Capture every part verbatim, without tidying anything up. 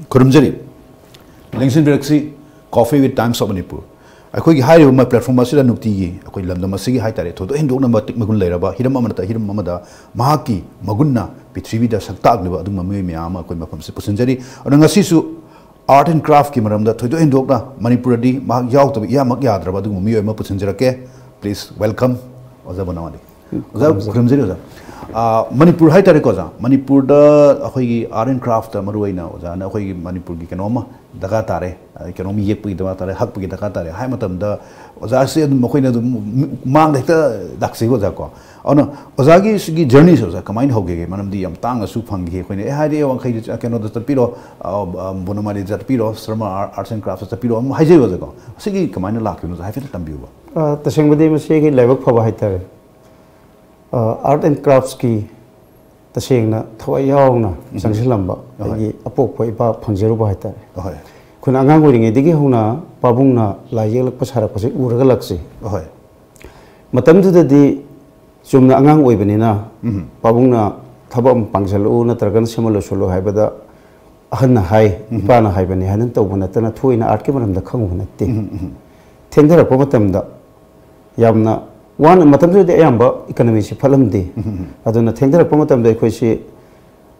ꯈꯨꯔꯨꯝꯖꯔꯤ꯫ ꯂꯦꯡꯁꯤꯟꯕꯤꯔꯛꯁꯤ Coffee with Times of Manipur꯫ ꯑꯩꯈꯣꯏꯒꯤ ꯍꯥꯏꯔꯤꯕ ꯃ-, platform ꯑꯁꯤꯗ ꯅꯨꯡꯇꯤꯒꯤ ꯑꯩꯈꯣꯏ ꯂꯝꯗꯝ ꯑꯁꯤꯒꯤ ꯍꯥꯏ ꯇꯥꯔꯦ, ꯊꯣꯏꯗꯣꯛ ꯍꯦꯟꯗꯣꯛꯅ ꯃꯇꯤꯛ ꯃꯒꯨꯟ ꯂꯩꯔꯕ ꯍꯤꯔꯝ ꯑꯃ ꯅꯠꯇ꯭ꯔ ꯍꯤꯔꯝ ꯑꯃꯗ ꯃꯍꯥꯛꯀꯤ ꯃꯒꯨꯟꯅ ꯄ꯭ꯔꯤꯊꯤꯕꯤꯗ ꯁꯛ ꯇꯥꯛꯂꯤꯕ ꯑꯗꯨꯒꯨꯝꯕ ꯃꯤꯑꯣꯏ ꯃꯌꯥꯝ ꯑꯃ ꯑꯩꯈꯣꯏ ꯃꯐꯝꯁꯤꯗ ꯄꯨꯁꯤꯟꯖꯔꯤ꯫ ꯑꯗꯨꯅ ꯉꯁꯤꯁꯨ Art and Craftꯀꯤ ꯃꯔꯝꯗ ꯊꯣꯏꯗꯣꯛ ꯍꯦꯟꯗꯣꯛꯅ ꯃꯅꯤꯄꯨꯔꯗꯗꯤ ꯃꯍꯥꯛ ꯌꯥꯎꯗꯕ ꯏꯌꯥꯃꯛ ꯌꯥꯗ꯭ꯔꯕ ꯑꯗꯨꯒꯨꯝꯕ ꯃꯤꯑꯣꯏ ꯑꯃ ꯄꯨꯁꯤꯟꯖꯔꯛꯀꯦ꯫ Please welcome ꯑꯣꯖꯥ ꯕꯣꯅꯥꯃꯥꯂꯤ꯫ ꯑꯣꯖꯥ, ꯈꯨꯔꯨꯝꯖꯔꯤ꯫ ꯈꯨꯔꯨꯝꯖꯔꯤ ꯑꯣꯖꯥ꯫ ꯑ, ꯃꯅꯤꯄꯨꯔ ꯍꯥꯏ ꯇꯥꯔꯦꯀꯣ ꯑꯣꯖꯥ, ꯃꯅꯤꯄꯨꯔꯗ ꯑꯩꯈꯣꯏꯒꯤ Art and Craftꯇ ꯃꯔꯨ ꯑꯣꯏꯅ ꯑꯣꯖꯥꯅ ꯑꯩꯈꯣꯏꯒꯤ ꯃꯅꯤꯄꯨꯔꯒꯤ ꯀꯩꯅꯣꯝꯃ ꯗꯔꯀꯥꯔ ꯇꯥꯔꯦ, ꯑ, ꯀꯩꯅꯣꯝ ꯌꯦꯛꯄꯒꯤ ꯗꯔꯀꯥꯔ ꯇꯥꯔꯦ, ꯍꯛꯄꯒꯤ ꯗꯔꯀꯥꯔ ꯇꯥꯔꯦ ꯍꯥꯏ ꯃꯇꯝꯗ ꯑꯣꯖꯥꯁꯦ ꯑꯗꯨꯝ ꯑꯩꯈꯣꯏꯅ ꯑꯗꯨꯝ ꯃꯥꯡꯗ ꯍꯦꯛꯇ ꯂꯥꯛꯆꯩꯀꯣ ꯑꯣꯖꯥꯀꯣ꯫ ꯑꯗꯨꯅ ꯑꯣꯖꯥꯒꯤ ꯁꯤꯒꯤ journeyꯁꯦ ꯑꯣꯖꯥ ꯀꯃꯥꯏꯅ ꯍꯧꯒꯦ? ꯃꯔꯝꯗꯤ ꯌꯥꯝ ꯇꯥꯡꯅꯁꯨ ꯐꯪꯈꯤ ꯑꯩꯈꯣꯏꯅ, "ꯑꯦ, ꯍꯥꯏꯗꯤ ꯋꯥꯡꯈꯩꯗ ꯆ-, ꯀꯩꯅꯣꯗ ꯆꯠꯄꯤꯔꯣ, ꯑ, ꯑ, ꯕꯣꯅꯥꯃꯥꯂꯤꯗ ꯆꯠꯄꯤꯔꯣ, ꯁꯔꯃ Ar-, Arts and Craftꯇ ꯆꯠꯄꯤꯔꯣ" ꯑꯗꯨꯝ ꯍꯥꯏꯖꯩꯕ ꯑꯣꯖꯥꯀꯣ꯫ ꯁꯤꯒꯤ ꯀꯃꯥꯏꯅ ꯂꯥꯛꯈꯤꯕꯅꯣ ꯑꯣꯖꯥ ꯍꯥꯏꯐꯦꯠꯇ ꯇꯝꯕꯤꯌꯨꯕ꯫ ꯑ, ꯇꯁꯦꯡꯕꯗꯤ ꯃꯁꯤ ꯑꯩꯒꯤ ꯂꯥꯏꯕꯛ ꯐꯕ ꯍꯥꯏꯇꯥꯔꯦ꯫ ꯑ, Art and Craftꯀꯤ ꯇꯁꯦꯡꯅ ꯊꯋꯥꯏ ꯌꯥꯎꯅ ꯎꯝ꯫ ꯆꯪꯁꯤꯜꯂꯝꯕ ꯑꯍꯣꯏ꯫ ꯑꯩꯒꯤ ꯑꯄꯣꯛꯄ ꯏꯄꯥ ꯐꯪꯖꯔꯨꯕ ꯍꯥꯏꯇꯥꯔꯦ꯫ ꯑꯍꯣꯏ꯫ ꯑꯩꯈꯣꯏꯅ ꯑꯉꯥꯡ ꯑꯣꯏꯔꯤꯉꯩꯗꯒꯤ ꯍꯧꯅ ꯄꯥꯕꯨꯡꯅ ꯂꯥꯏ ꯌꯦꯛꯂꯛꯄ ꯁꯥꯔꯛꯄꯁꯦ ꯎꯔꯒ ꯂꯥꯛꯆꯩ꯫ ꯑꯍꯣꯏ꯫ ꯃꯇꯝꯗꯨꯗꯗꯤ ꯆꯨꯝꯅ ꯑꯉꯥꯡ ꯑꯣꯏꯕꯅꯤꯅ ꯎꯝ꯫ ꯄꯥꯕꯨꯡꯅ ꯊꯕꯛ ꯑꯃ ꯄꯥꯡꯁꯤꯜꯂꯛꯎ ꯅꯠꯇ꯭ꯔꯒꯅ ꯁꯦꯝꯍꯜꯂꯨ ꯁꯣꯜꯂꯨ ꯍꯥꯏꯕꯗ ꯑꯍꯟꯅ ꯍꯥꯏ, ꯎꯝ꯫ ꯏꯄꯥꯅ ꯍꯥꯏꯕꯅꯤ ꯍꯥꯏꯅ ꯇꯧꯕ ꯅꯠꯇꯅ ꯊꯣꯏꯅ artꯀꯤ ꯃꯔꯝꯗ ꯈꯪꯉꯨꯕ ꯅꯠꯇꯦ꯫ ꯎꯝ, ꯎꯝ꯫ ꯊꯦꯡꯊꯔꯛꯄ ꯃꯇꯝꯗ ꯌꯥꯝꯅ ꯋꯥꯅ, ꯃꯇꯝꯗꯨꯗꯗꯤ ꯑꯌꯥꯝꯕ economyꯁꯤ ꯐꯠꯂꯝꯗꯦ꯫ ꯎꯝ, ꯎꯝ, ꯎꯝ꯫ ꯑꯗꯨꯅ ꯊꯦꯡꯊꯔꯛꯄ ꯃꯇꯝꯗ ꯑꯩꯈꯣꯏꯁꯤ,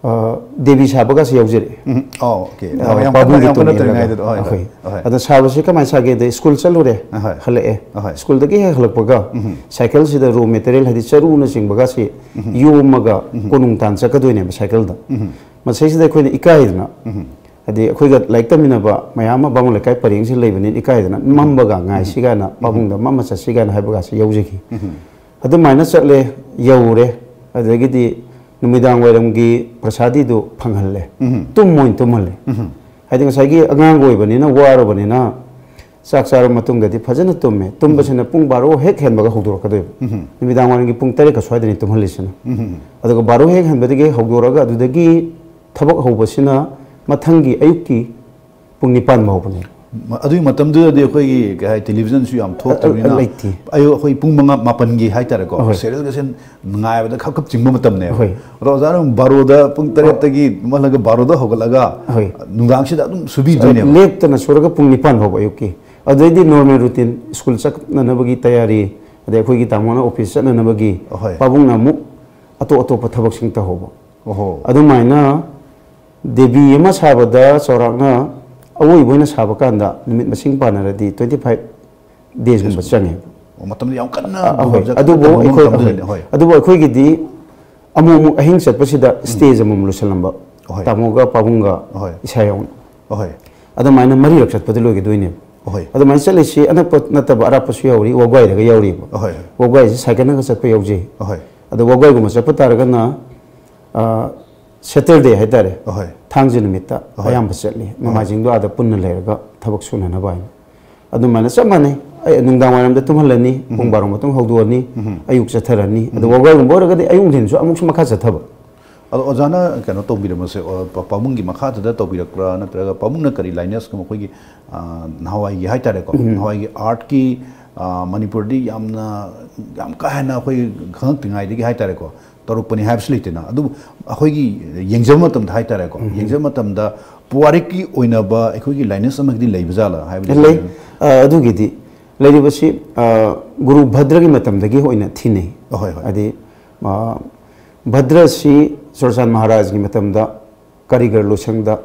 ꯑ, ꯗꯦꯕꯤ ꯁꯥꯕꯒꯁꯤ ꯌꯥꯎꯖꯔꯛꯑꯦ꯫ ꯎꯝ, ꯑꯣ, okay꯫ ꯑ, ꯌꯥꯝ ꯀꯟꯅ, ꯄꯥꯕꯨꯡꯒꯤ ꯌꯥꯝ ꯀꯟꯅ ꯇꯨꯡ ꯏꯜꯂꯒ꯫ ꯇꯧꯔꯤꯉꯩꯗ, ꯍꯣꯏ, ꯑꯩꯈꯣꯏ꯫ ꯍꯣꯏ꯫ ꯑꯗ ꯁꯥꯕꯁꯤ ꯀꯃꯥꯏꯅ ꯁꯥꯒꯦꯗ, ꯁ꯭ꯀꯨꯜ ꯆꯠꯂꯨꯔꯦ, ꯑꯍꯣꯏ꯫ ꯍꯜꯂꯛꯑꯦ꯫ ꯑꯍꯣꯏ꯫ ꯁ꯭ꯀꯨꯜꯗꯒꯤ ꯍꯦꯛ ꯍꯜꯂꯛꯄꯒ ꯎꯝ꯫ ꯁꯥꯏꯀꯜꯁꯤꯗ raw material, ꯍꯥꯏꯗꯤ ꯆꯔꯨꯅꯆꯤꯡꯕꯒꯁꯤ ꯎꯝ꯫ ꯌꯣꯝꯃꯒ ꯎꯝ꯫ ꯀꯣꯅꯨꯡ ꯇꯥꯟ ꯆꯠꯀꯗꯣꯏꯅꯦꯕ ꯁꯥꯏꯀꯜꯗ꯫ ꯎꯝ꯫ ꯃꯁꯤꯁꯤꯗ ꯑꯩꯈꯣꯏꯅ ꯏꯀꯥꯏꯗꯅ, ꯎꯝ꯫ ꯍꯥꯏꯗꯤ ꯑꯩꯈꯣꯏꯒ ꯂꯥꯏꯔꯤꯛ ꯇꯝꯃꯤꯟꯅꯕ ꯃꯌꯥꯝ ꯑꯃ ꯕꯥꯃꯣꯟ ꯂꯩꯀꯥꯏ ꯄꯔꯦꯡꯁꯤ ꯂꯩꯕꯅꯤꯅ ꯏꯀꯥꯏꯗꯅ ꯎꯝ꯫ ꯃꯝꯕꯒ ꯉꯥꯏ ꯎꯝ꯫ ꯁꯤꯒꯥꯅ ꯎꯝ꯫ ꯄꯥꯕꯨꯡꯗ ꯃꯝꯃ ꯆꯠꯁꯤꯒꯥꯅ ꯍꯥꯏꯕꯒꯁꯤ ꯌꯥꯎꯖꯈꯤ꯫ ꯎꯝ꯫ ꯑꯗꯨꯃꯥꯏꯅ ꯆꯠꯂꯦ, ꯌꯧꯔꯦ, ꯑꯗꯒꯤꯗꯤ ꯅꯨꯃꯤꯗꯥꯡ ꯋꯥꯏꯔꯝꯒꯤ ꯄ꯭ꯔꯁꯥꯗꯤꯗꯨ ꯐꯪꯍꯜꯂꯦ꯫ ꯎꯝ꯫ ꯇꯨꯝ ꯑꯣꯏꯅ ꯇꯨꯝꯍꯜꯂꯦ꯫ ꯎꯝ꯫ ꯍꯥꯏꯗꯤ ꯉꯁꯥꯏꯒꯤ ꯑꯉꯥꯡ ꯑꯣꯏꯕꯅꯤꯅ, ꯋꯥꯔꯨꯕꯅꯤꯅ, ꯆꯥꯛ ꯆꯥꯔꯕ ꯃꯇꯨꯡꯗꯗꯤ ꯐꯖꯅ ꯇꯨꯝꯃꯦ꯫ ꯇꯨꯝꯕꯁꯤꯅ ꯄꯨꯡ ꯕꯥꯔꯣ ꯍꯦꯛ ꯍꯦꯟꯕꯒ ꯍꯧꯗꯣꯔꯛꯀꯗꯣꯏꯕ꯫ ꯎꯝ꯫ ꯅꯨꯃꯤꯗꯥꯡ ꯋꯥꯏꯔꯝꯒꯤ ꯄꯨꯡ ꯇꯔꯦꯠꯀ ꯁ꯭ꯋꯥꯏꯗꯅꯤ ꯇꯨꯝꯍꯜꯂꯤꯁꯤꯅ꯫ ꯎꯝ꯫ ꯑꯗꯨꯒ ꯕꯥꯔꯣ ꯍꯦꯛ ꯍꯦꯟꯕꯗꯒꯤ ꯍꯧꯗꯣꯔꯛꯑꯒ ꯑꯗꯨꯗꯒꯤ ꯊꯕꯛ ꯍꯧꯕꯁꯤꯅ ꯃꯊꯪꯒꯤ ꯑꯌꯨꯛꯀꯤ ꯄꯨꯡ ꯅꯤꯄꯥꯟ ꯐꯥꯎꯕꯅꯦ꯫ ꯃ-, ꯑꯗꯨꯒꯤ ꯃꯇꯝꯗꯨꯗꯗꯤ ꯑꯩꯈꯣꯏꯒꯤ, ꯀꯩ ꯍꯥꯏ, ꯇꯦꯂꯤꯚꯤꯖꯟꯁꯨ ꯌꯥꯝ ꯊꯣꯛꯇ꯭ꯔꯤꯕꯅꯤꯅ, ꯑ, ꯂꯩꯇꯦ꯫ ꯑꯌꯨꯛ ꯑꯩꯈꯣꯏ ꯄꯨꯡ ꯃꯉꯥ, ꯃꯥꯄꯟꯒꯤ ꯍꯥꯏꯇꯥꯔꯦꯀꯣ, ꯑꯍꯣꯏ꯫ ꯁꯦꯔꯤꯌꯦꯜꯒꯁꯦ ꯉꯥꯏꯕꯗ ꯈꯞ ꯈꯞ ꯆꯤꯡꯕ ꯃꯇꯝꯅꯦꯕ꯫ ꯑꯍꯣꯏ꯫ ꯑꯗꯣ ꯑꯣꯖꯥꯅ ꯑꯃꯨꯛ ꯕꯥꯔꯣꯗ, ꯄꯨꯡ ꯇꯔꯦꯠꯇꯒꯤ ꯇꯨꯝꯍꯜꯂꯒ ꯕꯥꯔꯣꯗ ꯍꯧꯒꯠꯂꯒ, ꯑꯍꯣꯏ꯫ ꯅꯨꯡꯗꯥꯡꯁꯤꯗ ꯑꯗꯨꯝ ꯁꯨꯕꯤꯗꯣꯏꯅꯦꯕ꯫ ꯂꯦꯞꯇꯅ ꯁꯨꯔꯒ ꯄꯨꯡ ꯅꯤꯄꯥꯟ ꯐꯥꯎꯕ ꯑꯌꯨꯛꯀꯤ꯫ ꯑꯗꯨꯗꯩꯗꯤ ꯅꯣꯔꯃꯦꯜ ꯔꯨꯇꯤꯟ, ꯁ꯭ꯀꯨꯜ ꯆꯠꯅꯅꯕꯒꯤ ꯇꯌꯥꯔꯤ, ꯑꯗꯩ ꯑꯩꯈꯣꯏꯒꯤ ꯇꯥꯃꯣꯅ ꯑꯣꯐꯤꯁ ꯆꯠꯅꯅꯕꯒꯤ, ꯑꯍꯣꯏ꯫ ꯄꯥꯕꯨꯡꯅ ꯑꯃꯨꯛ ꯑꯇꯣꯞ ꯑꯇꯣꯞꯄ ꯊꯕꯛꯁꯤꯡ ꯇꯧꯍꯧꯕ꯫ ꯑꯣꯍꯣ꯫ ꯑꯗꯨꯃꯥꯏꯅ ꯗꯦꯕꯤ ꯑꯃ ꯁꯥꯕꯗ ꯆꯥꯎꯔꯥꯛꯅ ꯑꯋꯣꯏꯕ ꯑꯣꯏꯅ ꯁꯥꯕ ꯀꯥꯟꯗ ꯅꯨꯃꯤꯠ ꯃꯁꯤꯡ ꯄꯥꯟꯅꯔꯗꯤ twenty five days ꯀꯨꯝꯕ ꯆꯪꯉꯦ꯫ ꯑꯣ, ꯃꯇꯝꯗꯤ ꯌꯥꯝ ꯀꯟꯅ ꯑ, ꯑꯍꯣꯏ꯫ ꯂꯨꯍꯣꯡꯕ ꯑꯗꯨꯕꯨ ꯇꯧꯕ ꯑꯩꯈꯣꯏ, ꯃꯇꯝꯗꯨꯗꯅꯦ꯫ ꯍꯣꯏ꯫ ꯑꯗꯨꯕꯨ ꯑꯩꯈꯣꯏꯒꯤꯗꯤ ꯑꯃꯨꯛ ꯑꯃꯨꯛ ꯑꯍꯤꯡ ꯆꯠꯄꯁꯤꯗ ꯎꯝ꯫ Stage ꯑꯃꯃꯝ ꯂꯣꯏꯁꯤꯜꯂꯝꯕ꯫ ꯍꯣꯏ꯫ ꯇꯥꯃꯣꯒ ꯄꯥꯕꯨꯡꯒ ꯍꯣꯏ꯫ ꯏꯁꯥ ꯌꯥꯎꯅ꯫ ꯍꯣꯏ꯫ ꯑꯗꯨꯃꯥꯏꯅ ꯃꯔꯤꯔꯛ ꯆꯠꯄꯗ ꯂꯣꯏꯒꯗꯣꯏꯅꯦꯕ꯫ ꯍꯣꯏ꯫ ꯑꯗꯨꯃꯥꯏꯅ ꯆꯠꯂꯤꯁꯤ ꯑꯅꯛꯄ ꯅꯠꯇꯕ ꯑꯔꯥꯞꯄꯁꯨ ꯌꯥꯎꯔꯤ, ꯋꯥꯕꯒꯥꯏꯗꯒ ꯌꯥꯎꯔꯤꯕ꯫ ꯍꯣꯏ꯫ ꯋꯥꯕꯒꯥꯏꯁꯤ ꯁꯥꯏꯀꯜꯅꯒ ꯆꯠꯄ ꯌꯥꯎꯖꯩ꯫ ꯍꯣꯏ꯫ ꯑꯗꯣ ꯋꯥꯕꯒꯥꯏꯒꯨꯝꯕ ꯆꯠꯄ ꯇꯥꯔꯒꯅ, ꯑ, Saturday ꯍꯥꯏꯇꯥꯔꯦ, ꯑꯍꯣꯏ꯫ ꯊꯥꯡꯖ ꯅꯨꯃꯤꯠꯇ ꯑꯍꯣꯏ꯫ ꯑꯌꯥꯝꯕ ꯆꯠꯂꯤ꯫ ꯑꯍꯣꯏ꯫ ꯅꯣꯡꯃꯥꯏꯖꯤꯡꯗꯣ ꯑꯥꯗ ꯄꯨꯟꯅ ꯂꯩꯔꯒ ꯊꯕꯛ ꯁꯨꯅꯅꯕ ꯍꯥꯏꯅ꯫ ꯑꯗꯨꯃꯥꯏꯅ ꯆꯞ ꯃꯥꯟꯅꯩ꯫ ꯑꯩ ꯅꯨꯡꯗꯥꯡ ꯋꯥꯏꯔꯝꯗ ꯇꯨꯝꯍꯜꯂꯅꯤ, ꯄꯨꯡ ꯎꯝ꯫ ꯕꯥꯔꯣ ꯃꯇꯨꯡ ꯍꯧꯗꯣꯛꯑꯅꯤ, ꯎꯝ꯫ ꯑꯌꯨꯛ ꯆꯠꯊꯔꯅꯤ꯫ ꯑꯗꯣ ꯎꯝ꯫ ꯋꯥꯕꯒꯥꯏꯒꯨꯝꯕ ꯑꯣꯏꯔꯒꯗꯤ ꯑꯌꯨꯛ ꯅꯨꯡꯊꯤꯟꯁꯨ ꯑꯃꯨꯛꯁꯨ ꯃꯈꯥ ꯆꯠꯊꯕ꯫ ꯑꯗꯣ ꯑꯣꯖꯥꯅ ꯀꯩꯅꯣ ꯇꯧꯕꯤꯔꯝꯕꯁꯦ, ꯑ, ꯄ-, ꯄꯥꯕꯨꯡꯒꯤ ꯃꯈꯥꯗꯨꯗ ꯇꯧꯕꯤꯔꯛꯄ꯭ꯔꯥ, ꯅꯠꯇ꯭ꯔꯒ ꯄꯥꯕꯨꯡꯅ ꯀꯔꯤ lineage ꯀꯨꯝꯕ ꯑꯩꯈꯣꯏꯒꯤ, ꯑ, ꯅꯍꯥꯟꯋꯥꯏꯒꯤ ꯍꯥꯏꯇꯥꯔꯦꯀꯣ, ꯎꯝ꯫ ꯅꯍꯥꯟꯋꯥꯏꯒꯤ artꯀꯤ, ꯑ, ꯃꯅꯤꯄꯨꯔꯗꯤ ꯌꯥꯝꯅ, ꯌꯥꯝ ꯀꯥ ꯍꯦꯟꯅ ꯑꯩꯈꯣꯏ ꯈꯪꯉꯛꯇ꯭ꯔꯤꯉꯩꯗꯒꯤ ꯍꯥꯏꯇꯥꯔꯦꯀꯣ, ꯇꯧꯔꯛꯄꯅꯤ ꯍꯥꯏꯕꯁꯨ ꯂꯩꯇꯦꯅ꯫ ꯑꯗꯨꯕꯨ ꯑꯩꯈꯣꯏꯒꯤ ꯌꯦꯡꯖꯕ ꯃꯇꯝꯗ ꯍꯥꯏꯇꯥꯔꯦꯀꯣ, ꯎꯝ꯫ ꯌꯦꯡꯖꯕ ꯃꯇꯝꯗ ꯄꯨꯋꯥꯔꯤꯛꯀꯤ ꯑꯣꯏꯅꯕ ꯑꯩꯈꯣꯏꯒꯤ lineage ꯑꯃꯒꯤꯗꯤ ꯂꯩꯕ ꯖꯥꯠꯂꯥ ꯍꯥꯏꯕꯗꯤ ꯂꯩ꯫ ꯑ, ꯑꯗꯨꯒꯤꯗꯤ ꯂꯩꯔꯤꯕꯁꯤ, ꯑ, ꯒꯨꯔꯨ ꯚꯗ꯭ꯔꯒꯤ ꯃꯇꯝꯗꯒꯤ ꯑꯣꯏꯅ ꯊꯤꯅꯩ꯫ ꯑꯍꯣꯏ, ꯍꯣꯏ꯫ ꯍꯥꯏꯗꯤ, ꯑ, ꯚꯗ꯭ꯔꯁꯤ ꯆꯨꯔꯆꯥꯟ ꯃꯍꯥꯔꯥꯖꯒꯤ ꯃꯇꯝꯗ ꯀꯔꯤꯒꯔ ꯂꯣꯏꯁꯪꯗ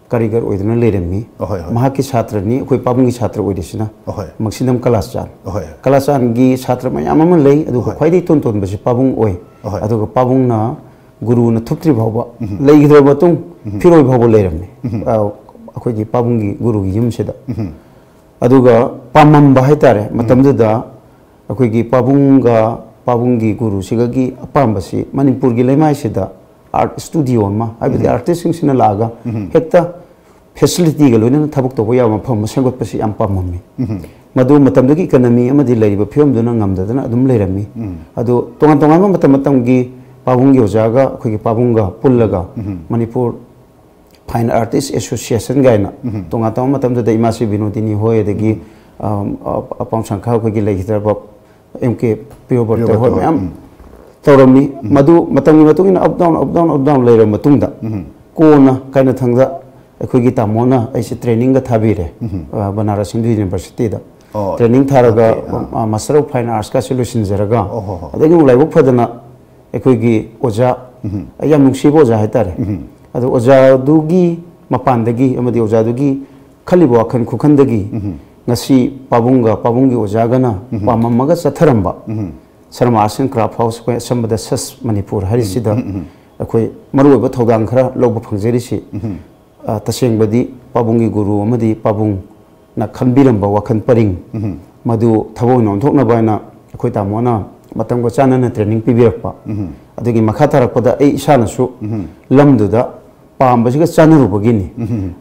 ꯀꯔꯤꯒꯔ ꯑꯣꯏꯗꯨꯅ ꯂꯩꯔꯝꯃꯤ꯫ ꯑꯍꯣꯏ, ꯍꯣꯏ꯫ ꯃꯍꯥꯛꯀꯤ ꯁꯥꯇ꯭ꯔꯅꯤ ꯑꯩꯈꯣꯏ ꯄꯥꯕꯨꯡꯒꯤ ꯁꯥꯇ꯭ꯔ ꯑꯣꯏꯔꯤꯁꯤꯅ꯫ ꯑꯍꯣꯏ꯫ ꯃꯛꯁꯤꯗꯝ ꯀꯂꯥꯁꯆꯥꯟ꯫ ꯑꯍꯣꯏ꯫ ꯀꯂꯥꯁꯆꯥꯟꯒꯤ ꯁꯥꯇ꯭ꯔ ꯃꯌꯥꯝ ꯑꯃ ꯂꯩ, ꯑꯗꯨꯒ ꯑꯍꯣꯏ꯫ ꯈ꯭ꯋꯥꯏꯗꯒꯤ ꯇꯣꯟ ꯇꯣꯟꯕꯁꯤ ꯄꯥꯕꯨꯡ ꯑꯣꯏ꯫ ꯑꯍꯣꯏ꯫ ꯑꯗꯨꯒ ꯄꯥꯕꯨꯡꯅ ꯒꯨꯔꯨꯅ ꯊꯨꯞꯇ꯭ꯔꯤ ꯐꯥꯎꯕ, ꯎꯝ꯫ ꯂꯩꯈꯤꯗ꯭ꯔꯕ ꯃꯇꯨꯡ ꯎꯝ꯫ ꯐꯤꯔꯣꯏ ꯐꯥꯎꯕ ꯂꯩꯔꯝꯃꯤ꯫ ꯎꯝ꯫ ꯑ, ꯑꯩꯈꯣꯏꯒꯤ ꯄꯥꯕꯨꯡꯒꯤ ꯒꯨꯔꯨꯒꯤ ꯌꯨꯝꯁꯤꯗ꯫ ꯎꯝ꯫ ꯑꯗꯨꯒ ꯄꯥꯝꯃꯝꯕ ꯍꯥꯏꯇꯥꯔꯦ, ꯎꯝ꯫ ꯃꯇꯝꯗꯨꯗ ꯑꯩꯈꯣꯏꯒꯤ ꯄꯥꯕꯨꯡꯒ ꯄꯥꯕꯨꯡꯒꯤ ꯒꯨꯔꯨꯁꯤꯒꯒꯤ ꯑꯄꯥꯝꯕꯁꯤ ꯃꯅꯤꯄꯨꯔꯒꯤ ꯂꯩꯃꯥꯏꯁꯤꯗ art studio ꯑꯃ, ꯍꯥꯏꯕꯗꯤ ꯎꯝ꯫ Artistꯁꯤꯡꯁꯤꯅ ꯂꯥꯛꯑꯒ ꯎꯝ꯫ ꯍꯦꯛꯇ facilityꯒ ꯂꯣꯏꯅꯅ ꯊꯕꯛ ꯇꯧꯕ ꯌꯥꯕ ꯃꯐꯝ ꯑꯃ ꯁꯦꯝꯒꯠꯄꯁꯤ ꯌꯥꯝ ꯄꯥꯝꯃꯝꯃꯤ꯫ ꯎꯝ꯫ ꯃꯗꯨ ꯃꯇꯝꯗꯨꯒꯤ economy ꯑꯃꯗꯤ ꯂꯩꯔꯤꯕ ꯐꯤꯕꯝꯗꯨꯅ ꯉꯝꯗꯗꯅ ꯑꯗꯨꯝ ꯂꯩꯔꯝꯃꯤ꯫ ꯎꯝ꯫ ꯑꯗꯨ ꯇꯣꯉꯥꯟ ꯇꯣꯉꯥꯟꯕ ꯃꯇꯝ ꯃꯇꯝꯒꯤ ꯄꯥꯕꯨꯡꯒꯤ ꯑꯣꯖꯥꯒ ꯑꯩꯈꯣꯏꯒꯤ ꯄꯥꯕꯨꯡꯒ ꯄꯨꯜꯂꯒ ꯎꯝ꯫ ꯃꯅꯤꯄꯨꯔ Fine Artist Association ꯀꯥꯏꯅ ꯇꯣꯉꯥꯟ ꯇꯣꯉꯥꯟꯕ ꯃꯇꯝꯗꯨꯗ ꯏꯃꯥꯁꯤ ꯕꯤꯅꯣꯗꯤꯅꯤ ꯍꯣꯏ, ꯑꯗꯒꯤ, ꯑꯝ, ꯑ-, ꯑꯄꯥꯝ ꯁꯪꯈꯥ ꯑꯩꯈꯣꯏꯒꯤ ꯂꯩꯈꯤꯗ꯭ꯔꯕ M K ꯄ꯭ꯔꯤꯌꯣꯕ꯭ꯔꯇ ꯄ꯭ꯔꯤꯌꯣꯕ꯭ꯔꯇ ꯍꯣꯏ ꯍꯣꯏ, ꯃꯌꯥꯝ ꯎꯝ꯫ ꯇꯧꯔꯝꯃꯤ꯫ ꯃꯗꯨ ꯃꯇꯝꯒꯤ ꯃꯇꯨꯡ ꯏꯟꯅ up down, up down, up down ꯂꯩꯔꯕ ꯃꯇꯨꯡꯗ, ꯀꯣꯟꯅ ꯀꯥꯏꯅꯊꯪꯗ ꯑꯩꯈꯣꯏꯒꯤ ꯇꯥꯃꯣꯅ ꯑꯩꯁꯦ ꯇ꯭ꯔꯦꯅꯤꯡꯒ ꯊꯥꯕꯤꯔꯦ, ꯑ, ꯕꯅꯥꯔꯁ ꯍꯤꯟꯗꯨ ꯌꯨꯅꯤꯚꯔꯁꯤꯇꯤꯗ꯫ ꯑꯣ, ꯇ꯭ꯔꯦꯅꯤꯡ ꯊꯥꯔꯒ, okay, ꯑꯥ꯫ ꯑ, Master of Fine Arts ꯀꯁꯨ ꯂꯣꯏꯁꯤꯟꯖꯔꯒ, ꯑꯣ, ꯍꯣ, ꯍꯣ꯫ ꯑꯗꯒꯤ ꯑꯃꯨꯛ ꯂꯥꯏꯕꯛ ꯐꯗꯅ ꯑꯩꯈꯣꯏꯒꯤ ꯑꯣꯖꯥ, ꯑꯩ ꯌꯥꯝ ꯅꯨꯡꯁꯤꯕ ꯑꯣꯖꯥ ꯍꯥꯏꯇꯥꯔꯦ꯫ ꯑꯗꯣ ꯑꯣꯖꯥꯗꯨꯒꯤ ꯃꯄꯥꯟꯗꯒꯤ ꯑꯃꯗꯤ ꯑꯣꯖꯥꯗꯨꯒꯤ ꯈꯜꯂꯤꯕ ꯋꯥꯈꯜ ꯈꯨꯈꯟꯗꯒꯤ ꯉꯁꯤ ꯄꯥꯕꯨꯡꯒ ꯄꯥꯕꯨꯡꯒꯤ ꯑꯣꯖꯥꯒꯅ ꯄꯥꯝꯃꯝꯃꯒ ꯆꯠꯊꯔꯝꯕ Sharma Arts and Craft House, ꯑꯩꯈꯣꯏ ꯑꯁꯝꯕꯗ ꯁꯁ ꯃꯅꯤꯄꯨꯔ ꯍꯥꯏꯔꯤꯁꯤꯗ ꯑꯩꯈꯣꯏ ꯃꯔꯨꯑꯣꯏꯕ ꯊꯧꯗꯥꯡ ꯈꯔ ꯂꯧꯕ ꯐꯪꯖꯔꯤꯁꯤ꯫ ꯑ, ꯇꯁꯦꯡꯕꯗꯤ ꯄꯥꯕꯨꯡꯒꯤ ꯒꯨꯔꯨ ꯑꯃꯗꯤ ꯄꯥꯕꯨꯡꯅ ꯈꯟꯕꯤꯔꯝꯕ ꯋꯥꯈꯜ ꯄꯔꯤꯡ ꯃꯗꯨ ꯊꯕꯛ ꯑꯣꯏꯅ ꯑꯣꯟꯊꯣꯛꯅꯕ ꯍꯥꯏꯅ ꯑꯩꯈꯣꯏ ꯇꯥꯃꯣꯅ ꯃꯇꯝꯒ ꯆꯥꯟꯅꯅ ꯇ꯭ꯔꯦꯅꯤꯡ ꯄꯤꯕꯤꯔꯛꯄ꯫ ꯑꯗꯨꯒꯤ ꯃꯈꯥ ꯇꯥꯔꯛꯄꯗ ꯑꯩ ꯏꯁꯥꯅꯁꯨ ꯂꯝꯗꯨꯗ ꯄꯥꯝꯕꯁꯤꯒ ꯆꯥꯟꯅꯔꯨꯕꯒꯤꯅꯤ꯫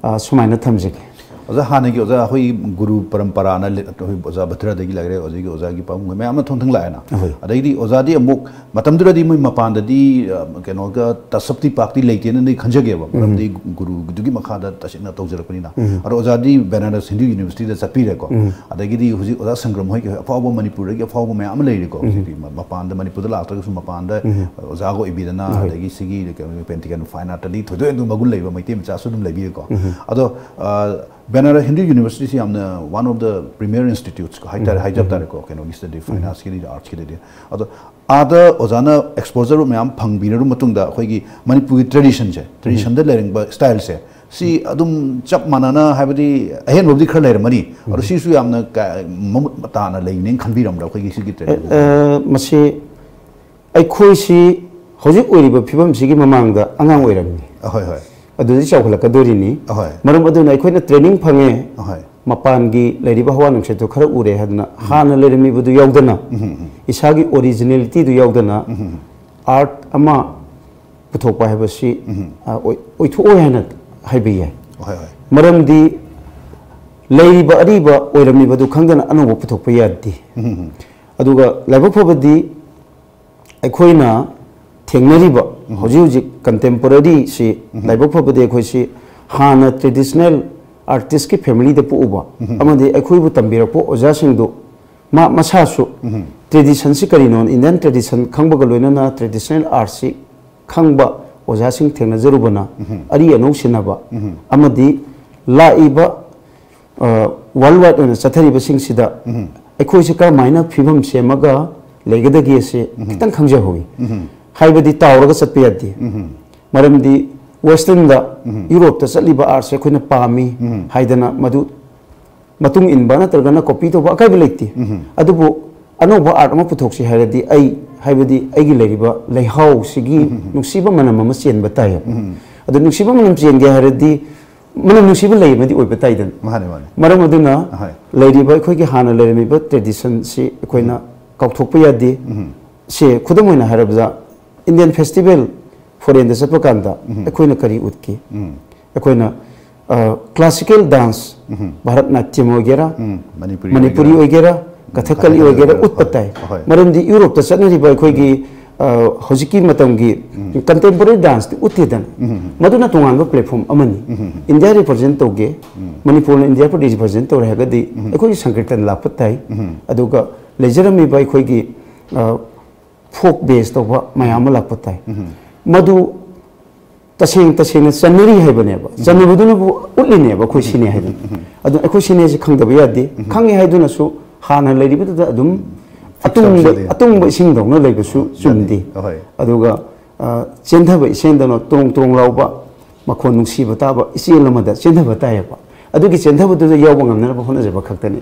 ꯑ, ꯁꯨꯃꯥꯏꯅ ꯊꯝꯖꯒꯦ꯫ ꯑꯣꯖꯥ, ꯍꯥꯟꯅꯒꯤ ꯑꯣꯖꯥ ꯑꯩꯈꯣꯏ ꯒꯨꯔꯨ ꯄꯔꯝꯄꯔꯥꯅ ꯂꯦ-, ꯑꯩꯈꯣꯏ ꯑꯣꯖꯥ ꯚꯗ꯭ꯔꯗꯒꯤ ꯂꯩꯔꯦ, ꯍꯧꯖꯤꯛꯀꯤ ꯑꯣꯖꯥꯒꯤ ꯄꯥꯕꯨꯡ ꯃꯌꯥꯝ ꯑꯃ ꯊꯣꯟ ꯊꯣꯟ ꯂꯥꯛꯑꯦꯅ꯫ ꯑꯍꯣꯏ꯫ ꯑꯗꯩꯗꯤ ꯑꯣꯖꯥꯗꯤ ꯑꯃꯨꯛ ꯃꯇꯝꯗꯨꯗꯗꯤ ꯃꯣꯏ ꯃꯄꯥꯟꯗꯗꯤ, ꯑ, ꯀꯩꯅꯣꯒ ꯇꯁꯞꯇꯤ ꯄꯥꯛꯇꯤ ꯂꯩꯇꯦꯅꯗꯤ ꯈꯟꯖꯒꯦꯕ, ꯃꯔꯝꯗꯤ ꯒꯨꯔꯨꯒꯤꯗꯨꯒꯤ ꯃꯈꯥꯗ ꯇꯁꯦꯡꯅ ꯇꯧꯖꯔꯛꯄꯅꯤꯅ꯫ ꯑꯗꯣ ꯑꯣꯖꯥꯗꯤ ꯕꯦꯅꯥꯔꯁ ꯍꯤꯟꯗꯨ ꯌꯨꯅꯤꯚꯔꯁꯤꯇꯤꯗ ꯆꯠꯄꯤꯔꯦꯀꯣ꯫ ꯑꯗꯒꯤꯗꯤ ꯍꯧꯖꯤꯛ ꯑꯣꯖꯥ ꯁꯪꯒ꯭ꯔꯝ ꯍꯣꯏ ꯑꯐꯥꯎꯕ ꯃꯅꯤꯄꯨꯔꯗꯒꯤ ꯑꯐꯥꯎꯕ ꯃꯌꯥꯝ ꯑꯃ ꯂꯩꯔꯤꯀꯣ꯫ ꯍꯧꯖꯤꯛꯇꯤ ꯃ-, ꯃꯄꯥꯟꯗ, ꯃꯅꯤꯄꯨꯔꯗ ꯂꯥꯛꯇ꯭ꯔꯒꯁꯨ ꯃꯄꯥꯟꯗ ꯑꯣꯖꯥꯒ ꯑꯣꯏꯕꯤꯗꯅ, ꯑꯗꯒꯤ ꯁꯤꯒꯤ ꯀꯩꯅꯣ ꯄꯦꯟꯇꯤꯀꯟ ꯐꯥꯏꯟ ꯑꯥꯔꯠꯇꯗꯤ ꯊꯣꯏꯗꯣꯛ ꯍꯦꯟꯗꯣꯛ ꯃꯒꯨꯟ ꯂꯩꯕ ꯃꯩꯇꯩ ꯃꯆꯥꯁꯨ ꯑꯗꯨꯝ ꯂꯩꯕꯤꯔꯦꯀꯣ꯫ ꯑꯗꯣ, ꯑ, ꯕꯦꯅꯥꯔꯁ ꯍꯤꯟꯗꯨ ꯌꯨꯅꯤꯚꯔꯁꯤꯇꯤꯁꯤ ꯌꯥꯝꯅ one of the premier institutes ꯀꯣ ꯍꯥꯏꯇꯥꯔꯦ, ꯍꯥꯏꯖꯕ ꯇꯥꯔꯦꯀꯣ, ꯀꯩꯅꯣꯒꯤꯁꯤꯗꯗꯤ, ꯐꯥꯏꯟ ꯑꯥꯔꯠꯁꯀꯤꯗꯤ, ꯑꯥꯔꯠꯁꯀꯤꯗꯗꯤ꯫ ꯑꯗꯣ ꯑꯥꯗ ꯑꯣꯖꯥꯅ ꯑꯦꯛꯁꯄꯣꯖꯔ ꯃꯌꯥꯝ ꯐꯪꯕꯤꯔꯕ ꯃꯇꯨꯡꯗ ꯑꯩꯈꯣꯏꯒꯤ ꯃꯅꯤꯄꯨꯔꯒꯤ ꯇ꯭ꯔꯦꯗꯤꯁꯟꯁꯦ, ꯇ꯭ꯔꯦꯗꯤꯁꯟꯗ ꯂꯩꯔꯝꯕ ꯁ꯭ꯇꯥꯏꯜꯁꯦ, ꯁꯤ ꯑꯗꯨꯝ ꯆꯞ ꯃꯥꯟꯅꯅ, ꯍꯥꯏꯕꯗꯤ ꯑꯍꯦꯟꯕꯕꯨꯗꯤ ꯈꯔ ꯂꯩꯔꯝꯃꯅꯤ, ꯑꯗꯣ ꯁꯤꯁꯨ ꯌꯥꯝꯅ ꯀ-, ꯃꯃꯨꯠ ꯇꯥꯅ ꯂꯩꯅꯦꯅ ꯈꯟꯕꯤꯔꯝꯕ꯭ꯔꯥ ꯑꯩꯈꯣꯏꯒꯤ ꯁꯤꯒꯤ ꯇ꯭ꯔꯦꯗꯤꯁꯟ? ꯑ, ꯃꯁꯤ ꯑꯩꯈꯣꯏꯁꯤ ꯍꯧꯖꯤꯛ ꯑꯣꯏꯔꯤꯕ ꯐꯤꯕꯝꯁꯤꯒꯤ ꯃꯃꯥꯡꯗ ꯑꯉꯥꯡ ꯑꯣꯏꯔꯝꯃꯤ꯫ ꯑꯍꯣꯏ, ꯍꯣꯏ꯫ ꯑꯗꯨꯗꯤ ꯆꯥꯎꯈꯠꯂꯛꯀꯗꯣꯔꯤꯅꯤ꯫ ꯑꯍꯣꯏ꯫ ꯃꯔꯝ ꯑꯗꯨꯅ ꯑꯩꯈꯣꯏꯅ ꯇ꯭ꯔꯦꯅꯤꯡ ꯐꯪꯉꯦ, ꯑꯍꯣꯏ꯫ ꯃꯄꯥꯟꯒꯤ ꯂꯩꯔꯤꯕ ꯍꯋꯥ ꯅꯨꯡꯁꯤꯠꯇꯨ ꯈꯔ ꯎꯔꯦ ꯍꯥꯏꯗꯅ ꯍꯥꯟꯅ ꯂꯩꯔꯝꯃꯤꯕꯗꯨ ꯌꯥꯎꯗꯅ, ꯎꯝ, ꯎꯝ, ꯎꯝ꯫ ꯏꯁꯥꯒꯤ ꯑꯣꯔꯤꯖꯤꯅꯦꯂꯤꯇꯤꯗꯨ ꯌꯥꯎꯗꯅ, ꯎꯝ, ꯎꯝ, ꯎꯝ꯫ ꯑꯥꯔꯠ ꯑꯃ ꯄꯨꯊꯣꯛꯄ ꯍꯥꯏꯕꯁꯤ, ꯎꯝ꯫ ꯑ, ꯑꯣꯏ-, ꯑꯣꯏꯊꯣꯛꯑꯣꯏ ꯍꯥꯏꯅ ꯍꯥꯏꯕ ꯌꯥꯏ꯫ ꯍꯣꯏ, ꯍꯣꯏ꯫ ꯃꯔꯝꯗꯤ ꯂꯩꯔꯤꯕ ꯑꯔꯤꯕ ꯑꯣꯏꯔꯝꯃꯤꯕꯗꯨ ꯈꯪꯗꯅ ꯑꯅꯧꯕ ꯄꯨꯊꯣꯛꯄ ꯌꯥꯗꯦ꯫ ꯎꯝ, ꯎꯝ, ꯎꯝ꯫ ꯑꯗꯨꯒ ꯂꯥꯏꯕꯛ ꯐꯕꯗꯤ ꯑꯩꯈꯣꯏꯅ ꯊꯦꯡꯅꯔꯤꯕ ꯍꯧꯖꯤꯛ ꯍꯧꯖꯤꯛ ꯀꯟꯇꯦꯝꯄꯣꯔꯔꯤꯁꯤ ꯂꯥꯏꯕꯛ ꯐꯕꯗꯤ ꯑꯩꯈꯣꯏꯁꯤ ꯍꯥꯟꯅ ꯇ꯭ꯔꯦꯗꯤꯁꯅꯦꯜ ꯑꯥꯔꯇꯤꯁꯀꯤ ꯐꯦꯃꯤꯂꯤꯗ ꯄꯣꯛꯎꯕ ꯑꯃꯗꯤ ꯑꯩꯈꯣꯏꯕꯨ ꯇꯝꯕꯤꯔꯛꯄ ꯑꯣꯖꯥꯁꯤꯡꯗꯨ ꯃꯥ ꯃꯁꯥꯁꯨ ꯇ꯭ꯔꯦꯗꯤꯁꯟꯁꯤ ꯀꯔꯤꯅꯣ, ꯏꯟꯗꯤꯌꯟ ꯇ꯭ꯔꯦꯗꯤꯁꯟ ꯈꯪꯕꯒ ꯂꯣꯏꯅꯅ ꯇ꯭ꯔꯦꯗꯤꯁꯅꯦꯜ ꯑꯥꯔꯠꯁꯤ ꯈꯪꯕ ꯑꯣꯖꯥꯁꯤꯡ ꯊꯦꯡꯅꯖꯔꯨꯕꯅ ꯑꯔꯤ ꯑꯅꯧ ꯁꯤꯟꯅꯕ ꯑꯃꯗꯤ ꯂꯥꯛꯏꯕ ꯋꯥꯔꯜ ꯋꯥꯏꯗ ꯑꯣꯏꯅ ꯆꯠꯊꯔꯤꯕꯁꯤꯡꯁꯤꯗ ꯑꯩꯈꯣꯏꯁꯦ ꯀꯔꯝꯍꯥꯏꯅ ꯐꯤꯕꯝ ꯁꯦꯝꯃꯒ ꯂꯩꯒꯗꯒꯦꯁꯦ ꯈꯤꯇꯪ ꯈꯪꯖꯍꯧꯋꯤ꯫ ꯍꯥꯏꯕꯗꯤ ꯇꯥꯎꯔꯒ ꯆꯠꯄ ꯌꯥꯗꯦ꯫ ꯃꯔꯝꯗꯤ ꯋꯦꯁꯇꯔꯟꯗ ꯌꯨꯔꯣꯞꯇ ꯆꯠꯂꯤꯕ ꯑꯥꯔꯠꯁꯦ ꯑꯩꯈꯣꯏꯅ ꯄꯥꯝꯃꯤ ꯍꯥꯏꯗꯅ ꯃꯗꯨ ꯃꯇꯨꯡ ꯏꯟꯕ ꯅꯠꯇ꯭ꯔꯒꯅ ꯀꯣꯄꯤ ꯇꯧꯕ ꯑꯀꯥꯏꯕ ꯂꯩꯇꯦ꯫ ꯑꯗꯨꯕꯨ ꯑꯅꯧꯕ ꯑꯥꯔꯠ ꯑꯃ ꯄꯨꯊꯣꯛꯁꯤ ꯍꯥꯏꯔꯗꯤ ꯑꯩ, ꯍꯥꯏꯕꯗꯤ ꯑꯩꯒꯤ ꯂꯩꯔꯤꯕ ꯂꯩꯍꯥꯎꯁꯤꯒꯤ ꯅꯨꯡꯁꯤꯕ ꯃꯅꯝ ꯑꯃ ꯆꯦꯟꯕ ꯇꯥꯏꯌꯦꯕ꯫ ꯑꯗꯨ ꯅꯨꯡꯁꯤꯕ ꯃꯅꯝ ꯆꯦꯟꯒꯦ ꯍꯥꯏꯔꯗꯤ ꯃꯅꯝ ꯅꯨꯡꯁꯤꯕ ꯂꯩ ꯑꯃꯗꯤ ꯑꯣꯏꯕ ꯇꯥꯏꯗꯅ꯫ ꯃꯥꯅꯦ, ꯃꯥꯅꯦ꯫ ꯃꯔꯝ ꯑꯗꯨꯅ ꯍꯣꯏ꯫ ꯂꯩꯔꯤꯕ ꯑꯩꯈꯣꯏꯒꯤ ꯍꯥꯟꯅ ꯂꯩꯔꯝꯃꯤꯕ ꯇ꯭ꯔꯦꯗꯤꯁꯟꯁꯤ ꯑꯩꯈꯣꯏꯅ ꯀꯥꯎꯊꯣꯛꯄ ꯌꯥꯗꯦ꯫ ꯁꯦ ꯈꯨꯗꯝ ꯑꯣꯏꯅ ꯍꯥꯏꯔꯕꯗ ꯏꯟꯗꯤꯌꯟ ꯐꯦꯁꯇꯤꯚꯦꯜ ꯐꯣꯔꯦꯟꯗ ꯆꯠꯄ ꯀꯥꯟꯗ ꯑꯩꯈꯣꯏꯅ ꯀꯔꯤ ꯎꯠꯀꯦ? ꯑꯩꯈꯣꯏꯅ ꯀ꯭ꯂꯥꯁꯤꯀꯦꯜ ꯗꯥꯟꯁ, ꯚꯥꯔꯠ ꯅꯥꯇ꯭ꯌꯝ ꯑꯣꯏꯒꯦꯔꯥ, ꯃꯅꯤꯄꯨꯔꯤ ꯃꯅꯤꯄꯨꯔꯤ ꯑꯣꯏꯒꯦꯔꯥ, ꯀꯊꯛꯀꯂꯤ ꯀꯊꯛꯀꯂꯤ ꯑꯣꯏꯒꯦꯔꯥ ꯑꯣꯏꯒꯦꯔꯥ, ꯎꯠꯄ ꯍꯣꯏ, ꯇꯥꯏ꯫ ꯍꯣꯏ꯫ ꯃꯔꯝꯗꯤ ꯌꯨꯔꯣꯞꯇ ꯆꯠꯅꯔꯤꯕ ꯑꯩꯈꯣꯏꯒꯤ ꯍꯧꯖꯤꯛꯀꯤ ꯃꯇꯝꯒꯤ ꯀꯟꯇꯦꯝꯄꯣꯔꯔꯤ ꯗꯥꯟꯁꯇꯤ ꯎꯠꯇꯦꯗꯅ꯫ ꯃꯗꯨꯅ ꯇꯣꯉꯥꯟꯕ ꯄ꯭ꯂꯦꯠꯐꯣꯝ ꯑꯃꯅꯤ꯫ ꯏꯟꯗꯤꯌꯥ ꯔꯤꯄ꯭ꯔꯖꯦꯟ ꯇꯧꯒꯦ, ꯃꯅꯤꯄꯨꯔꯅ ꯏꯟꯗꯤꯌꯥ ꯔꯤꯄ꯭ꯔꯖꯦꯟ ꯇꯧꯔꯦ ꯍꯥꯏꯔꯒꯗꯤ ꯑꯩꯈꯣꯏꯒꯤ ꯁꯪꯀꯤꯔꯇꯟ ꯂꯥꯛꯄ ꯇꯥꯏ꯫ ꯑꯗꯨꯒ ꯂꯩꯖꯔꯝꯃꯤꯕ ꯑꯩꯈꯣꯏꯒꯤ ꯐꯣꯛ ꯕꯦꯁ ꯇꯧꯕ ꯃꯌꯥꯝ ꯑꯃ ꯂꯥꯛꯄ ꯇꯥꯏ꯫ ꯃꯗꯨ ꯇꯁꯦꯡ ꯇꯁꯦꯡꯅ ꯆꯟꯅꯔꯤ ꯍꯥꯏꯕꯅꯦꯕ꯫ ꯆꯟꯅꯕꯗꯨꯅꯕꯨ ꯎꯠꯂꯤꯅꯦꯕ ꯑꯩꯈꯣꯏ ꯁꯤꯅꯦ ꯍꯥꯏꯗꯅ꯫ ꯑꯗꯨ ꯑꯩꯈꯣꯏ ꯁꯤꯅꯦꯁꯤ ꯈꯪꯗꯕ ꯌꯥꯗꯦ꯫ ꯈꯪꯉꯦ ꯍꯥꯏꯗꯨꯅꯁꯨ ꯍꯥꯟꯅ ꯂꯩꯔꯤꯕꯗꯨꯗ ꯑꯗꯨꯝ ꯑꯇꯨꯡꯕ, ꯆꯨꯝꯖꯗꯦ꯫ ꯑꯇꯨꯡꯕ ꯏꯁꯤꯡꯗꯧꯅ ꯂꯩꯕꯁꯨ ꯆꯨꯝꯗꯦ꯫ ꯑꯍꯣꯏ꯫ ꯑꯗꯨꯒ, ꯑ, ꯆꯦꯟꯊꯕ ꯏꯆꯦꯜꯗꯧꯅ ꯇꯣꯡ ꯇꯣꯡ ꯂꯥꯎꯕ ꯃꯈꯣꯟ ꯅꯨꯡꯁꯤꯕ ꯇꯥꯕ ꯏꯆꯦꯜ ꯑꯃꯗ ꯆꯦꯟꯊꯕ ꯇꯥꯏꯌꯦꯕ꯫ ꯑꯗꯨꯒꯤ ꯆꯦꯟꯊꯕꯗꯨꯗ ꯌꯥꯎꯕ ꯉꯝꯅꯅꯕ ꯍꯣꯠꯅꯖꯕ ꯈꯛꯇꯅꯤ꯫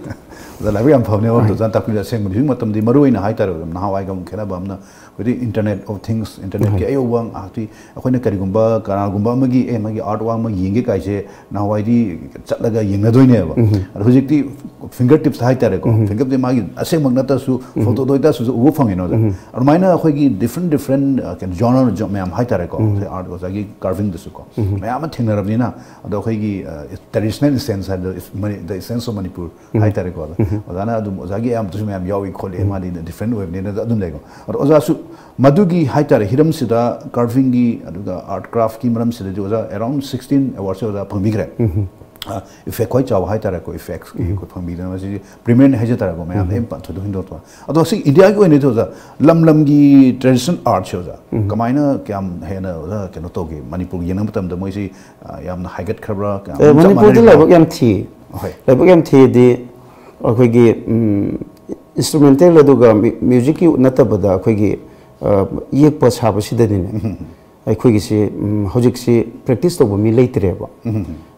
ꯑꯣꯖꯥ, ꯂꯥꯏꯕꯛ ꯌꯥꯝ ꯐꯕꯅꯦ, ꯑꯣꯖꯥꯅ ꯇꯥꯛꯄꯤꯔꯤꯗꯣ꯫ ꯑꯁꯦꯡꯕꯅꯤ, ꯍꯧꯖꯤꯛ ꯃꯇꯝꯗꯤ ꯃꯔꯨ ꯑꯣꯏꯅ ꯍꯥꯏꯇꯥꯔꯦ, ꯅꯍꯥꯟꯋꯥꯏꯒ ꯑꯃꯨꯛ ꯈꯦꯠꯅꯕ ꯑꯃꯅ, ꯍꯧꯖꯤꯛ Internet of Things, ꯏꯟꯇꯔꯅꯦꯠꯀꯤ ꯑꯍꯣꯏ꯫ ꯑꯌꯧꯕ ꯉꯥꯏꯍꯥꯛꯇꯤ ꯑꯩꯈꯣꯏꯅ ꯀꯔꯤꯒꯨꯝꯕ, ꯀꯅꯥꯒꯨꯝꯕ ꯑꯃꯒꯤ, ꯑꯦ, ꯃꯥꯒꯤ ꯑꯥꯔꯠ ꯋꯥꯔꯛ ꯑꯃ ꯌꯦꯡꯒꯦ ꯀꯥꯏꯁꯦ ꯅꯍꯥꯟꯋꯥꯏꯗꯤ ꯆꯠꯂꯒ ꯌꯦꯡꯅꯗꯣꯏꯅꯦꯕ꯫ ꯑꯗꯣ ꯍꯧꯖꯤꯛꯇꯤ ꯐꯤꯡꯒꯔ ꯇꯤꯞꯁ ꯍꯥꯏꯇꯥꯔꯦꯀꯣ, ꯐꯤꯡꯒꯔ ꯇꯤꯞꯁ ꯃꯥꯒꯤ ꯑꯁꯦꯡꯕ ꯅꯠꯇ꯭ꯔꯁꯨ, ꯐꯣꯇꯣꯗ ꯑꯣꯏꯇꯥꯔꯁꯨ ꯎꯕ ꯐꯪꯉꯦꯅ ꯑꯣꯖꯥ꯫ ꯑꯗꯨꯃꯥꯏꯅ ꯑꯩꯈꯣꯏꯒꯤ ꯗꯤꯐ꯭ꯔꯦꯟ ꯗꯤꯐ꯭ꯔꯦꯟ, ꯑ, ꯀꯩꯅꯣ, ꯖꯣꯅꯔ ꯃꯌꯥꯝ ꯍꯥꯏꯇꯥꯔꯦꯀꯣ, ꯉꯁꯥꯏ ꯑꯥꯔꯠ ꯑꯣꯖꯥꯒꯤ ꯀꯥꯔꯚꯤꯡꯗꯁꯨꯀꯣ ꯃꯌꯥꯝ ꯑꯃ ꯊꯦꯡꯅꯔꯕꯅꯤꯅ, ꯑꯗꯣ ꯑꯩꯈꯣꯏꯒꯤ, ꯑ, ꯇ꯭ꯔꯦꯗꯤꯁꯅꯦꯜ ꯏꯁꯦꯟꯁ ꯍꯥꯏꯕꯗꯣ, ꯏꯁ-, ꯃꯅꯤ-, The Essence ofꯃꯅꯤꯄꯨꯔ ꯍꯥꯏꯇꯥꯔꯦꯀꯣ꯫ ꯑꯗꯣ ꯑꯣꯖꯥꯅ ꯑꯗꯨꯝ, ꯑꯣꯖꯥꯒꯤ ꯑꯌꯥꯝꯕꯗꯁꯨ ꯃꯌꯥꯝ ꯌꯥꯎꯏ ꯈꯣꯠꯂꯤ, ꯃꯥꯗꯤ ꯗꯤꯐ꯭ꯔꯦꯟ ꯑꯣꯏꯕꯅꯤꯅ ꯑꯗꯨꯝ ꯂꯩꯀꯣ꯫ ꯑꯗꯣ ꯑꯣꯖꯥꯁꯨ ꯃꯗꯨꯒꯤ ꯍꯥꯏꯇꯥꯔꯦ ꯍꯤꯔꯝꯁꯤꯗ, ꯀꯥꯔꯚꯤꯡꯒꯤ ꯑꯗꯨꯒ ꯑꯥꯔꯠ ꯀ꯭ꯔꯥꯐꯀꯤ ꯃꯔꯝꯁꯤꯗꯗꯤ ꯑꯣꯖꯥ ꯑꯦꯔꯥꯎꯟ ꯁꯤꯛꯁꯇꯤꯟ ꯑꯦꯋꯥꯔꯗꯁꯦ ꯑꯣꯖꯥ ꯐꯪꯕꯤꯈ꯭ꯔꯦ꯫ ꯏꯐꯦꯛ ꯈ꯭ꯋꯥꯏ ꯆꯥꯎꯕ ꯍꯥꯏꯇꯥꯔꯦꯀꯣ, ꯏꯐꯦꯛꯁꯀꯤ ꯑꯩꯈꯣꯏ ꯐꯪꯕꯤꯗꯅ ꯃꯁꯤꯗꯤ ꯄ꯭ꯔꯤꯃꯤꯌꯔꯅꯤ ꯍꯥꯏꯖ ꯇꯥꯔꯦꯀꯣ, ꯃꯌꯥꯝꯗ ꯑꯩꯅ ꯄꯥ- ꯊꯣꯏꯗꯣꯛ ꯍꯦꯟꯗꯣꯛꯄ꯫ ꯑꯗꯣ ꯁꯤ ꯏꯟꯗꯤꯌꯥꯒꯤ ꯑꯣꯏꯅꯗꯤ ꯑꯣꯖꯥ, ꯂꯝ ꯂꯝꯒꯤ ꯇ꯭ꯔꯦꯗꯤꯁꯅꯦꯜ ꯑꯥꯔꯠꯁꯦ ꯑꯣꯖꯥ ꯀꯃꯥꯏꯅ ꯀꯌꯥꯝ ꯍꯦꯟꯅ ꯑꯣꯖꯥ ꯀꯩꯅꯣ ꯇꯧꯒꯦ? ꯃꯅꯤꯄꯨꯔꯒꯤ ꯌꯦꯡꯕ ꯃꯇꯝꯗ ꯃꯣꯏꯁꯤ, ꯑ, ꯌꯥꯝꯅ ꯍꯥꯏꯒꯠꯈ꯭ꯔꯕ꯭ꯔꯥ? ꯀꯌꯥꯝ ꯑꯦ, ꯆꯞ ꯃꯅꯤꯄꯨꯔꯗꯤ ꯃꯥꯟꯅꯔꯤꯕ꯭ꯔꯥ? ꯂꯥꯏꯕꯛ ꯌꯥꯝ ꯊꯤ꯫ ꯍꯣꯏ꯫ ꯂꯥꯏꯕꯛ ꯌꯥꯝ ꯊꯤꯗꯤ ꯑꯩꯈꯣꯏꯒꯤ, ꯎꯝ, ꯏꯟꯁꯇ꯭ꯔꯨꯃꯦꯟꯇꯦꯜ ꯑꯗꯨꯒ ꯃ꯭ꯌꯨ-, ꯃ꯭ꯌꯨꯖꯤꯛꯀꯤ ꯅꯠꯇꯕꯗ ꯑꯩꯈꯣꯏꯒꯤ, ꯑ, ꯌꯦꯛꯄ ꯁꯥꯕꯁꯤꯗꯅꯤꯅꯦ꯫ ꯑꯩꯈꯣꯏꯒꯤꯁꯤ, ꯎꯝ, ꯍꯧꯖꯤꯛꯁꯤ ꯄ꯭ꯔꯦꯛꯇꯤꯁ ꯇꯧꯕ ꯃꯤ ꯂꯩꯇ꯭ꯔꯦꯕ꯫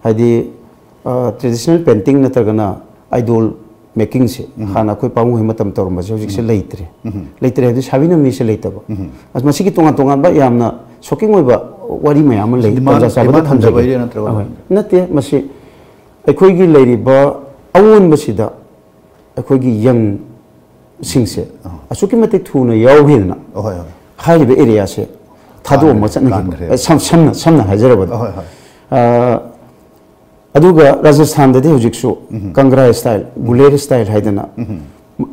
ꯍꯥꯏꯗꯤ, ꯑ, ꯇ꯭ꯔꯦꯗꯤꯁꯅꯦꯜ ꯄꯦꯟꯇꯤꯡ ꯅꯠꯇ꯭ꯔꯒꯅ ꯑꯥꯏꯗꯣꯜ ꯃꯦꯀꯤꯡꯁꯦ ꯍꯥꯟꯅ ꯑꯩꯈꯣꯏ ꯄꯥꯕꯨꯡ ꯍꯣꯏ ꯃꯇꯝ ꯇꯧꯔꯝꯕꯁꯦ ꯍꯧꯖꯤꯛꯁꯦ ꯂꯩꯇ꯭ꯔꯦ꯫ ꯂꯩꯇ꯭ꯔꯦ ꯍꯥꯏꯕꯗꯤ ꯁꯥꯕꯤꯅꯕ ꯃꯤꯁꯦ ꯂꯩꯇꯕ꯫ ꯑꯁ, ꯃꯁꯤꯒꯤ ꯇꯣꯉꯥꯟ ꯇꯣꯉꯥꯟꯕ ꯌꯥꯝꯅ ꯁꯣꯛꯀꯤꯡ ꯑꯣꯏꯕ ꯋꯥꯔꯤ ꯃꯌꯥꯝ ꯑꯃ ꯂꯩ꯫ ꯗꯤꯃꯥꯟ, ꯇꯥꯟꯖꯥ ꯆꯥꯕꯗ ꯗꯤꯃꯥꯟ ꯊꯝꯖꯒꯦ꯫ ꯍꯟꯊꯕꯩꯔꯥ ꯅꯠꯇ꯭ꯔꯒ ꯑꯍꯣꯏ꯫ ꯀꯃꯥꯏꯅ? ꯅꯠꯇꯦ, ꯃꯁꯤ ꯑꯩꯈꯣꯏꯒꯤ ꯂꯩꯔꯤꯕ ꯑꯑꯣꯟꯕꯁꯤꯗ ꯑꯩꯈꯣꯏꯒꯤ ꯌꯪꯁꯤꯡꯁꯦ ꯑꯥ꯫ ꯑꯁꯨꯛꯀꯤ ꯃꯇꯤꯛ ꯊꯨꯅ ꯌꯥꯎꯈꯤꯗꯅ ꯑꯍꯣꯏ, ꯍꯣꯏ꯫ ꯍꯥꯏꯔꯤꯕ ꯑꯦꯔꯤꯌꯥꯁꯦ ꯊꯥꯗꯣꯛꯑꯝꯕ ꯀꯥꯟꯈ꯭ꯔꯦ, ꯆꯠꯅꯈꯤꯕ꯫ ꯀꯥꯟꯈ꯭ꯔꯦ꯫ ꯑ, ꯁꯝ-, ꯁꯝꯅ, ꯁꯝꯅ ꯍꯥꯏꯖꯔꯕꯗ꯫ ꯑꯍꯣꯏ, ꯍꯣꯏ꯫ ꯑ, ꯑꯗꯨꯒ ꯔꯥꯖꯁꯊꯥꯟꯗꯗꯤ ꯍꯧꯖꯤꯛꯁꯨ ꯀꯪꯒ꯭ꯔꯥ ꯁ꯭ꯇꯥꯏꯜ, ꯒꯨꯂꯦꯔ ꯁ꯭ꯇꯥꯏꯜ ꯍꯥꯏꯗꯅ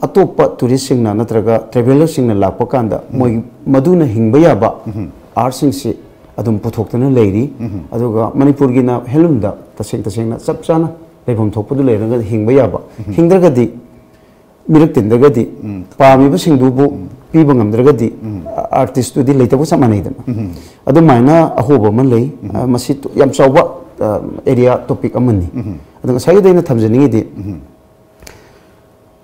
ꯑꯇꯣꯞꯄ ꯇꯨꯔꯤꯁꯁꯤꯡꯅ ꯅꯠꯇ꯭ꯔꯒ ꯇ꯭ꯔꯦꯚꯦꯂꯔꯁꯤꯡꯅ ꯂꯥꯛꯄ ꯀꯥꯟꯗ ꯃꯣꯏ ꯃꯗꯨꯅ ꯍꯤꯡꯕ ꯌꯥꯕ ꯑꯥꯔꯠꯁꯤꯡꯁꯤ ꯑꯗꯨꯝ ꯄꯨꯊꯣꯛꯇꯨꯅ ꯂꯩꯔꯤ꯫ ꯑꯗꯨꯒ ꯃꯅꯤꯄꯨꯔꯒꯤꯅ ꯍꯦꯟꯂꯨꯝꯗ ꯇꯁꯦꯡ ꯇꯁꯦꯡꯅ ꯆꯞ ꯆꯥꯅ ꯂꯩꯐꯝ ꯊꯣꯛꯄꯗꯨ ꯂꯩꯔꯒ ꯍꯤꯡꯕ ꯌꯥꯕ, ꯍꯤꯡꯗ꯭ꯔꯒꯗꯤ ꯃꯤꯔꯛ ꯇꯤꯟꯗ꯭ꯔꯒꯗꯤ, ꯎꯝ꯫ ꯄꯥꯝꯃꯤꯕꯁꯤꯡꯗꯨꯕꯨ ꯎꯝ꯫ ꯄꯤꯕ ꯉꯝꯗ꯭ꯔꯒꯗꯤ, ꯎꯝ꯫ ꯑꯥꯔꯇꯤꯁꯇꯨꯗꯤ ꯂꯩꯇꯕꯒ ꯆꯞ ꯃꯥꯟꯅꯩꯗꯅ꯫ ꯎꯝ꯫ ꯑꯗꯨꯃꯥꯏꯅ ꯑꯍꯣꯕ ꯑꯃ ꯂꯩ꯫ ꯎꯝ꯫ ꯑ, ꯃꯁꯤ ꯇꯣ-, ꯌꯥꯝ ꯆꯥꯎꯕ, ꯑ, ꯑꯦꯔꯤꯌꯥ ꯇꯣꯄꯤꯛ ꯑꯃꯅꯤ꯫ ꯎꯝ꯫ ꯑꯗꯣ ꯉꯁꯥꯏꯒꯤꯗꯣ ꯑꯩꯅ ꯊꯝꯖꯅꯤꯡꯉꯤꯗꯤ, ꯎꯝ꯫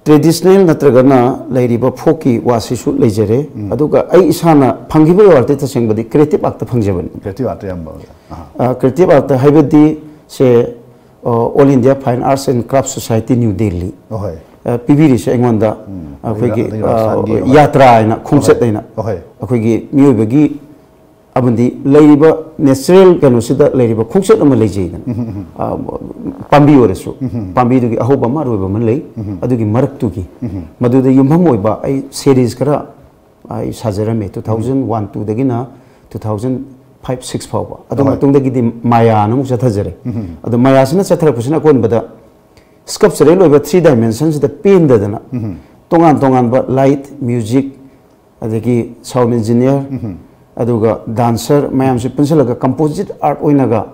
ꯇ꯭ꯔꯦꯗꯤꯁꯅꯦꯜ ꯅꯠꯇ꯭ꯔꯒꯅ ꯂꯩꯔꯤꯕ ꯐꯣꯛꯀꯤ ꯋꯥꯁꯤꯁꯨ ꯂꯩꯖꯔꯦ꯫ ꯎꯝ꯫ ꯑꯗꯨꯒ ꯑꯩ ꯏꯁꯥꯅ ꯐꯪꯈꯤꯕ ꯑꯦꯋꯥꯔꯗꯇꯤ ꯇꯁꯦꯡꯕꯗꯤ ꯀ꯭ꯔꯤꯌꯦꯇꯤꯞ ꯑꯥꯔꯠꯇ ꯐꯪꯖꯕꯅꯤ꯫ ꯀ꯭ꯔꯤꯌꯦꯇꯤꯞ ꯑꯥꯔꯠꯇ ꯌꯥꯝꯕ ꯑꯣꯏꯔꯦ꯫ ꯑꯍꯥ꯫ ꯑ, ꯀ꯭ꯔꯤꯌꯦꯇꯤꯞ ꯑꯥꯔꯠꯇ ꯍꯥꯏꯕꯗꯤ ꯁꯦ, ꯑ, All India Fine Arts and Craft Society, New Delhi꯫ ꯑꯍꯣꯏ꯫ ꯑ, ꯄꯤꯕꯤꯔꯤꯁꯦ ꯑꯩꯉꯣꯟꯗ ꯎꯝ꯫ ꯑꯩꯈꯣꯏꯒꯤ, ꯑꯗꯒꯤ ꯑ, ꯔꯥꯖꯁꯊꯥꯟꯒꯤ, ꯑꯍꯣꯏ꯫ ꯌꯥꯇ꯭ꯔꯥ ꯍꯥꯏꯅ ꯈꯣꯡꯆꯠ ꯑꯍꯣꯏ꯫ ꯍꯥꯏꯅ ꯑꯍꯣꯏ꯫ ꯑꯩꯈꯣꯏꯒꯤ ꯃꯤꯑꯣꯏꯕꯒꯤ ꯑꯃꯗꯤ ꯂꯩꯔꯤꯕ ꯅꯦꯆꯔꯦꯜ ꯀꯩꯅꯣꯁꯤꯗ ꯂꯩꯔꯤꯕ ꯈꯣꯡꯆꯠ ꯑꯃ ꯂꯩꯖꯩꯗꯅ꯫ ꯎꯝ, ꯎꯝ, ꯎꯝ꯫ ꯑ, ꯄꯥꯝꯕꯤ ꯑꯣꯏꯔꯁꯨ, ꯎꯝ, ꯎꯝ꯫ ꯄꯥꯝꯕꯤꯗꯨꯒꯤ ꯑꯍꯧꯕ ꯑꯃ ꯑꯔꯣꯏꯕ ꯑꯃ ꯂꯩ꯫ ꯎꯝ, ꯎꯝ꯫ ꯑꯗꯨꯒꯤ ꯃꯔꯛꯇꯨꯒꯤ ꯎꯝ, ꯎꯝ꯫ ꯃꯗꯨꯗ ꯌꯨꯝꯐꯝ ꯑꯣꯏꯕ ꯑꯩ ꯁꯦꯔꯤꯁ ꯈꯔ ꯑꯩ ꯁꯥꯖꯔꯝꯃꯦ, ꯇꯨ ꯊꯥꯎꯖꯟ ꯋꯥꯟ ꯇꯨꯗꯒꯤꯅ ꯇꯨ ꯊꯥꯎꯖꯟ ꯐꯥꯏꯚ ꯁꯤꯛꯁ ꯐꯥꯎꯕ꯫ ꯑꯗꯨ ꯑꯍꯣꯏ꯫ ꯃꯇꯨꯡꯗꯒꯤꯗꯤ ꯃꯥꯌꯥꯅ ꯑꯃꯨꯛ ꯆꯠꯊꯖꯔꯦ꯫ ꯎꯝ, ꯎꯝ꯫ ꯑꯗꯣ ꯃꯥꯌꯥꯁꯤꯅ ꯆꯠꯊꯔꯛꯄꯁꯤꯅ ꯑꯀꯣꯟꯕꯗ ꯁ꯭ꯀꯜꯞꯆꯔꯦꯜ ꯑꯣꯏꯕ ꯊ꯭ꯔꯤ ꯗꯥꯏꯃꯦꯟꯁꯟꯁꯤꯗ ꯄꯦꯟꯗꯗꯅ ꯎꯝ꯫ ꯇꯣꯉꯥꯟ ꯇꯣꯉꯥꯟꯕ ꯂꯥꯏꯠ, ꯃ꯭ꯌꯨꯖꯤꯛ, ꯑꯗꯒꯤ sound engineer, ꯑꯗꯨꯒ dancer ꯃꯌꯥꯝꯁꯦ ꯄꯨꯟꯁꯤꯜꯂꯒ composite art ꯑꯣꯏꯅꯒ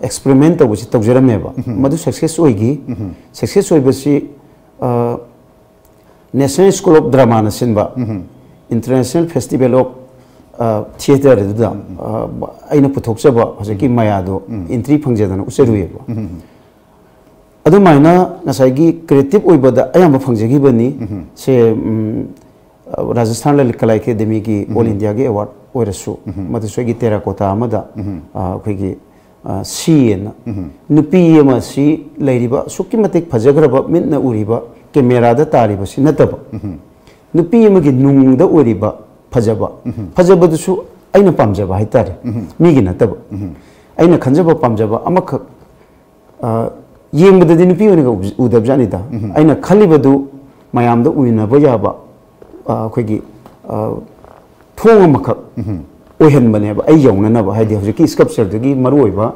ꯑꯦꯛꯁꯄꯦꯔꯤꯃꯦꯟ ꯇꯧꯕꯁꯤ ꯇꯧꯖꯔꯝꯃꯦꯕ꯫ ꯃꯗꯨ ꯁꯛꯁꯦꯁ ꯑꯣꯏꯈꯤ꯫ ꯁꯛꯁꯦꯁ ꯑꯣꯏꯕꯁꯤ National School of Dramaꯅ ꯁꯤꯟꯕ International Festival of Theatre ꯑꯗꯨꯗ ꯑꯩꯅ ꯄꯨꯊꯣꯛꯆꯕ ꯍꯧꯖꯤꯛꯀꯤ ꯃꯌꯥꯗꯣ ꯑꯦꯟꯇ꯭ꯔꯤ ꯐꯪꯖꯗꯅ ꯎꯠꯆꯔꯨꯏꯌꯦꯕ꯫ ꯑꯗꯨꯃꯥꯏꯅ ꯉꯁꯥꯏꯒꯤ ꯀ꯭ꯔꯤꯌꯦꯇꯤꯞ ꯑꯣꯏꯕꯗ ꯑꯌꯥꯝꯕ ꯐꯪꯖꯈꯤꯕꯅꯤ꯫ ꯁꯦ, ꯎꯝ, ꯔꯥꯖꯁꯊꯥꯟ ꯂꯂꯤꯠ ꯀꯂꯥ ꯑꯦꯀꯥꯗꯦꯃꯤꯒꯤ ꯑꯣꯜ ꯏꯟꯗꯤꯌꯥꯒꯤ ꯑꯦꯋꯥꯔꯗ ꯑꯣꯏꯔꯁꯨ, ꯃꯗꯨꯁꯨ ꯑꯩꯒꯤ ꯇꯦꯔꯥꯀꯣꯇꯥ ꯑꯃꯗ, ꯑ, ꯑꯩꯈꯣꯏꯒꯤ, ꯑ, ꯁꯤ ꯑꯅ ꯅꯨꯄꯤ ꯑꯃ ꯑꯁꯤ ꯂꯩꯔꯤꯕ ꯑꯁꯨꯛꯀꯤ ꯃꯇꯤꯛ ꯐꯖꯈ꯭ꯔꯕ, ꯃꯤꯠꯅ ꯎꯔꯤꯕ, ꯀꯦꯃꯦꯔꯥꯗ ꯇꯥꯔꯤꯕꯁꯤ ꯅꯠꯇꯕ, ꯅꯨꯄꯤ ꯑꯃꯒꯤ ꯅꯨꯡꯗ ꯑꯣꯏꯔꯤꯕ ꯐꯖꯕ, ꯐꯖꯕꯗꯨꯁꯨ ꯑꯩꯅ ꯄꯥꯝꯖꯕ ꯍꯥꯏꯇꯥꯔꯦ, ꯃꯤꯒꯤ ꯅꯠꯇꯕ꯫ ꯑꯩꯅ ꯈꯟꯖꯕ ꯄꯥꯝꯖꯕ ꯑꯃꯈꯛ ꯑ, ꯌꯦꯡꯕꯗꯗꯤ ꯅꯨꯄꯤ ꯑꯣꯏꯅꯒ ꯎꯕ-, ꯎꯗꯕꯖꯥꯠꯅꯤꯗ꯫ ꯑꯩꯅ ꯈꯜꯂꯤꯕꯗꯨ ꯃꯌꯥꯝꯗ ꯎꯃꯤꯟꯅꯕ ꯌꯥꯕ, ꯑ, ꯑꯩꯈꯣꯏꯒꯤ, ꯑ, ꯊꯣꯡ ꯑꯃꯈꯛ ꯑꯣꯏꯍꯟꯕꯅꯦꯕ, ꯑꯩ ꯌꯧꯅꯅꯕ꯫ ꯍꯥꯏꯗꯤ ꯍꯧꯖꯤꯛꯀꯤ ꯁ꯭ꯀꯜꯞꯆꯔꯗꯨꯒꯤ ꯃꯔꯨꯑꯣꯏꯕ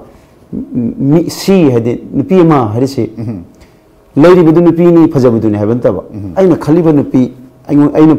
ꯃꯤ, ꯁꯤ ꯍꯥꯏꯗꯤ ꯅꯨꯄꯤ ꯑꯃ ꯍꯥꯏꯔꯤꯁꯤ ꯂꯩꯔꯤꯕꯗꯨ ꯅꯨꯄꯤꯅꯤ, ꯐꯖꯕꯗꯨꯅꯤ ꯍꯥꯏꯕ ꯅꯠꯇꯕ, ꯑꯩꯅ ꯈꯜꯂꯤꯕ ꯅꯨꯄꯤ, ꯑꯩꯉꯣꯟ-, ꯑꯩꯅ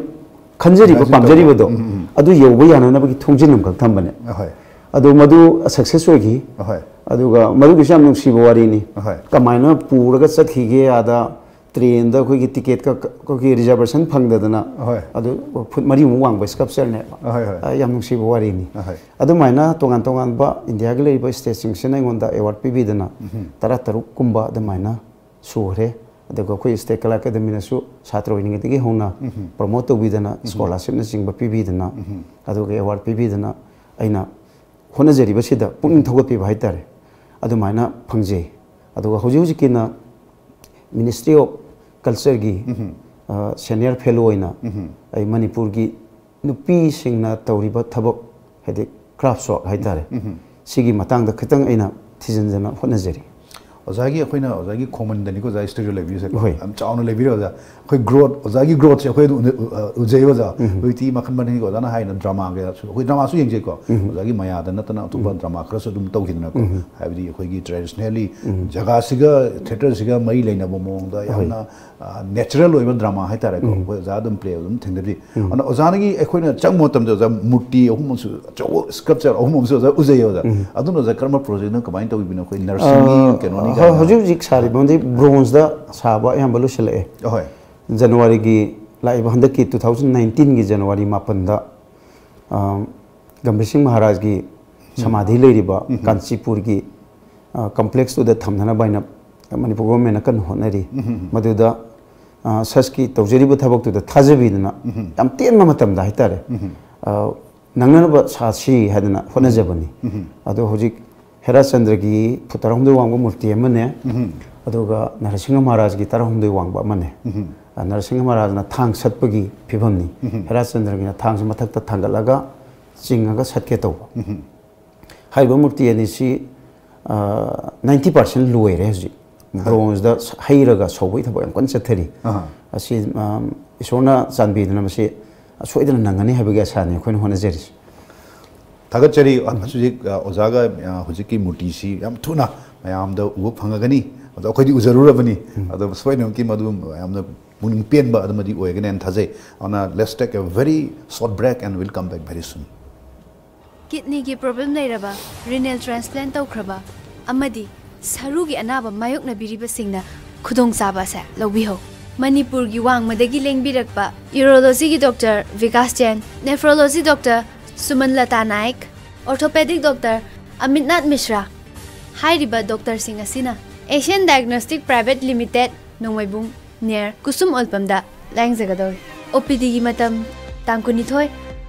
ꯈꯟꯖꯔꯤꯕ, ꯈꯟꯖꯔꯤꯕ ꯄꯥꯝꯖꯔꯤꯕꯗꯣ, ꯎꯝ, ꯎꯝ, ꯎꯝ꯫ ꯑꯗꯨ ꯌꯧꯕ ꯌꯥꯅꯅꯕꯒꯤ ꯊꯣꯡꯖꯤꯟ ꯑꯃꯈꯛ ꯊꯝꯕꯅꯦ꯫ ꯑꯍꯣꯏ꯫ ꯑꯗꯣ ꯃꯗꯨ ꯁꯛꯁꯦꯁ ꯑꯣꯏꯈꯤ꯫ ꯑꯍꯣꯏ꯫ ꯑꯗꯨꯒ ꯃꯗꯨꯒꯤꯁꯨ ꯌꯥꯝ ꯅꯨꯡꯁꯤꯕ ꯋꯥꯔꯤꯅꯤ꯫ ꯑꯍꯣꯏ꯫ ꯀꯃꯥꯏꯅ ꯄꯨꯔꯒ ꯆꯠꯈꯤꯒꯦ ꯑꯥꯗ, ꯇ꯭ꯔꯦꯟꯗ ꯑꯩꯈꯣꯏꯒꯤ ꯇꯤꯀꯦꯠꯀ ꯀ-, ꯑꯩꯈꯣꯏꯒꯤ ꯔꯤꯖꯔꯕꯦꯁꯟ ꯐꯪꯗꯗꯅ, ꯑꯍꯣꯏ꯫ ꯑꯗꯨ ꯐꯨꯠ ꯃꯔꯤꯃꯨꯛ ꯋꯥꯡꯕ ꯁ꯭ꯀꯜꯞꯆꯔꯅꯦꯕ꯫ ꯑꯍꯣꯏ, ꯍꯣꯏ꯫ ꯑ, ꯌꯥꯝ ꯅꯨꯡꯁꯤꯕ ꯋꯥꯔꯤꯅꯤ꯫ ꯑꯍꯣꯏ꯫ ꯑꯗꯨꯃꯥꯏꯅ ꯇꯣꯉꯥꯟ ꯇꯣꯉꯥꯟꯕ ꯏꯟꯗꯤꯌꯥꯒꯤ ꯂꯩꯔꯤꯕ ꯁ꯭ꯇꯦꯠꯁꯤꯡꯁꯤꯅ ꯑꯩꯉꯣꯟꯗ ꯑꯦꯋꯥꯔꯗ ꯄꯤꯕꯤꯗꯅ, ꯎꯝ꯫ ꯇꯔꯥ ꯇꯔꯨꯛ ꯀꯨꯝꯕ ꯑꯗꯨꯃꯥꯏꯅ ꯁꯨꯈ꯭ꯔꯦ꯫ ꯑꯗꯨꯒ ꯑꯩꯈꯣꯏ ꯁ꯭ꯇꯦꯠ ꯀꯂꯥ ꯑꯦꯀꯥꯗꯃꯤꯅꯁꯨ ꯁꯥꯇ꯭ꯔ ꯑꯣꯏꯔꯤꯉꯩꯗꯒꯤ ꯍꯧꯅ ꯎꯝ꯫ ꯄ꯭ꯔꯣꯃꯣꯠ ꯇꯧꯕꯤꯗꯅ, ꯎꯝ꯫ ꯁ꯭ꯀꯣꯂꯥꯔꯁꯤꯞꯅꯆꯤꯡꯕ ꯄꯤꯕꯤꯗꯅ, ꯎꯝ꯫ ꯑꯗꯨꯒ ꯑꯦꯋꯥꯔꯗ ꯄꯤꯕꯤꯗꯅ ꯑꯩꯅ ꯍꯣꯠꯅꯖꯔꯤꯕꯁꯤꯗ ꯄꯨꯛꯅꯤꯡ ꯊꯧꯒꯠꯄꯤꯕ ꯍꯥꯏꯇꯥꯔꯦ, ꯑꯗꯨꯃꯥꯏꯅ ꯐꯪꯖꯩ꯫ ꯑꯗꯨꯒ ꯍꯧꯖꯤꯛ ꯍꯧꯖꯤꯛꯀꯤꯅ Ministry of Cultureꯒꯤ, ꯎꯝ꯫ ꯑ, senior fellow ꯑꯣꯏꯅ ꯎꯝ꯫ ꯑꯩ ꯃꯅꯤꯄꯨꯔꯒꯤ ꯅꯨꯄꯤꯁꯤꯡꯅ ꯇꯧꯔꯤꯕ ꯊꯕꯛ, ꯍꯥꯏꯗꯤ craft work ꯍꯥꯏꯇꯥꯔꯦ, ꯎꯝ꯫ ꯁꯤꯒꯤ ꯃꯇꯥꯡꯗ ꯈꯤꯇꯪ ꯑꯩꯅ ꯊꯤꯖꯤꯟꯖꯅ ꯍꯣꯠꯅꯖꯔꯤ꯫ ꯑꯣꯖꯥꯒꯤ, ꯑꯩꯈꯣꯏꯅ ꯑꯣꯖꯥꯒꯤ ꯈꯣꯡꯃꯟꯗꯅꯤꯀꯣ ꯑꯣꯖꯥ ꯁ꯭ꯇꯨꯗꯤꯑꯣ ꯂꯩꯕꯤꯔꯤꯁꯦ꯫ ꯍꯣꯏ꯫ ꯌꯥꯝ ꯆꯥꯎꯅ ꯂꯩꯕꯤꯔꯦ ꯑꯣꯖꯥ꯫ ꯑꯩꯈꯣꯏ ꯒ꯭ꯔꯣꯠ, ꯑꯣꯖꯥꯒꯤ ꯒ꯭ꯔꯣꯠꯁꯦ ꯑꯩꯈꯣꯏ ꯑꯗꯨꯝ ꯎ-, ꯑ, ꯎꯖꯩ ꯑꯣꯖꯥ꯫ ꯍꯧꯖꯤꯛꯇꯤ ꯃꯈꯜ ꯃꯈꯜꯒꯤ ꯑꯣꯖꯥꯅ ꯍꯥꯏꯅ ꯗ꯭ꯔꯃꯥ ꯀꯌꯥꯁꯨ, ꯑꯩꯈꯣꯏ ꯗ꯭ꯔꯃꯥꯁꯨ ꯌꯦꯡꯖꯩꯀꯣ꯫ ꯑꯣꯖꯥꯒꯤ ꯃꯌꯥꯗ ꯅꯠꯇꯅ ꯑꯇꯣꯞꯄ ꯗ꯭ꯔꯃꯥ ꯈꯔꯁꯨ ꯑꯗꯨꯝ ꯇꯧꯈꯤꯗꯅꯀꯣ꯫ ꯍꯥꯏꯕꯗꯤ ꯑꯩꯈꯣꯏꯒꯤ ꯇ꯭ꯔꯦꯗꯤꯁꯅꯦꯜꯂꯤ ꯖꯒꯥꯁꯤꯒ ꯊꯤꯌꯦꯇꯔꯁꯤꯒ ꯃꯔꯤ ꯂꯩꯅꯕ ꯃꯑꯣꯡꯗ ꯌꯥꯝꯅ, ꯑ, ꯅꯦꯆꯔꯦꯜ ꯑꯣꯏꯕ ꯗ꯭ꯔꯃꯥ ꯍꯥꯏꯇꯥꯔꯦꯀꯣ꯫ ꯑꯩꯈꯣꯏ ꯑꯣꯖꯥ ꯑꯗꯨꯝ ꯄ꯭ꯂꯦ ꯑꯗꯨꯝ ꯊꯦꯡꯅꯔꯤ꯫ ꯑꯗꯨꯅ ꯑꯣꯖꯥꯅꯒꯤ ꯑꯩꯈꯣꯏꯅ ꯆꯪꯕ ꯃꯇꯝꯗ ꯑꯣꯖꯥ ꯃꯨꯔꯇꯤ ꯑꯍꯨꯝ ꯑꯃꯁꯨ, ꯑꯆꯧꯕ ꯁ꯭ꯀꯜꯞꯆꯔ ꯑꯍꯨꯝ ꯑꯃꯁꯨ ꯑꯣꯖꯥ ꯎꯖꯩ ꯑꯣꯖꯥ꯫ ꯑꯗꯨꯅ ꯑꯣꯖꯥ ꯀꯔꯝꯕ ꯄ꯭ꯔꯣꯖꯦꯛꯅꯣ, ꯀꯃꯥꯏꯅ ꯇꯧꯕꯤꯕꯅꯣ? ꯑꯩꯈꯣꯏ ꯅꯔꯁꯤꯡꯒꯤ ꯀꯩꯅꯣꯅꯤ ꯀꯥꯏꯅ꯫ ꯍꯧꯖꯤꯛ ꯍꯧꯖꯤꯛ ꯁꯥꯔꯤꯕ ꯃꯈꯩ ꯕ꯭ꯔꯣꯟꯖꯗ ꯁꯥꯕ ꯑꯌꯥꯝꯕ ꯂꯣꯏꯁꯤꯜꯂꯛꯑꯦ꯫ ꯑꯍꯣꯏ꯫ ꯖꯅꯋꯥꯔꯤꯒꯤ, ꯂꯥꯛꯏꯕ ꯍꯟꯗꯛꯀꯤ two thousand nineteenꯒꯤ ꯖꯅꯋꯥꯔꯤ ꯃꯥꯄꯟꯗ, ꯑ, ꯒꯝꯚꯤꯔ ꯁꯤꯡ ꯃꯍꯥꯔꯥꯖꯒꯤ ꯁꯃꯥꯙꯤ ꯂꯩꯔꯤꯕ ꯀꯥꯟꯆꯤꯄꯨꯔꯒꯤ, ꯑ, ꯀꯝꯄ꯭ꯂꯦꯛꯁꯇꯨꯗ ꯊꯝꯅꯅꯕ ꯍꯥꯏꯅ ꯃꯅꯤꯄꯨꯔ ꯒꯣꯚꯔꯟꯃꯦꯟꯅ ꯀꯟꯅ ꯍꯣꯠꯅꯔꯤ꯫ ꯃꯗꯨꯗ, ꯑ, ꯁꯁꯀꯤ ꯇꯧꯖꯔꯤꯕ ꯊꯕꯛꯇꯨꯗ ꯊꯥꯖꯕꯤꯗꯨꯅ ꯌꯥꯝ ꯇꯦꯟꯕ ꯃꯇꯝꯗ ꯍꯥꯏꯇꯥꯔꯦ, ꯑ, ꯅꯪꯅꯅꯕ ꯁꯥꯁꯤ ꯍꯥꯏꯗꯅ ꯍꯣꯠꯅꯖꯕꯅꯤ꯫ ꯑꯗꯣ ꯍꯧꯖꯤꯛ ꯍꯦꯔꯥꯆꯟꯗ꯭ꯔꯒꯤ ꯐꯨꯠ ꯇꯔꯥꯍꯨꯝꯗꯣꯏ ꯋꯥꯡꯕ ꯃꯨꯔꯇꯤ ꯑꯃꯅꯦ, ꯑꯗꯨꯒ ꯅꯔꯁꯤꯡꯍ ꯃꯍꯥꯔꯥꯖꯒꯤ ꯇꯔꯥꯍꯨꯝꯗꯣꯏ ꯋꯥꯡꯕ ꯑꯃꯅꯦ꯫ ꯑ, ꯅꯔꯁꯤꯡꯍ ꯃꯍꯥꯔꯥꯖꯅ ꯊꯥꯡ ꯁꯠꯄꯒꯤ ꯐꯤꯕꯝꯅꯤ꯫ ꯍꯦꯔꯥꯆꯟꯗ꯭ꯔꯒꯤꯅ ꯊꯥꯡꯁꯦ ꯃꯊꯛꯇ ꯊꯥꯡꯒꯠꯂꯒ ꯆꯤꯡꯉꯒ ꯁꯠꯀꯦ ꯇꯧꯕ꯫ ꯍꯥꯏꯔꯤꯕ ꯃꯨꯔꯇꯤ ꯑꯅꯤꯁꯤ, ꯑ, ninety percent ꯂꯣꯏꯔꯦ ꯍꯧꯖꯤꯛ꯫ ꯕ꯭ꯔꯣꯟꯖꯗ ꯍꯩꯔꯒ ꯁꯧꯕꯒꯤ ꯊꯕꯛ ꯌꯥꯝ ꯀꯟꯅ ꯆꯠꯊꯔꯤ꯫ ꯑꯍꯥ꯫ ꯑꯁꯤ, ꯑ, ꯏꯁꯣꯔꯅ ꯆꯥꯟꯕꯤꯗꯨꯅ ꯃꯁꯤ ꯁꯣꯏꯗꯅ ꯅꯪꯒꯅꯤ ꯍꯥꯏꯕꯒꯤ ꯑꯁꯥꯅꯤ ꯑꯩꯈꯣꯏꯅ ꯍꯣꯠꯅꯖꯔꯤꯁꯤ꯫ ꯊꯥꯒꯠꯆꯔꯤ꯫ ꯍꯧꯖꯤꯛ, ꯑ, ꯑꯣꯖꯥꯒ, ꯑ, ꯍꯧꯖꯤꯛꯀꯤ ꯃꯨꯔꯇꯤꯁꯤ ꯌꯥꯝ ꯊꯨꯅ ꯃꯌꯥꯝꯗ ꯎꯕ ꯐꯪꯉꯒꯅꯤ꯫ ꯑꯗꯣ ꯑꯩꯈꯣꯏꯗꯤ ꯎꯖꯔꯨꯔꯕꯅꯤ꯫ ꯑꯗꯣ ꯁꯣꯏꯗꯅꯃꯛꯀꯤ ꯃꯗꯨ ꯌꯥꯝꯅ ꯄꯨꯛꯅꯤꯡ ꯄꯦꯟꯕ ꯑꯗꯨꯃꯗꯤ ꯑꯣꯏꯒꯅꯤ ꯍꯥꯏꯅ ꯊꯥꯖꯩ꯫ ꯑꯗꯨꯅ let's take a very short break and we'll come back very soon. ꯀꯤꯗꯅꯤꯒꯤ ꯄ꯭ꯔꯣꯕ꯭ꯂꯦꯝ ꯂꯩꯔꯕ, ꯔꯤꯅꯦꯜ ꯇ꯭ꯔꯥꯟꯁꯄ꯭ꯂꯥꯟꯠ ꯇꯧꯈ꯭ꯔꯕ ꯑꯃꯗꯤ ꯁꯔꯨꯒꯤ ꯑꯅꯥꯕ ꯃꯥꯌꯣꯛꯅꯕꯤꯔꯤꯕꯁꯤꯡꯅ ꯈꯨꯗꯣꯡꯆꯥꯕ ꯑꯁꯦ ꯂꯧꯕꯤꯍꯧ꯫ ꯃꯅꯤꯄꯨꯔꯒꯤ ꯋꯥꯡꯃꯗꯒꯤ ꯂꯦꯡꯕꯤꯔꯛꯄ ꯌꯨꯔꯣꯂꯣꯖꯤꯒꯤ doctor Bikash Jain, nephrology doctor Sumanlata Naik, orthopaedic doctor Amitnath Mishra ꯍꯥꯏꯔꯤꯕ ꯗꯣꯛꯇꯔꯁꯤꯡ ꯑꯁꯤꯅ Asian diagnostic private limited, Nongmeibung, near Kusum ꯑꯣꯜꯄꯝꯗ ꯂꯥꯌꯦꯡꯖꯒꯗꯧꯔꯤ꯫ ꯑꯣ ꯄꯤ ꯗꯤꯒꯤ ꯃꯇꯝ ꯇꯥꯡ ꯀꯨꯟꯅꯤꯊꯣꯏ,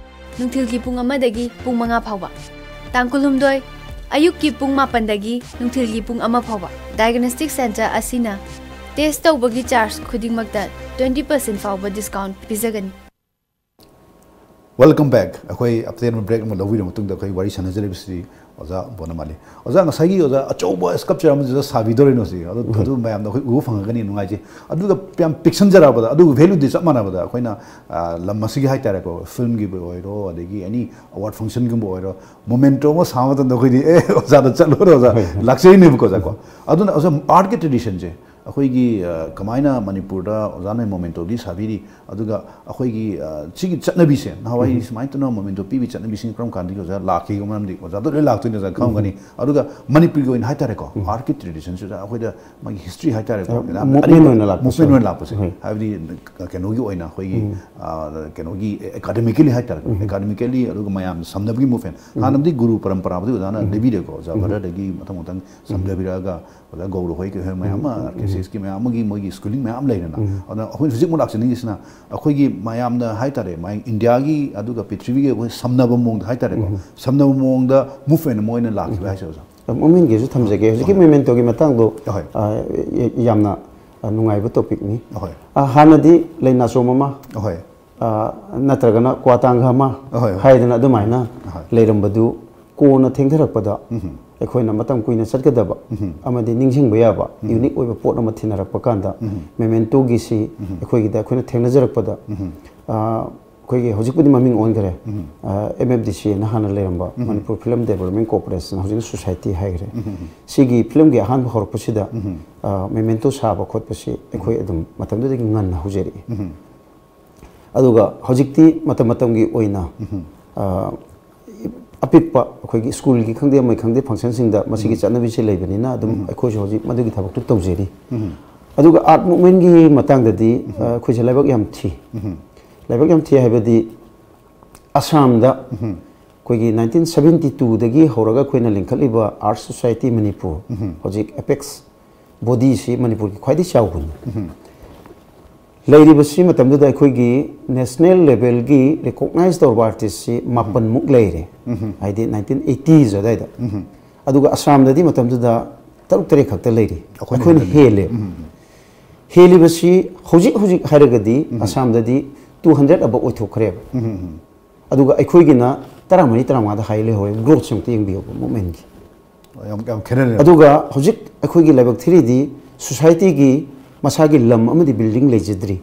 ꯅꯨꯡꯊꯤꯜꯒꯤ ꯄꯨꯡ ꯑꯃꯗꯒꯤ ꯄꯨꯡ ꯃꯉꯥ ꯐꯥꯎꯕ, ꯇꯥꯡ ꯀꯨꯟꯍꯨꯝꯗꯣꯏ, ꯑꯌꯨꯛꯀꯤ ꯄꯨꯡ ꯃꯥꯄꯟꯗꯒꯤ ꯅꯨꯡꯊꯤꯜꯒꯤ ꯄꯨꯡ ꯑꯃ ꯐꯥꯎꯕ꯫ ꯗꯥꯏꯒꯅꯣꯁꯇꯤꯛ ꯁꯦꯟꯇꯔ ꯑꯁꯤꯅ ꯇꯦꯁ ꯇꯧꯕꯒꯤ ꯆꯥꯔꯖ ꯈꯨꯗꯤꯡꯃꯛꯇ twenty percent ꯐꯥꯎꯕ ꯗꯤꯁꯀꯥꯎꯟꯠ ꯄꯤꯖꯒꯅꯤ꯫ Welcome back. ꯑꯩꯈꯣꯏ ꯑꯇꯦꯟꯕ ꯕ꯭ꯔꯦꯛ ꯑꯃ ꯂꯧꯕꯤꯔ ꯃꯇꯨꯡꯗ ꯑꯩꯈꯣꯏ ꯋꯥꯔꯤ ꯁꯥꯟꯅꯖꯔꯤꯕꯁꯤ ꯑꯣꯖꯥ ꯕꯣꯅꯃꯥꯂꯤ, ꯑꯣꯖꯥ, ꯉꯁꯥꯏꯒꯤ ꯑꯣꯖꯥ ꯑꯆꯧꯕ sculpture ꯑꯃꯁꯤꯗ ꯁꯥꯕꯤꯗꯣꯔꯤꯅꯣ ꯁꯤ, ꯑꯗꯨ, ꯑꯗꯨ ꯃꯌꯥꯝꯗꯣ ꯑꯩꯈꯣꯏ ꯎꯕ ꯐꯪꯉꯒꯅꯤ, ꯅꯨꯡꯉꯥꯏꯖꯩ꯫ ꯑꯗꯨꯒ ꯌꯥꯝ ꯄꯤꯛꯁꯟꯖꯔꯛꯄꯗ, ꯑꯗꯨꯒ value ꯗꯤ ꯆꯞ ꯃꯥꯟꯅꯕꯗ, ꯑꯩꯈꯣꯏꯅ, ꯑ, ꯂꯝ ꯑꯁꯤꯒꯤ ꯍꯥꯏꯇꯥꯔꯦꯀꯣ, film ꯒꯤꯕꯨ ꯑꯣꯏꯔꯣ, ꯑꯗꯒꯤ any award function ꯒꯨꯝꯕ ꯑꯣꯏꯔꯣ, memento ꯑꯃ ꯁꯥꯕ ꯃꯇꯝꯗ ꯑꯩꯈꯣꯏꯗꯤ, "ꯑꯦ, ꯑꯣꯖꯥꯗ ꯆꯠꯂꯨꯔꯣ, ꯑꯣꯖꯥ", ꯍꯣꯏ, ꯍꯣꯏ꯫ ꯂꯥꯛꯆꯔꯤꯅꯦꯕꯀꯣ, ꯑꯣꯖꯥꯀꯣ꯫ ꯍꯣꯏ꯫ ꯑꯗꯨꯅ ꯑꯣꯖꯥ, art ꯀꯤ tradition ꯁꯦ ꯑꯩꯈꯣꯏꯒꯤ, ꯑ, ꯀꯃꯥꯏꯅ ꯃꯅꯤꯄꯨꯔꯗ ꯑꯣꯖꯥꯅ memento ꯗꯤ ꯁꯥꯕꯤꯔꯤ, ꯑꯗꯨꯒ ꯑꯩꯈꯣꯏꯒꯤ, ꯑ, ꯁꯤꯒꯤ ꯆꯠꯅꯕꯤꯁꯦ, ꯅꯍꯥꯟꯋꯥꯏ ꯎꯝ꯫ ꯁꯨꯃꯥꯏꯅ ꯇꯧꯅ memento ꯄꯤꯕꯒꯤ ꯆꯠꯅꯕꯤꯁꯤꯡ ꯀꯔꯝ ꯀꯥꯟꯗꯒꯤ ꯑꯣꯖꯥ ꯂꯥꯛꯈꯤꯒꯦ? ꯃꯔꯝꯗꯤ ꯑꯣꯖꯥꯗꯣ ꯂꯣꯏ ꯂꯥꯛꯇꯣꯏꯅꯦ, ꯑꯣꯖꯥ ꯈꯪꯉꯝꯒꯅꯤ꯫ ꯎꯝ꯫ ꯑꯗꯨꯒ ꯃꯅꯤꯄꯨꯔꯒꯤ ꯑꯣꯏꯅ ꯍꯥꯏꯇꯥꯔꯦꯀꯣ, ꯎꯝ꯫ Art ꯀꯤ tradition ꯁꯤꯗ ꯑꯩꯈꯣꯏꯗ ꯃꯥꯒꯤ history ꯍꯥꯏꯇꯥꯔꯦꯀꯣ, ꯑ, ꯌꯥꯝꯅ movement ꯑꯔꯤꯕ ꯑꯣꯏꯅ ꯂꯥꯛꯄꯁꯦ꯫ Movement ꯑꯣꯏꯅ ꯂꯥꯛꯄꯁꯦ꯫ ꯍꯣꯏ꯫ ꯍꯥꯏꯕꯗꯤ ꯀꯩꯅꯣꯒꯤ ꯑꯣꯏꯅ ꯑꯩꯈꯣꯏꯒꯤ, ꯎꯝ꯫ ꯑ, ꯀꯩꯅꯣꯒꯤ academically ꯍꯥꯏꯇꯥꯔꯦꯀꯣ, ꯎꯝ꯫ Academically ꯑꯗꯨꯒ ꯃꯌꯥꯝꯅ ꯁꯝꯅꯕꯒꯤ movement꯫ ꯎꯝ꯫ ꯍꯥꯟꯅꯗꯤ ꯒꯨꯔꯨ ꯄꯔꯝꯄꯔꯥꯕꯨꯗꯤ ꯑꯣꯖꯥꯅ ꯎꯝ꯫ ꯂꯩꯕꯤꯔꯦꯀꯣ, ꯑꯣꯖꯥ ꯎꯝ꯫ ꯕꯗꯔꯗꯒꯤ ꯃꯊꯪ ꯃꯊꯪ ꯎꯝ꯫ ꯁꯝꯊꯕꯤꯔꯛꯑꯒ ꯑꯣꯖꯥ ꯒꯧꯔ ꯍꯣꯏ ꯀꯩ ꯍꯣꯏ ꯃꯌꯥꯝ ꯑꯃ, ꯎꯝ, ꯎꯝ, ꯎꯝ꯫ ꯑꯥꯔꯀꯤꯇꯦꯛꯆꯔꯒꯤ ꯃꯌꯥꯝ ꯑꯃꯒꯤ ꯃꯣꯏꯒꯤ schooling ꯃꯌꯥꯝ ꯂꯩꯗꯅ꯫ ꯎꯝ꯫ ꯑꯗꯨꯅ ꯑꯩꯈꯣꯏꯅ ꯍꯧꯖꯤꯛ ꯑꯃꯨꯛ ꯂꯥꯛꯆꯅꯤꯡꯉꯤꯁꯤꯅ ꯑꯩꯈꯣꯏꯒꯤ ꯃꯌꯥꯝꯅ ꯍꯥꯏꯇꯥꯔꯦ, ꯃꯥꯒꯤ ꯏꯟꯗꯤꯌꯥꯒꯤ ꯑꯗꯨꯒ ꯄ꯭ꯔꯤꯊꯤꯕꯤꯒꯤ ꯑꯩꯈꯣꯏ ꯁꯝꯅꯕ ꯃꯑꯣꯡꯗ ꯍꯥꯏꯇꯥꯔꯦꯀꯣ, ꯎꯝ꯫ ꯁꯝꯅꯕ ꯃꯑꯣꯡꯗ move ꯑꯣꯏꯅ ꯃꯣꯏꯅ ꯂꯥꯛꯈꯤꯕ ꯎꯝ꯫ ꯍꯥꯏꯁꯦ, ꯑꯣꯖꯥ꯫ ꯑꯃꯨꯛ ꯍꯦꯟꯒꯦꯁꯨ ꯊꯝꯖꯒꯦ꯫ ꯍꯧꯖꯤꯛꯀꯤ ꯍꯣꯏ꯫ Memento ꯒꯤ ꯃꯇꯥꯡꯗꯣ, ꯑꯍꯣꯏ꯫ ꯑ, ꯌꯥꯝꯅ, ꯑ, ꯅꯨꯡꯉꯥꯏꯕ topic ꯅꯤ꯫ ꯑꯍꯣꯏ꯫ ꯑ, ꯍꯥꯟꯅꯗꯤ ꯂꯥꯏꯅꯥꯆꯣꯝ ꯑꯃ, ꯑꯍꯣꯏ꯫ ꯑ, ꯅꯠꯇ꯭ꯔꯒꯅ ꯀ꯭ꯋꯥ ꯇꯥꯡꯒ ꯑꯃ ꯑꯍꯣꯏ, ꯍꯣꯏ꯫ ꯍꯥꯏꯗꯅ ꯑꯗꯨꯃꯥꯏꯅ ꯑꯍꯣꯏ꯫ ꯂꯩꯔꯝꯕꯗꯨ ꯀꯣꯟꯅ ꯊꯦꯡꯊꯔꯛꯄꯗ ꯎꯝ꯫ ꯑꯩꯈꯣꯏꯅ ꯃꯇꯝ ꯀꯨꯏꯅ ꯆꯠꯀꯗꯕ ꯎꯝ꯫ ꯑꯃꯗꯤ ꯅꯤꯡꯁꯤꯡꯕ ꯌꯥꯕ ꯎꯝ꯫ Unique ꯑꯣꯏꯕ ꯄꯣꯠ ꯑꯃ ꯊꯤꯅꯔꯛꯄ ꯀꯥꯟꯗ ꯎꯝ꯫ Memento ꯒꯤꯁꯤ ꯎꯝ꯫ ꯑꯩꯈꯣꯏꯒꯤꯗ ꯑꯩꯈꯣꯏꯅ ꯊꯦꯡꯅꯖꯔꯛꯄꯗ, ꯎꯝ꯫ ꯑ, ꯑꯩꯈꯣꯏꯒꯤ ꯍꯧꯖꯤꯛꯄꯨꯗꯤ ꯃꯃꯤꯡ ꯑꯣꯟꯈ꯭ꯔꯦ꯫ ꯎꯝ꯫ ꯑ, M F D C ꯅ ꯍꯥꯟꯅ ꯂꯩꯔꯝꯕ ꯎꯝ꯫ Manipur Film Development Corporation, ꯍꯧꯖꯤꯛꯅ society ꯍꯥꯏꯈ꯭ꯔꯦ꯫ ꯎꯝ꯫ ꯁꯤꯒꯤ film ꯒꯤ ꯑꯍꯥꯟꯕ ꯍꯧꯔꯛꯄꯁꯤꯗ, ꯎꯝ꯫ ꯑ, Memento ꯁꯥꯕ ꯈꯣꯠꯄꯁꯤ ꯑꯩꯈꯣꯏ ꯎꯝ꯫ ꯑꯗꯨꯝ ꯃꯇꯝꯗꯨꯗꯒꯤ ꯉꯟꯅ ꯍꯧꯖꯔꯛꯏ꯫ ꯎꯝ꯫ ꯑꯗꯨꯒ ꯍꯧꯖꯤꯛꯇꯤ ꯃꯇꯝ ꯃꯇꯝꯒꯤ ꯑꯣꯏꯅ, ꯎꯝ꯫ ꯑ, ꯑꯄꯤꯛꯄ ꯑꯩꯈꯣꯏꯒꯤ school ꯒꯤ ꯈꯪꯗꯦ, ꯑꯃꯒꯤ ꯈꯪꯗꯦ, function ꯁꯤꯡꯗ ꯃꯁꯤꯒꯤ ꯎꯝ꯫ ꯆꯠꯅꯕꯤꯁꯤ ꯂꯩꯕꯅꯤꯅ ꯑꯗꯨꯝ ꯎꯝ꯫ ꯑꯩꯈꯣꯏꯁꯨ ꯍꯧꯖꯤꯛ ꯃꯗꯨꯒꯤ ꯊꯕꯛꯇꯨ ꯇꯧꯖꯔꯤ꯫ ꯎꯝ꯫ ꯑꯗꯨꯒ art movement ꯀꯤ ꯃꯇꯥꯡꯗꯗꯤ, ꯎꯝ꯫ ꯑ, ꯑꯩꯈꯣꯏꯁꯦ ꯂꯥꯏꯕꯛ ꯌꯥꯝ ꯊꯤ꯫ ꯎꯝ꯫ ꯂꯥꯏꯕꯛ ꯌꯥꯝ ꯊꯤ ꯍꯥꯏꯕꯗꯤ ꯑꯁꯥꯝꯗ ꯎꯝ꯫ ꯑꯩꯈꯣꯏꯒꯤ nineteen seventy two ꯗꯒꯤ ꯍꯧꯔꯒ ꯑꯩꯈꯣꯏꯅ ꯂꯤꯡꯈꯠꯂꯤꯕ Art Society Manipur, ꯎꯝ꯫ ꯍꯧꯖꯤꯛ apex body ꯁꯤ ꯃꯅꯤꯄꯨꯔꯒꯤ ꯈ꯭ꯋꯥꯏꯗꯒꯤ ꯆꯥꯎꯕꯅꯤ꯫ ꯎꯝ꯫ ꯂꯩꯔꯤꯕꯁꯤ ꯃꯇꯝꯗꯨꯗ ꯑꯩꯈꯣꯏꯒꯤ national level ꯒꯤ recognize ꯇꯧꯔꯕ artist ꯁꯤ ꯃꯥꯄꯟꯃꯨꯛ ꯂꯩꯔꯦ꯫ ꯎꯝ꯫ ꯍꯥꯏꯗꯤ nineteen eighties ꯑꯗꯨꯋꯥꯏꯗ꯫ ꯎꯝ꯫ ꯑꯗꯨꯒ ꯑꯁꯥꯝꯗꯗꯤ ꯃꯇꯝꯗꯨꯗ ꯇꯔꯨꯛ ꯇꯔꯦꯠ ꯈꯛꯇ ꯂꯩꯔꯤ꯫ ꯑꯩꯈꯣꯏꯅ ꯑꯩꯈꯣꯏꯅ ꯍꯦꯜꯂꯦ꯫ ꯍꯦꯜꯂꯦꯕ꯫ ꯎꯝ꯫ ꯍꯦꯜꯂꯤꯕꯁꯤ ꯍꯧꯖꯤꯛ ꯍꯧꯖꯤꯛ ꯍꯥꯏꯔꯒꯗꯤ ꯎꯝ꯫ ꯑꯁꯥꯝꯗꯗꯤ two hundred above ꯑꯣꯏꯊꯣꯛꯈ꯭ꯔꯦꯕ꯫ ꯎꯝ꯫ ꯑꯗꯨꯒ ꯑꯩꯈꯣꯏꯒꯤꯅ ꯇꯔꯥꯃꯔꯤ ꯇꯔꯥꯃꯉꯥꯗ ꯍꯥꯏ ꯂꯩꯍꯧꯔꯦ꯫ ꯒ꯭ꯔꯣꯠꯁꯦ ꯑꯝꯇ ꯌꯦꯡꯕꯤꯌꯣꯕ ꯃꯨꯞꯃꯦꯟꯒꯤ꯫ ꯌꯥꯝ ꯌꯥꯝ ꯈꯦꯠꯅꯔꯦ꯫ ꯑꯗꯨꯒ ꯍꯧꯖꯤꯛ ꯑꯩꯈꯣꯏꯒꯤ ꯂꯥꯏꯕꯛ ꯊꯤꯔꯤꯗꯤ ꯁꯣꯁꯥꯏꯇꯤꯒꯤ ꯃꯁꯥꯒꯤ ꯂꯝ ꯑꯃꯗꯤ ꯕꯤꯜꯗꯤꯡ ꯂꯩꯖꯗ꯭ꯔꯤ꯫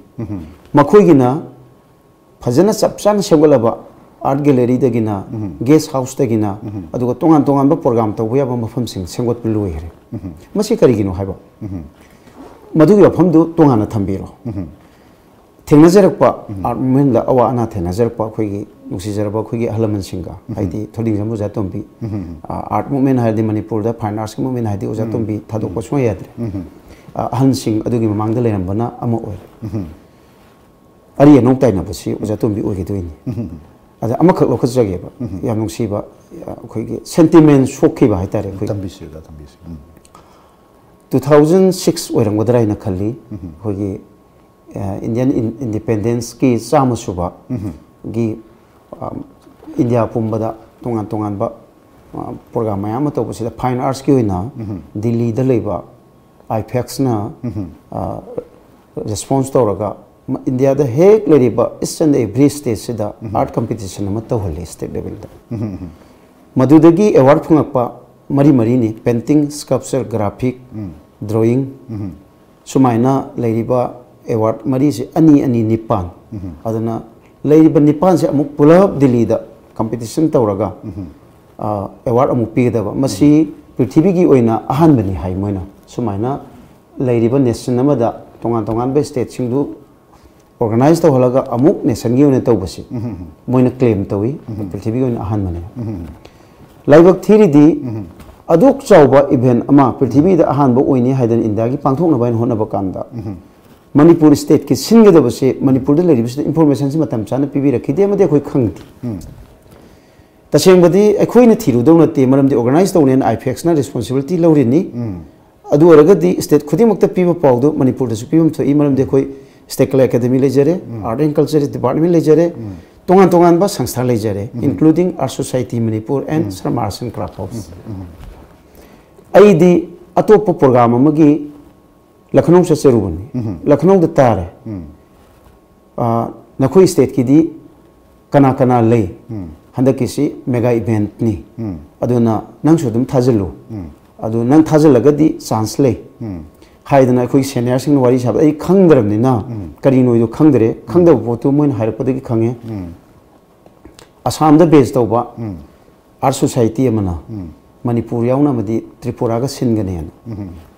ꯃꯈꯣꯏꯒꯤꯅ ꯐꯖꯅ ꯆꯞ ꯆꯥꯅ ꯁꯦꯝꯒꯠꯂꯕ ꯑꯥꯔꯠ ꯒꯦꯂꯔꯤꯗꯒꯤꯅ, ꯒꯦꯁ ꯍꯥꯎꯁꯇꯒꯤꯅ, ꯑꯗꯨꯒ ꯇꯣꯉꯥꯟ ꯇꯣꯉꯥꯟꯕ ꯄ꯭ꯔꯣꯒ꯭ꯔꯥꯝ ꯇꯧꯕ ꯌꯥꯕ ꯃꯐꯝꯁꯤꯡ ꯁꯦꯝꯒꯠꯄ ꯂꯣꯏꯈ꯭ꯔꯦ꯫ ꯃꯁꯤ ꯀꯔꯤꯒꯤꯅꯣ ꯍꯥꯏꯕ, ꯃꯗꯨꯒꯤ ꯋꯥꯐꯝꯗꯨ ꯇꯣꯉꯥꯟꯅ ꯊꯝꯕꯤꯔꯣ꯫ ꯊꯦꯡꯅꯖꯔꯛꯄ, ꯑꯥꯔꯠ ꯃꯨꯞꯃꯦꯟꯗ ꯑꯋꯥ ꯑꯅꯥ ꯊꯦꯡꯅꯖꯔꯛꯄ ꯑꯩꯈꯣꯏꯒꯤ ꯅꯨꯡꯁꯤꯖꯔꯕ ꯑꯩꯈꯣꯏꯒꯤ ꯑꯍꯜ ꯂꯃꯟꯁꯤꯡꯒ, ꯍꯥꯏꯗꯤ ꯊꯣꯏꯗꯤꯡꯖꯝ ꯑꯣꯖꯥ ꯇꯣꯝꯕꯤ, ꯑꯥꯔꯠ ꯃꯨꯞꯃꯦꯟ ꯍꯥꯏꯔꯗꯤ, ꯃꯅꯤꯄꯨꯔꯗ ꯐꯥꯏꯟ ꯑꯥꯔꯠꯁꯀꯤ ꯃꯨꯞꯃꯦꯟ ꯍꯥꯏꯔꯗꯤ ꯑꯣꯖꯥ ꯇꯣꯝꯕꯤ ꯊꯥꯗꯣꯛꯄ ꯁꯨꯡꯌꯥ ꯌꯥꯗ꯭ꯔꯦ꯫ ꯑꯍꯟꯁꯤꯡ ꯑꯗꯨꯒꯤ ꯃꯃꯥꯡꯗ ꯂꯩꯔꯝꯕꯅ ꯑꯃ ꯑꯣꯏꯔꯦ꯫ ꯑꯔꯤ ꯑꯅꯧ ꯇꯥꯏꯅꯕꯁꯤ ꯑꯣꯖꯥ ꯇꯣꯝꯕꯤ ꯑꯣꯏꯒꯗꯣꯏꯅꯤ꯫ ꯑꯗ ꯑꯃꯈꯛ ꯂꯧꯈꯠꯆꯒꯦꯕ, ꯌꯥꯝ ꯅꯨꯡꯁꯤꯕ, ꯑꯩꯈꯣꯏꯒꯤ ꯁꯦꯟꯇꯤꯃꯦꯟ ꯁꯣꯛꯈꯤꯕ ꯍꯥꯏꯇꯥꯔꯦ꯫ ꯑꯩꯈꯣꯏ ꯊꯝꯕꯤꯁꯤ ꯑꯣꯖꯥ, ꯊꯝꯕꯤꯁꯤ꯫ ꯇꯨ ꯊꯥꯎꯖꯟ ꯁꯤꯛꯁ ꯑꯣꯏꯔꯝꯒꯗ꯭ꯔꯥ ꯍꯥꯏꯅ ꯈꯜꯂꯤ꯫ ꯑꯩꯈꯣꯏꯒꯤ ꯏꯟꯗꯤꯌꯥꯟ ꯏꯟꯗꯤꯄꯦꯟꯗꯦꯟꯁꯀꯤ ꯆꯥꯝꯃ ꯁꯨꯕꯒꯤ ꯏꯟꯗꯤꯌꯥ ꯄꯨꯝꯕꯗ ꯇꯣꯉꯥꯟ ꯇꯣꯉꯥꯟꯕ ꯄ꯭ꯔꯣꯒ꯭ꯔꯥꯝ ꯃꯌꯥꯝ ꯑꯃ ꯇꯧꯕꯁꯤꯗ, ꯐꯥꯏꯟ ꯑꯥꯔꯠꯁꯀꯤ ꯑꯣꯏꯅ ꯗꯤꯜꯂꯤꯗ ꯂꯩꯕ ꯑꯥꯏꯐꯦꯛꯁꯅ ꯔꯦꯁꯄꯣꯟꯁ ꯇꯧꯔꯒ, ꯏꯟꯗꯤꯌꯥꯗ ꯍꯦꯛ ꯂꯩꯔꯤꯕ ꯏꯁ ꯑꯦꯟ ꯑꯦꯚ꯭ꯔꯤ ꯁ꯭ꯇꯦꯠꯁꯤꯗ ꯑꯥꯔꯠ ꯀꯝꯄꯤꯇꯤꯁꯟ ꯑꯃ ꯇꯧꯍꯜꯂꯤ, ꯁ꯭ꯇꯦꯠ ꯂꯦꯚꯦꯜꯗ꯫ ꯃꯗꯨꯗꯒꯤ ꯑꯦꯋꯥꯔꯗ ꯐꯪꯂꯛꯄ ꯃꯔꯤ ꯃꯔꯤꯅꯤ: ꯄꯦꯟꯇꯤꯡ, ꯁ꯭ꯀꯜꯞꯆꯔ, ꯒ꯭ꯔꯥꯐꯤꯛ, ꯗ꯭ꯔꯣꯌꯤꯡ꯫ ꯁꯨꯃꯥꯏꯅ ꯂꯩꯔꯤꯕ ꯑꯦꯋꯥꯔꯗ ꯃꯔꯤꯁꯤ ꯑꯅꯤ ꯑꯅꯤ ꯅꯤꯄꯥꯟ꯫ ꯑꯗꯨꯅ ꯂꯩꯔꯤꯕ ꯅꯤꯄꯥꯟꯁꯦ ꯑꯃꯨꯛ ꯄꯨꯂꯞ ꯗꯤꯜꯂꯤꯗ ꯀꯝꯄꯤꯇꯤꯁꯟ ꯇꯧꯔꯒ ꯑꯦꯋꯥꯔꯗ ꯑꯃꯨꯛ ꯄꯤꯒꯗꯕ꯫ ꯃꯁꯤ ꯄ꯭ꯔꯤꯊꯤꯕꯤꯒꯤ ꯑꯣꯏꯅ ꯑꯍꯥꯟꯕꯅꯤ ꯍꯥꯏ ꯃꯣꯏꯅ꯫ ꯁꯨꯃꯥꯏꯅ ꯂꯩꯔꯤꯕ ꯅꯦꯁꯟ ꯑꯃꯗ ꯇꯣꯉꯥꯟ ꯇꯣꯉꯥꯟꯕ ꯁ꯭ꯇꯦꯠꯁꯤꯡꯗꯨ ꯑꯣꯔꯒꯅꯥꯏꯖ ꯇꯧꯍꯜꯂꯒ ꯑꯃꯨꯛ ꯅꯦꯁꯟꯒꯤ ꯑꯣꯏꯅ ꯇꯧꯕꯁꯤ ꯃꯣꯏꯅ ꯀ꯭ꯂꯦꯝ ꯇꯧꯏ, ꯄ꯭ꯔꯤꯊꯤꯕꯤꯒꯤ ꯑꯣꯏꯅ ꯑꯍꯥꯟꯕꯅꯤ꯫ ꯂꯥꯏꯕꯛ ꯊꯤꯔꯤꯗꯤ ꯑꯗꯨꯛ ꯆꯥꯎꯕ ꯏꯚꯦꯟ ꯑꯃ ꯄ꯭ꯔꯤꯊꯤꯕꯤꯗ ꯑꯍꯥꯟꯕ ꯑꯣꯏꯅꯤ ꯍꯥꯏꯗꯅ ꯏꯟꯗꯤꯌꯥꯒꯤ ꯄꯥꯡꯊꯣꯛꯅꯕ ꯍꯥꯏꯅ ꯍꯣꯠꯅꯕ ꯀꯥꯟꯗ, ꯃꯅꯤꯄꯨꯔ ꯁ꯭ꯇꯦꯠꯀꯤ ꯁꯤꯟꯒꯗꯕꯁꯦ ꯃꯅꯤꯄꯨꯔꯗ ꯂꯩꯔꯤꯕꯁꯤꯗ ꯏꯟꯐꯣꯔꯃꯦꯁꯟꯁꯤ ꯃꯇꯝ ꯆꯥꯅ ꯄꯤꯕꯤꯔꯛꯈꯤꯗꯦ, ꯑꯃꯗꯤ ꯑꯩꯈꯣꯏ ꯈꯪꯗꯦ꯫ ꯇꯁꯦꯡꯕꯗꯤ ꯑꯩꯈꯣꯏꯅ ꯊꯤꯔꯨꯗꯧ ꯅꯠꯇꯦ, ꯃꯔꯝꯗꯤ ꯑꯣꯔꯒꯅꯥꯏꯖ ꯇꯧꯅꯦꯅ ꯑꯥꯏꯐꯦꯛꯁꯅ ꯔꯦꯁꯄꯣꯟꯁꯤꯕꯤꯂꯤꯇꯤ ꯂꯧꯔꯤꯅꯤ꯫ ꯑꯗꯨ ꯑꯣꯏꯔꯒꯗꯤ ꯁ꯭ꯇꯦꯠ ꯈꯨꯗꯤꯡꯃꯛꯇ ꯄꯤꯕ ꯄꯥꯎꯗꯨ ꯃꯅꯤꯄꯨꯔꯗꯁꯨ ꯄꯤꯐꯝ ꯊꯣꯛꯏ, ꯃꯔꯝꯗꯤ ꯑꯩꯈꯣꯏ ꯁ꯭ꯇꯦꯠ ꯀꯂꯥ ꯑꯦꯀꯥꯗꯃꯤ ꯂꯩꯖꯔꯦ, ꯑꯥꯔꯠ ꯑꯦꯟ ꯀꯜꯆꯔ ꯗꯤꯄꯥꯔꯠꯃꯦꯟ ꯂꯩꯖꯔꯦ, ꯇꯣꯉꯥꯟ ꯇꯣꯉꯥꯟꯕ ꯁꯪꯁꯊꯥ ꯂꯩꯖꯔꯦ, including Art Society Manipur and Sarma Arts and Craft House꯫ ꯑꯩꯗꯤ ꯑꯇꯣꯞꯄ ꯄ꯭ꯔꯣꯒ꯭ꯔꯥꯝ ꯑꯃꯒꯤ ꯂꯈꯅꯧ ꯆꯠꯆꯔꯨꯕꯅꯤ꯫ ꯂꯈꯅꯧꯗ ꯇꯥꯔꯦ꯫ ꯑꯥ, ꯅꯈꯣꯏ ꯁ꯭ꯇꯦꯠꯀꯤꯗꯤ ꯀꯅꯥ ꯀꯅꯥ ꯂꯩ? ꯍꯟꯗꯛꯀꯤꯁꯤ ꯃꯦꯒꯥ ꯏꯚꯦꯟꯠꯅꯤ, ꯑꯗꯨꯅ ꯅꯪꯁꯨ ꯑꯗꯨꯝ ꯊꯥꯖꯤꯜꯂꯨ, ꯑꯗꯨ ꯅꯪ ꯊꯥꯖꯤꯜꯂꯒꯗꯤ ꯆꯥꯟꯁ ꯂꯩ ꯍꯥꯏꯗꯅ ꯑꯩꯈꯣꯏ ꯁꯦꯅꯤꯌꯔꯁꯤꯡꯅ ꯋꯥꯔꯤ ꯁꯥꯕꯗ ꯑꯩ ꯈꯪꯗ꯭ꯔꯕꯅꯤꯅ ꯀꯔꯤꯅꯣꯗꯣ ꯈꯪꯗ꯭ꯔꯦ꯫ ꯈꯪꯗꯕ ꯄꯣꯠꯇꯨ ꯃꯣꯏꯅ ꯍꯥꯏꯔꯛꯄꯗꯒꯤ ꯈꯪꯉꯦ꯫ ꯑꯁꯥꯝꯗ ꯕꯦꯁ ꯇꯧꯕ ꯑꯥꯔꯠ ꯁꯣꯁꯥꯏꯇꯤ ꯑꯃꯅ ꯃꯅꯤꯄꯨꯔ ꯌꯥꯎꯅ ꯑꯃꯗꯤ ꯇ꯭ꯔꯤꯄꯨꯔꯥꯒ ꯁꯤꯟꯒꯅꯦꯅ꯫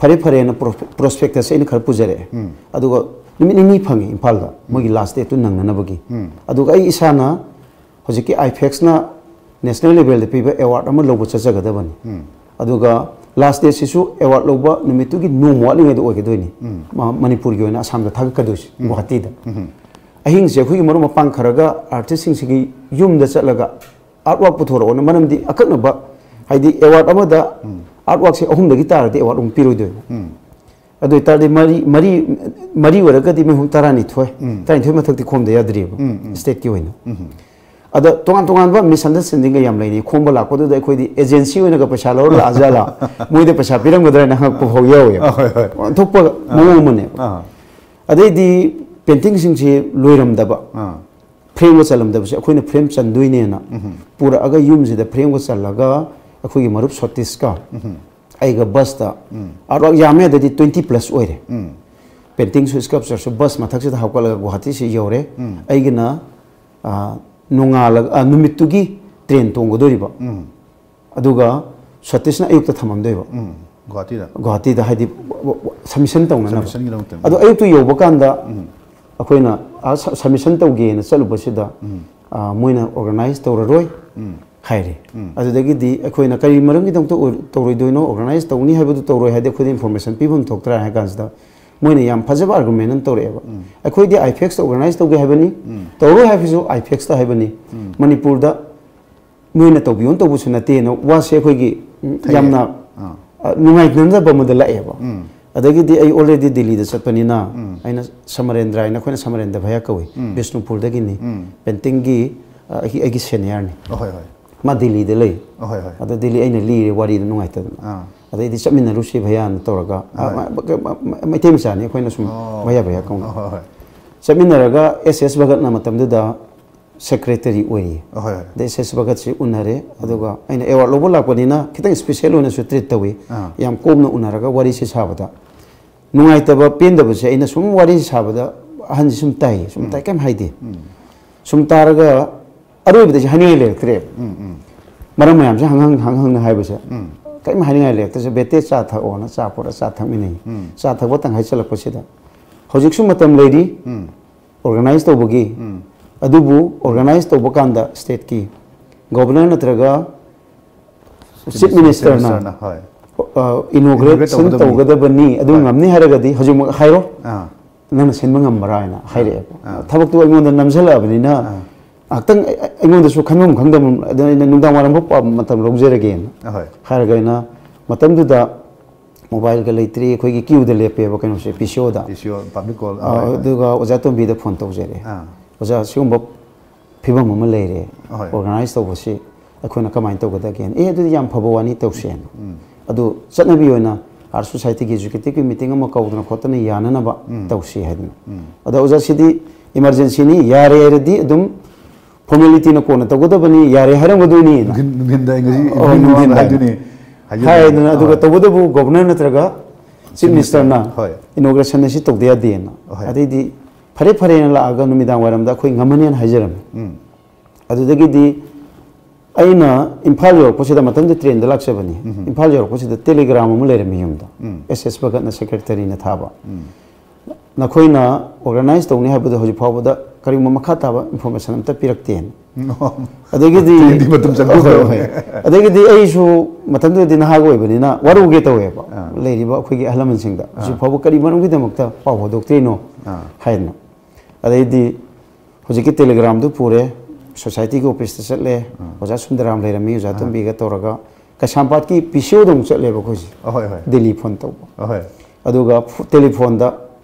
ꯐꯔꯦ ꯐꯔꯦꯅ ꯄ꯭ꯔꯣꯁꯄꯦꯛꯇꯁ ꯑꯩꯅ ꯈꯔ ꯄꯨꯖꯔꯛꯑꯦ꯫ ꯑꯗꯨꯒ ꯅꯨꯃꯤꯠ ꯅꯤꯅꯤ ꯐꯪꯉꯦ ꯏꯝꯐꯥꯜꯗ, ꯃꯣꯏꯒꯤ ꯂꯥꯁ ꯗꯦꯠꯇꯨ ꯅꯪꯅꯅꯕꯒꯤ꯫ ꯑꯗꯨꯒ ꯑꯩ ꯏꯁꯥꯅ ꯍꯧꯖꯤꯛꯀꯤ ꯑꯥꯏꯐꯦꯛꯁꯅ ꯅꯦꯁꯅꯦꯜ ꯂꯦꯚꯦꯜꯗ ꯄꯤꯕ ꯑꯦꯋꯥꯔꯗ ꯑꯃ ꯂꯧꯕ ꯆꯠꯆꯒꯗꯕꯅꯤ꯫ ꯑꯗꯨꯒ ꯂꯥꯁ ꯗꯦꯠꯁꯤꯁꯨ ꯑꯦꯋꯥꯔꯗ ꯂꯧꯕ ꯅꯨꯃꯤꯠꯇꯨꯒꯤ ꯅꯣꯡꯃ ꯋꯥꯠꯂꯤꯉꯩꯗ ꯑꯣꯏꯒꯗꯣꯏꯅꯤ꯫ ꯃ- ꯃꯅꯤꯄꯨꯔꯒꯤ ꯑꯣꯏꯅ ꯑꯁꯥꯝꯗ ꯊꯥꯒꯠꯀꯗꯣꯏꯁꯦ, ꯒꯨꯋꯥꯍꯥꯇꯤꯗ꯫ ꯑꯍꯤꯡꯁꯦ ꯑꯩꯈꯣꯏꯒꯤ ꯃꯔꯨꯞ ꯃꯄꯥꯡ ꯈꯔꯒ ꯑꯥꯔꯇꯤꯁꯁꯤꯡꯁꯤꯒꯤ ꯌꯨꯝꯗ ꯆꯠꯂꯒ ꯑꯥꯔꯠ ꯋꯥꯛ ꯄꯨꯊꯣꯔꯛꯑꯣꯅ, ꯃꯔꯝꯗꯤ ꯑꯀꯛꯅꯕ, ꯍꯥꯏꯗꯤ ꯑꯦꯋꯥꯔꯗ ꯑꯃꯗ ꯑꯥꯔꯠ ꯋꯥꯛꯁꯦ ꯑꯍꯨꯝꯗꯒꯤ ꯇꯥꯔꯗꯤ ꯑꯦꯋꯥꯔꯗ ꯑꯃꯨꯛ ꯄꯤꯔꯣꯏꯗꯣꯏꯕ꯫ ꯑꯗꯨ ꯑꯣꯏꯇꯥꯔꯗꯤ ꯃꯔꯤ, ꯃꯔꯤ, ꯃꯔꯤ ꯑꯣꯏꯔꯒꯗꯤ ꯃꯣꯏ ꯍꯨꯝ ꯇꯔꯥꯅꯤꯊꯣꯏ, ꯇꯔꯥꯅꯤꯊꯣꯏ ꯃꯊꯛꯇꯤ ꯈꯣꯝꯗ ꯌꯥꯗ꯭ꯔꯤꯕ ꯁ꯭ꯇꯦꯠꯀꯤ ꯑꯣꯏꯅ꯫ ꯑꯗ ꯇꯣꯉꯥꯟ ꯇꯣꯉꯥꯟꯕ ꯃꯤꯁꯑꯟꯗꯔꯁ꯭ꯇꯦꯟꯗꯤꯡꯒ ꯌꯥꯝ ꯂꯩꯅꯩ꯫ ꯈꯣꯝꯕ ꯂꯥꯛꯄꯗꯨꯗ ꯑꯩꯈꯣꯏꯗꯤ ꯑꯦꯖꯦꯟꯁꯤ ꯑꯣꯏꯅꯒ ꯄꯩꯁꯥ ꯂꯧꯔ ꯂꯥꯛꯑꯖꯥꯠꯂꯥ, ꯃꯣꯏꯗ ꯄꯩꯁꯥ ꯄꯤꯔꯝꯒꯗ꯭ꯔꯥ ꯍꯥꯏꯅ ꯍꯪꯉꯛꯄ ꯐꯥꯎ ꯌꯥꯎꯋꯦꯕ꯫ ꯑ, ꯍꯣꯏ, ꯍꯣꯏ꯫ ꯑꯣꯟꯊꯣꯛꯄ ꯃꯑꯣꯡ ꯑꯃꯅꯦꯕ꯫ ꯑꯥ꯫ ꯑꯗꯩꯗꯤ ꯄꯦꯟꯇꯤꯡꯁꯤꯡꯁꯤ ꯂꯣꯏꯔꯝꯗꯕ, ꯑꯥ꯫ ꯐ꯭ꯔꯦꯝꯒ ꯆꯜꯂꯝꯗꯕꯁꯦ ꯑꯩꯈꯣꯏꯅ ꯐ꯭ꯔꯦꯝ ꯆꯟꯗꯣꯏꯅꯦꯅ ꯄꯨꯔꯛꯑꯒ ꯌꯨꯝꯁꯤꯗ ꯐ꯭ꯔꯦꯝꯒ ꯆꯜꯂꯒ ꯑꯩꯈꯣꯏꯒꯤ ꯃꯔꯨꯞ ꯁꯣꯇꯤꯁꯀ ꯑꯩꯒ ꯕꯁꯇ, ꯑꯥꯔꯠ ꯋꯥꯛ ꯌꯥꯝꯃꯦ ꯑꯗꯨꯗꯤ ꯇ꯭ꯋꯦꯟꯇꯤ ꯄ꯭ꯂꯁ ꯑꯣꯏꯔꯦ꯫ ꯄꯦꯟꯇꯤꯡꯁꯨ, ꯁ꯭ꯀꯜꯞꯆꯔꯁꯨ ꯕꯁ ꯃꯊꯛꯁꯤꯗ ꯍꯥꯞꯀꯠꯂꯒ ꯒꯨꯋꯥꯍꯥꯇꯤꯁꯤ ꯌꯧꯔꯦ꯫ ꯑꯩꯒꯤꯅ, ꯑ, ꯅꯣꯡꯉꯥꯜꯂꯒ, ꯑ, ꯅꯨꯃꯤꯠꯇꯨꯒꯤ ꯇ꯭ꯔꯦꯟ ꯇꯣꯡꯒꯗꯣꯔꯤꯕ꯫ ꯑꯗꯨꯒ ꯁꯇꯤꯁꯅ ꯑꯌꯨꯛꯇ ꯊꯝꯃꯝꯗꯣꯏꯕ꯫ ꯒꯨꯋꯥꯍꯥꯇꯤꯗ? ꯒꯨꯋꯥꯍꯥꯇꯤꯗ, ꯍꯥꯏꯗꯤ, ꯁꯕꯃꯤꯁꯟ ꯇꯧꯅꯅꯕ꯫ ꯁꯕꯃꯤꯁꯟꯒꯤꯗꯃꯛꯇ꯫ ꯑꯗꯣ ꯑꯌꯨꯛꯇꯨ ꯌꯧꯕ ꯀꯥꯟꯗ ꯑꯩꯈꯣꯏꯅ, ꯑ, ꯁ-, ꯁꯕꯃꯤꯁꯟ ꯇꯧꯒꯦꯅ ꯆꯠꯂꯨꯕꯁꯤꯗ, ꯑ, ꯃꯣꯏꯅ ꯑꯣꯔꯒꯅꯥꯏꯖ ꯇꯧꯔꯔꯣꯏ ꯍꯥꯏꯔꯦ꯫ ꯑꯗꯨꯗꯒꯤꯗꯤ ꯑꯩꯈꯣꯏꯅ ꯀꯔꯤ ꯃꯔꯝꯒꯤꯗꯃꯛꯇ ꯑꯣꯏ-, ꯇꯧꯔꯣꯏꯗꯣꯏꯅꯣ, ꯑꯣꯔꯒꯅꯥꯏꯖ ꯇꯧꯅꯤ ꯍꯥꯏꯕꯗꯨ ꯇꯧꯔꯣꯏ ꯍꯥꯏꯗꯤ ꯑꯩꯈꯣꯏꯗ ꯏꯟꯐꯣꯔꯃꯦꯁꯟ ꯄꯤꯐꯝ ꯊꯣꯛꯇ꯭ꯔꯥ ꯍꯥꯏ ꯀꯥꯟꯁꯤꯗ, ꯃꯣꯏꯅ ꯌꯥꯝ ꯐꯖꯕ ꯑꯥꯔꯒꯨꯃꯦꯟ ꯑꯃ ꯇꯧꯔꯛꯑꯦꯕ꯫ ꯑꯩꯈꯣꯏꯗꯤ ꯑꯥꯏꯐꯦꯛꯁꯇ ꯑꯣꯔꯒꯅꯥꯏꯖ ꯇꯧꯒꯦ ꯍꯥꯏꯕꯅꯤ, ꯇꯧꯔꯣꯏ ꯍꯥꯏꯕꯁꯨ ꯑꯥꯏꯐꯦꯛꯁꯇ ꯍꯥꯏꯕꯅꯤ꯫ ꯃꯅꯤꯄꯨꯔꯗ ꯅꯣꯏꯅ ꯇꯧꯕꯤꯌꯣꯅ ꯇꯧꯕꯁꯨ ꯅꯠꯇꯦꯅ ꯋꯥꯁꯦ ꯑꯩꯈꯣꯏꯒꯤ, ꯎꯝ, ꯊꯩꯌꯦ꯫ ꯌꯥꯝꯅ, ꯑꯥ꯫ ꯑ, ꯅꯨꯡꯉꯥꯏꯅꯗꯕ ꯑꯃꯗ ꯂꯥꯛꯑꯦꯕ꯫ ꯑꯗꯒꯤꯗꯤ ꯑꯩ already ꯗꯤꯜꯂꯤꯗ ꯆꯠꯄꯅꯤꯅ ꯑꯩꯅ ꯁꯃꯔꯦꯟꯗ꯭ꯔ ꯍꯥꯏꯅ, ꯑꯩꯈꯣꯏꯅ ꯁꯃꯔꯦꯟꯗ꯭ꯔ ꯚꯩꯌꯥ ꯀꯧꯏ, ꯕꯤꯁꯅꯨꯄꯨꯔꯗꯒꯤꯅꯤ, ꯄꯦꯟꯇꯤꯡꯒꯤ, ꯑ, ꯑꯩꯒꯤ, ꯑꯩꯒꯤ ꯁꯦꯅꯤꯌꯔꯅꯤ꯫ ꯑꯍꯣꯏ, ꯍꯣꯏ꯫ ꯃꯥ ꯗꯤꯜꯂꯤꯗ ꯂꯩ꯫ ꯑꯍꯣꯏ, ꯍꯣꯏ꯫ ꯑꯗ ꯗꯤꯜꯂꯤ ꯑꯩꯅ ꯂꯤꯔꯦ ꯋꯥꯔꯤꯗꯣ ꯅꯨꯡꯉꯥꯏꯇꯗꯅ꯫ ꯑꯥ꯫ ꯑꯗꯩꯗꯤ ꯆꯠꯃꯤꯟꯅꯔꯨꯁꯤ ꯚꯩꯌꯥꯅ ꯇꯧꯔꯒ, ꯑ, ꯍꯣꯏ꯫ ꯃ-, ꯃ-, ꯃ-, ꯃꯩꯇꯩ ꯃꯆꯥꯅꯤ, ꯑꯩꯈꯣꯏꯅ ꯁꯨꯝ ꯑꯣ꯫ ꯚꯩꯌꯥ, ꯚꯩꯌꯥ ꯀꯧꯅ꯫ ꯍꯣꯏ, ꯍꯣꯏ, ꯍꯣꯏ꯫ ꯆꯠꯃꯤꯟꯅꯔꯒ ꯑꯦꯁ ꯑꯦꯁ ꯚꯒꯠꯅ ꯃꯇꯝꯗꯨꯗ ꯁꯦꯀ꯭ꯔꯦꯇꯔꯤ ꯑꯣꯏꯔꯤ꯫ ꯑꯍꯣꯏ ꯍꯣꯏ꯫ ꯑꯗꯩ ꯑꯦꯁ ꯑꯦꯁ ꯚꯒꯠꯁꯤ ꯎꯅꯔꯦ꯫ ꯑꯗꯨꯒ ꯑꯩꯅ ꯑꯦꯋꯥꯔꯗ ꯂꯧꯕ ꯂꯥꯛꯄꯅꯤꯅ ꯈꯤꯇꯪ ꯏꯁꯄꯤꯁꯦꯜ ꯑꯣꯏꯅꯁꯨ ꯇ꯭ꯔꯤꯠ ꯇꯧꯏ꯫ ꯑꯥ꯫ ꯌꯥꯝ ꯀꯣꯝꯅ ꯎꯅꯔꯒ ꯋꯥꯔꯤꯁꯤ ꯁꯥꯕꯗ ꯅꯨꯡꯉꯥꯏꯇꯕ ꯄꯦꯟꯗꯕꯁꯦ ꯑꯩꯅ ꯁꯨꯝ ꯋꯥꯔꯤ ꯁꯥꯕꯗ ꯑꯍꯟꯁꯤ ꯁꯨꯝ ꯇꯥꯏ, ꯁꯨꯝ ꯇꯥꯏ, ꯀꯩꯝ ꯍꯥꯏꯗꯦ꯫ ꯁꯨꯝ ꯇꯥꯔꯒ ꯑꯔꯣꯏꯕꯗ ꯑꯩꯁꯦ ꯍꯥꯏꯅꯤꯡꯉꯥꯏ ꯂꯩꯔꯛꯇ꯭ꯔꯦꯕ꯫ ꯃꯔꯝ ꯃꯌꯥꯝꯁꯦ ꯍꯪ ꯍꯪ ꯍꯪ ꯍꯪꯅ ꯍꯥꯏꯕꯁꯦ ꯀꯔꯤꯝ ꯍꯥꯏꯅꯤꯡꯉꯥꯏ ꯂꯩꯔꯛꯇ꯭ꯔꯁꯦ, ꯕꯦꯇꯦ ꯆꯥ ꯊꯛꯑꯣꯅ ꯆꯥ ꯄꯨꯔꯛꯑ ꯆꯥ ꯊꯛꯃꯤꯟꯅꯩ꯫ ꯆꯥ ꯊꯛꯄ ꯇꯪꯈꯥꯏ ꯆꯠꯂꯛꯄꯁꯤꯗ ꯍꯧꯖꯤꯛꯁꯨ ꯃꯇꯝ ꯂꯩꯔꯤ ꯑꯣꯔꯒꯅꯥꯏꯁ ꯇꯧꯕꯒꯤ꯫ ꯑꯗꯨꯕꯨ ꯑꯣꯔꯒꯅꯥꯏꯁ ꯇꯧꯕ ꯀꯥꯟꯗ ꯁ꯭ꯇꯦꯠꯀꯤ ꯒꯣꯕꯔꯅꯔ ꯅꯠꯇ꯭ꯔꯒ ꯆꯤꯐ ꯃꯤꯅꯤꯁꯇꯔꯅ ꯃꯤꯅꯤꯁꯇꯔꯅ, ꯍꯣꯏ꯫ ꯏꯅꯣꯒ꯭ꯔꯦꯠ ꯇꯧꯒꯗꯕꯅꯤ꯫ ꯇꯧꯒꯗꯕꯅꯤ, ꯑꯗꯨ ꯍꯣꯏ꯫ ꯉꯝꯅꯤ ꯍꯥꯏꯔꯒꯗꯤ ꯍꯧꯖꯤꯛꯃꯛ ꯍꯥꯏꯔꯣ, ꯑꯥ꯫ ꯅꯪꯅ ꯁꯤꯟꯕ ꯉꯝꯕ꯭ꯔꯥ ꯍꯥꯏꯅ ꯍꯥꯏꯔꯛꯑꯦꯕ꯫ ꯑꯥ꯫ ꯊꯕꯛꯇꯨ ꯑꯩꯉꯣꯟꯗ ꯅꯝꯁꯤꯜꯂꯛꯑꯕꯅꯤꯅ ꯑꯥ꯫ ꯉꯥꯏꯍꯥꯛꯇꯪ ꯑꯩ- ꯑꯩꯉꯣꯟꯗꯁꯨ ꯈꯟꯐꯝ ꯈꯪꯗꯕ, ꯑꯗꯨꯅ ꯑꯩꯅ ꯅꯨꯡꯗꯥꯡ ꯋꯥꯏꯔꯝ ꯐꯥꯎ ꯃꯇꯝ ꯂꯧꯖꯔꯒꯦꯅ ꯑꯍꯣꯏ꯫ ꯍꯥꯏꯔꯒ ꯑꯩꯅ ꯃꯇꯝꯗꯨꯗ ꯃꯣꯕꯥꯏꯜꯒ ꯂꯩꯇ꯭ꯔꯤ, ꯑꯩꯈꯣꯏꯒꯤ ꯀ꯭ꯌꯨꯗ ꯂꯦꯞꯄꯦꯕ ꯀꯩꯅꯣꯁꯦ, ꯄꯤ ꯁꯤ ꯑꯣꯗ꯫ ꯄꯤ ꯁꯤ ꯑꯣ ꯄꯕ꯭ꯂꯤꯛ ꯀꯣꯜ꯫ ꯑꯥ, ꯑꯗꯨꯒ ꯑꯣꯖꯥ ꯇꯣꯝꯕꯤꯗ ꯐꯣꯟ ꯇꯧꯖꯔꯦ꯫ ꯑꯥ꯫ "ꯑꯣꯖꯥ, ꯁꯤꯒꯨꯝꯕ ꯐꯤꯕꯝ ꯑꯃ ꯂꯩꯔꯦ, ꯑꯍꯣꯏ꯫ ꯑꯣꯔꯒꯅꯥꯏꯁ ꯇꯧꯕꯁꯤ ꯑꯩꯈꯣꯏꯅ ꯀꯃꯥꯏꯅ ꯇꯧꯒꯗꯒꯦꯅ?" "ꯑꯦ, ꯑꯗꯨꯗꯤ ꯌꯥꯝ ꯐꯕ ꯋꯥꯅꯤ, ꯇꯧꯁꯦꯅ꯫ ꯑꯗꯨ ꯆꯠꯅꯕꯤ ꯑꯣꯏꯅ ꯑꯥꯔꯠ ꯁꯣꯁꯥꯏꯇꯤꯒꯤ ꯑꯦꯖꯨꯀꯦꯇꯤꯚꯀꯤ ꯃꯤꯇꯤꯡ ꯑꯃ ꯀꯧꯗꯅ ꯈꯣꯠꯇꯅ ꯌꯥꯅꯅꯕ ꯇꯧꯁꯤ" ꯍꯥꯏꯗꯅ꯫ ꯑꯗ ꯑꯣꯖꯥ, ꯁꯤꯗꯤ ꯏꯃꯥꯔꯖꯦꯟꯁꯤꯅꯤ, ꯌꯥꯔꯦ ꯍꯥꯏꯔꯗꯤ ꯑꯗꯨꯝ ꯐꯣꯔꯃꯦꯂꯤꯇꯤꯅ ꯀꯣꯟꯅ ꯇꯧꯒꯗꯕꯅꯤ, ꯌꯥꯔꯦ ꯍꯥꯏꯔꯝꯒꯗꯣꯏꯅꯤ꯫ ꯅꯨꯡꯊꯤꯟ- ꯅꯨꯡꯊꯤꯟꯗ ꯑꯩ ꯉꯁꯤ ꯑꯣ, ꯃꯤ ꯃꯃꯥꯡꯗ ꯅꯨꯡꯊꯤꯟꯗ꯫ ꯍꯥꯏꯗꯨꯅꯤ꯫ ꯍꯥꯏꯗꯅ, ꯑꯗꯨꯒ ꯍꯣꯏ꯫ ꯇꯧꯕꯇꯕꯨ ꯒꯣꯕꯔꯅꯔ ꯅꯠꯇ꯭ꯔꯒ ꯆꯤꯐ ꯆꯤꯐ ꯃꯤꯅꯤꯁꯇꯔꯅ ꯍꯣꯏ꯫ ꯏꯅꯣꯒ꯭ꯔꯦꯁꯟ ꯑꯁꯤ ꯇꯧꯗ ꯌꯥꯗꯦꯅ꯫ ꯍꯣꯏ꯫ ꯑꯗꯩꯗꯤ ꯐꯔꯦ ꯐꯔꯦꯅ ꯂꯥꯛꯑꯒ ꯅꯨꯃꯤꯗꯥꯡ ꯋꯥꯏꯔꯝꯗ ꯑꯩꯈꯣꯏ ꯉꯝꯃꯅꯤꯅ ꯍꯥꯏꯖꯔꯝꯃꯤ꯫ ꯑꯗꯨꯗꯒꯤꯗꯤ ꯑꯩꯅ ꯏꯝꯐꯥꯜ ꯌꯧꯔꯛꯄꯁꯤꯗ, ꯃꯇꯝꯗꯨꯗ ꯇ꯭ꯔꯦꯟꯗ ꯂꯥꯛꯆꯕꯅꯤ, ꯏꯝꯐꯥꯜ ꯌꯧꯔꯛꯄꯁꯤꯗ ꯇꯦꯂꯤꯒ꯭ꯔꯥꯝ ꯑꯃ ꯂꯩꯔꯝꯃꯤ ꯌꯨꯝꯗ, ꯑꯦꯁ ꯑꯦꯁ ꯚꯒꯠꯅ ꯁꯦꯀ꯭ꯔꯦꯇꯔꯤꯅ ꯊꯥꯕ꯫ "ꯅꯈꯣꯏꯅ ꯑꯣꯔꯒꯅꯥꯏꯁ ꯇꯧꯅꯤ ꯍꯥꯏꯕꯗꯣ ꯍꯧꯖꯤꯛ ꯐꯥꯎꯕꯗ ꯀꯔꯤꯒꯨꯝꯕ ꯃꯈꯥ ꯇꯥꯕ ꯏꯟꯐꯣꯔꯃꯦꯁꯟ ꯑꯝꯇ ꯄꯤꯔꯛꯇꯦꯅ"꯫ ꯑꯗꯒꯤꯗꯤ ꯇ꯭ꯔꯦꯟꯗꯤ ꯃꯇꯝ ꯆꯪꯊꯣꯛꯈ꯭ꯔꯕꯅꯦ꯫ ꯍꯣꯏ, ꯍꯣꯏ꯫ ꯑꯗꯒꯤꯗꯤ ꯑꯩꯁꯨ ꯃꯇꯝꯗꯨꯗꯗꯤ ꯅꯍꯥꯒ ꯑꯣꯏꯕꯅꯤꯅ ꯋꯥꯔꯧꯒꯦ ꯇꯧꯋꯦꯕ, ꯑꯥ꯫ ꯂꯩꯔꯤꯕ ꯑꯩꯈꯣꯏꯒꯤ ꯑꯍꯜ ꯂꯃꯟꯁꯤꯡꯗ, "ꯍꯧꯖꯤꯛ ꯐꯥꯎꯕ ꯀꯔꯤ ꯃꯔꯝꯒꯤꯗꯃꯛꯇ ꯄꯥꯎ ꯐꯥꯎꯗꯣꯛꯇ꯭ꯔꯤꯅꯣ?" ꯑꯥ꯫ ꯍꯥꯏꯗꯅ꯫ ꯑꯗꯩꯗꯤ ꯍꯧꯖꯤꯛꯀꯤ ꯇꯦꯂꯤꯒ꯭ꯔꯥꯝꯗꯨ ꯄꯨꯔꯦ, ꯁꯣꯁꯥꯏꯇꯤꯒꯤ ꯑꯣꯐꯤꯁꯇ ꯆꯠꯂꯦ, ꯑꯣꯖꯥ ꯁꯨꯟꯗꯔꯥꯝ ꯂꯩꯔꯝꯃꯤ, ꯑꯣꯖꯥ ꯇꯣꯝꯕꯤꯒ ꯇꯧꯔꯒ ꯀꯩꯁꯥꯝꯄꯥꯠꯀꯤ ꯄꯤ ꯁꯤ ꯑꯣꯗ ꯑꯃꯨꯛ ꯆꯠꯂꯦꯕ ꯑꯩꯈꯣꯏꯁꯦ, ꯑꯍꯣꯏ, ꯍꯣꯏ꯫ ꯗꯤꯜꯂꯤ ꯐꯣꯟ ꯇꯧꯕ꯫ ꯑꯍꯣꯏ꯫ ꯑꯗꯨꯒ ꯐ-, ꯇꯦꯂꯤꯐꯣꯟꯗ,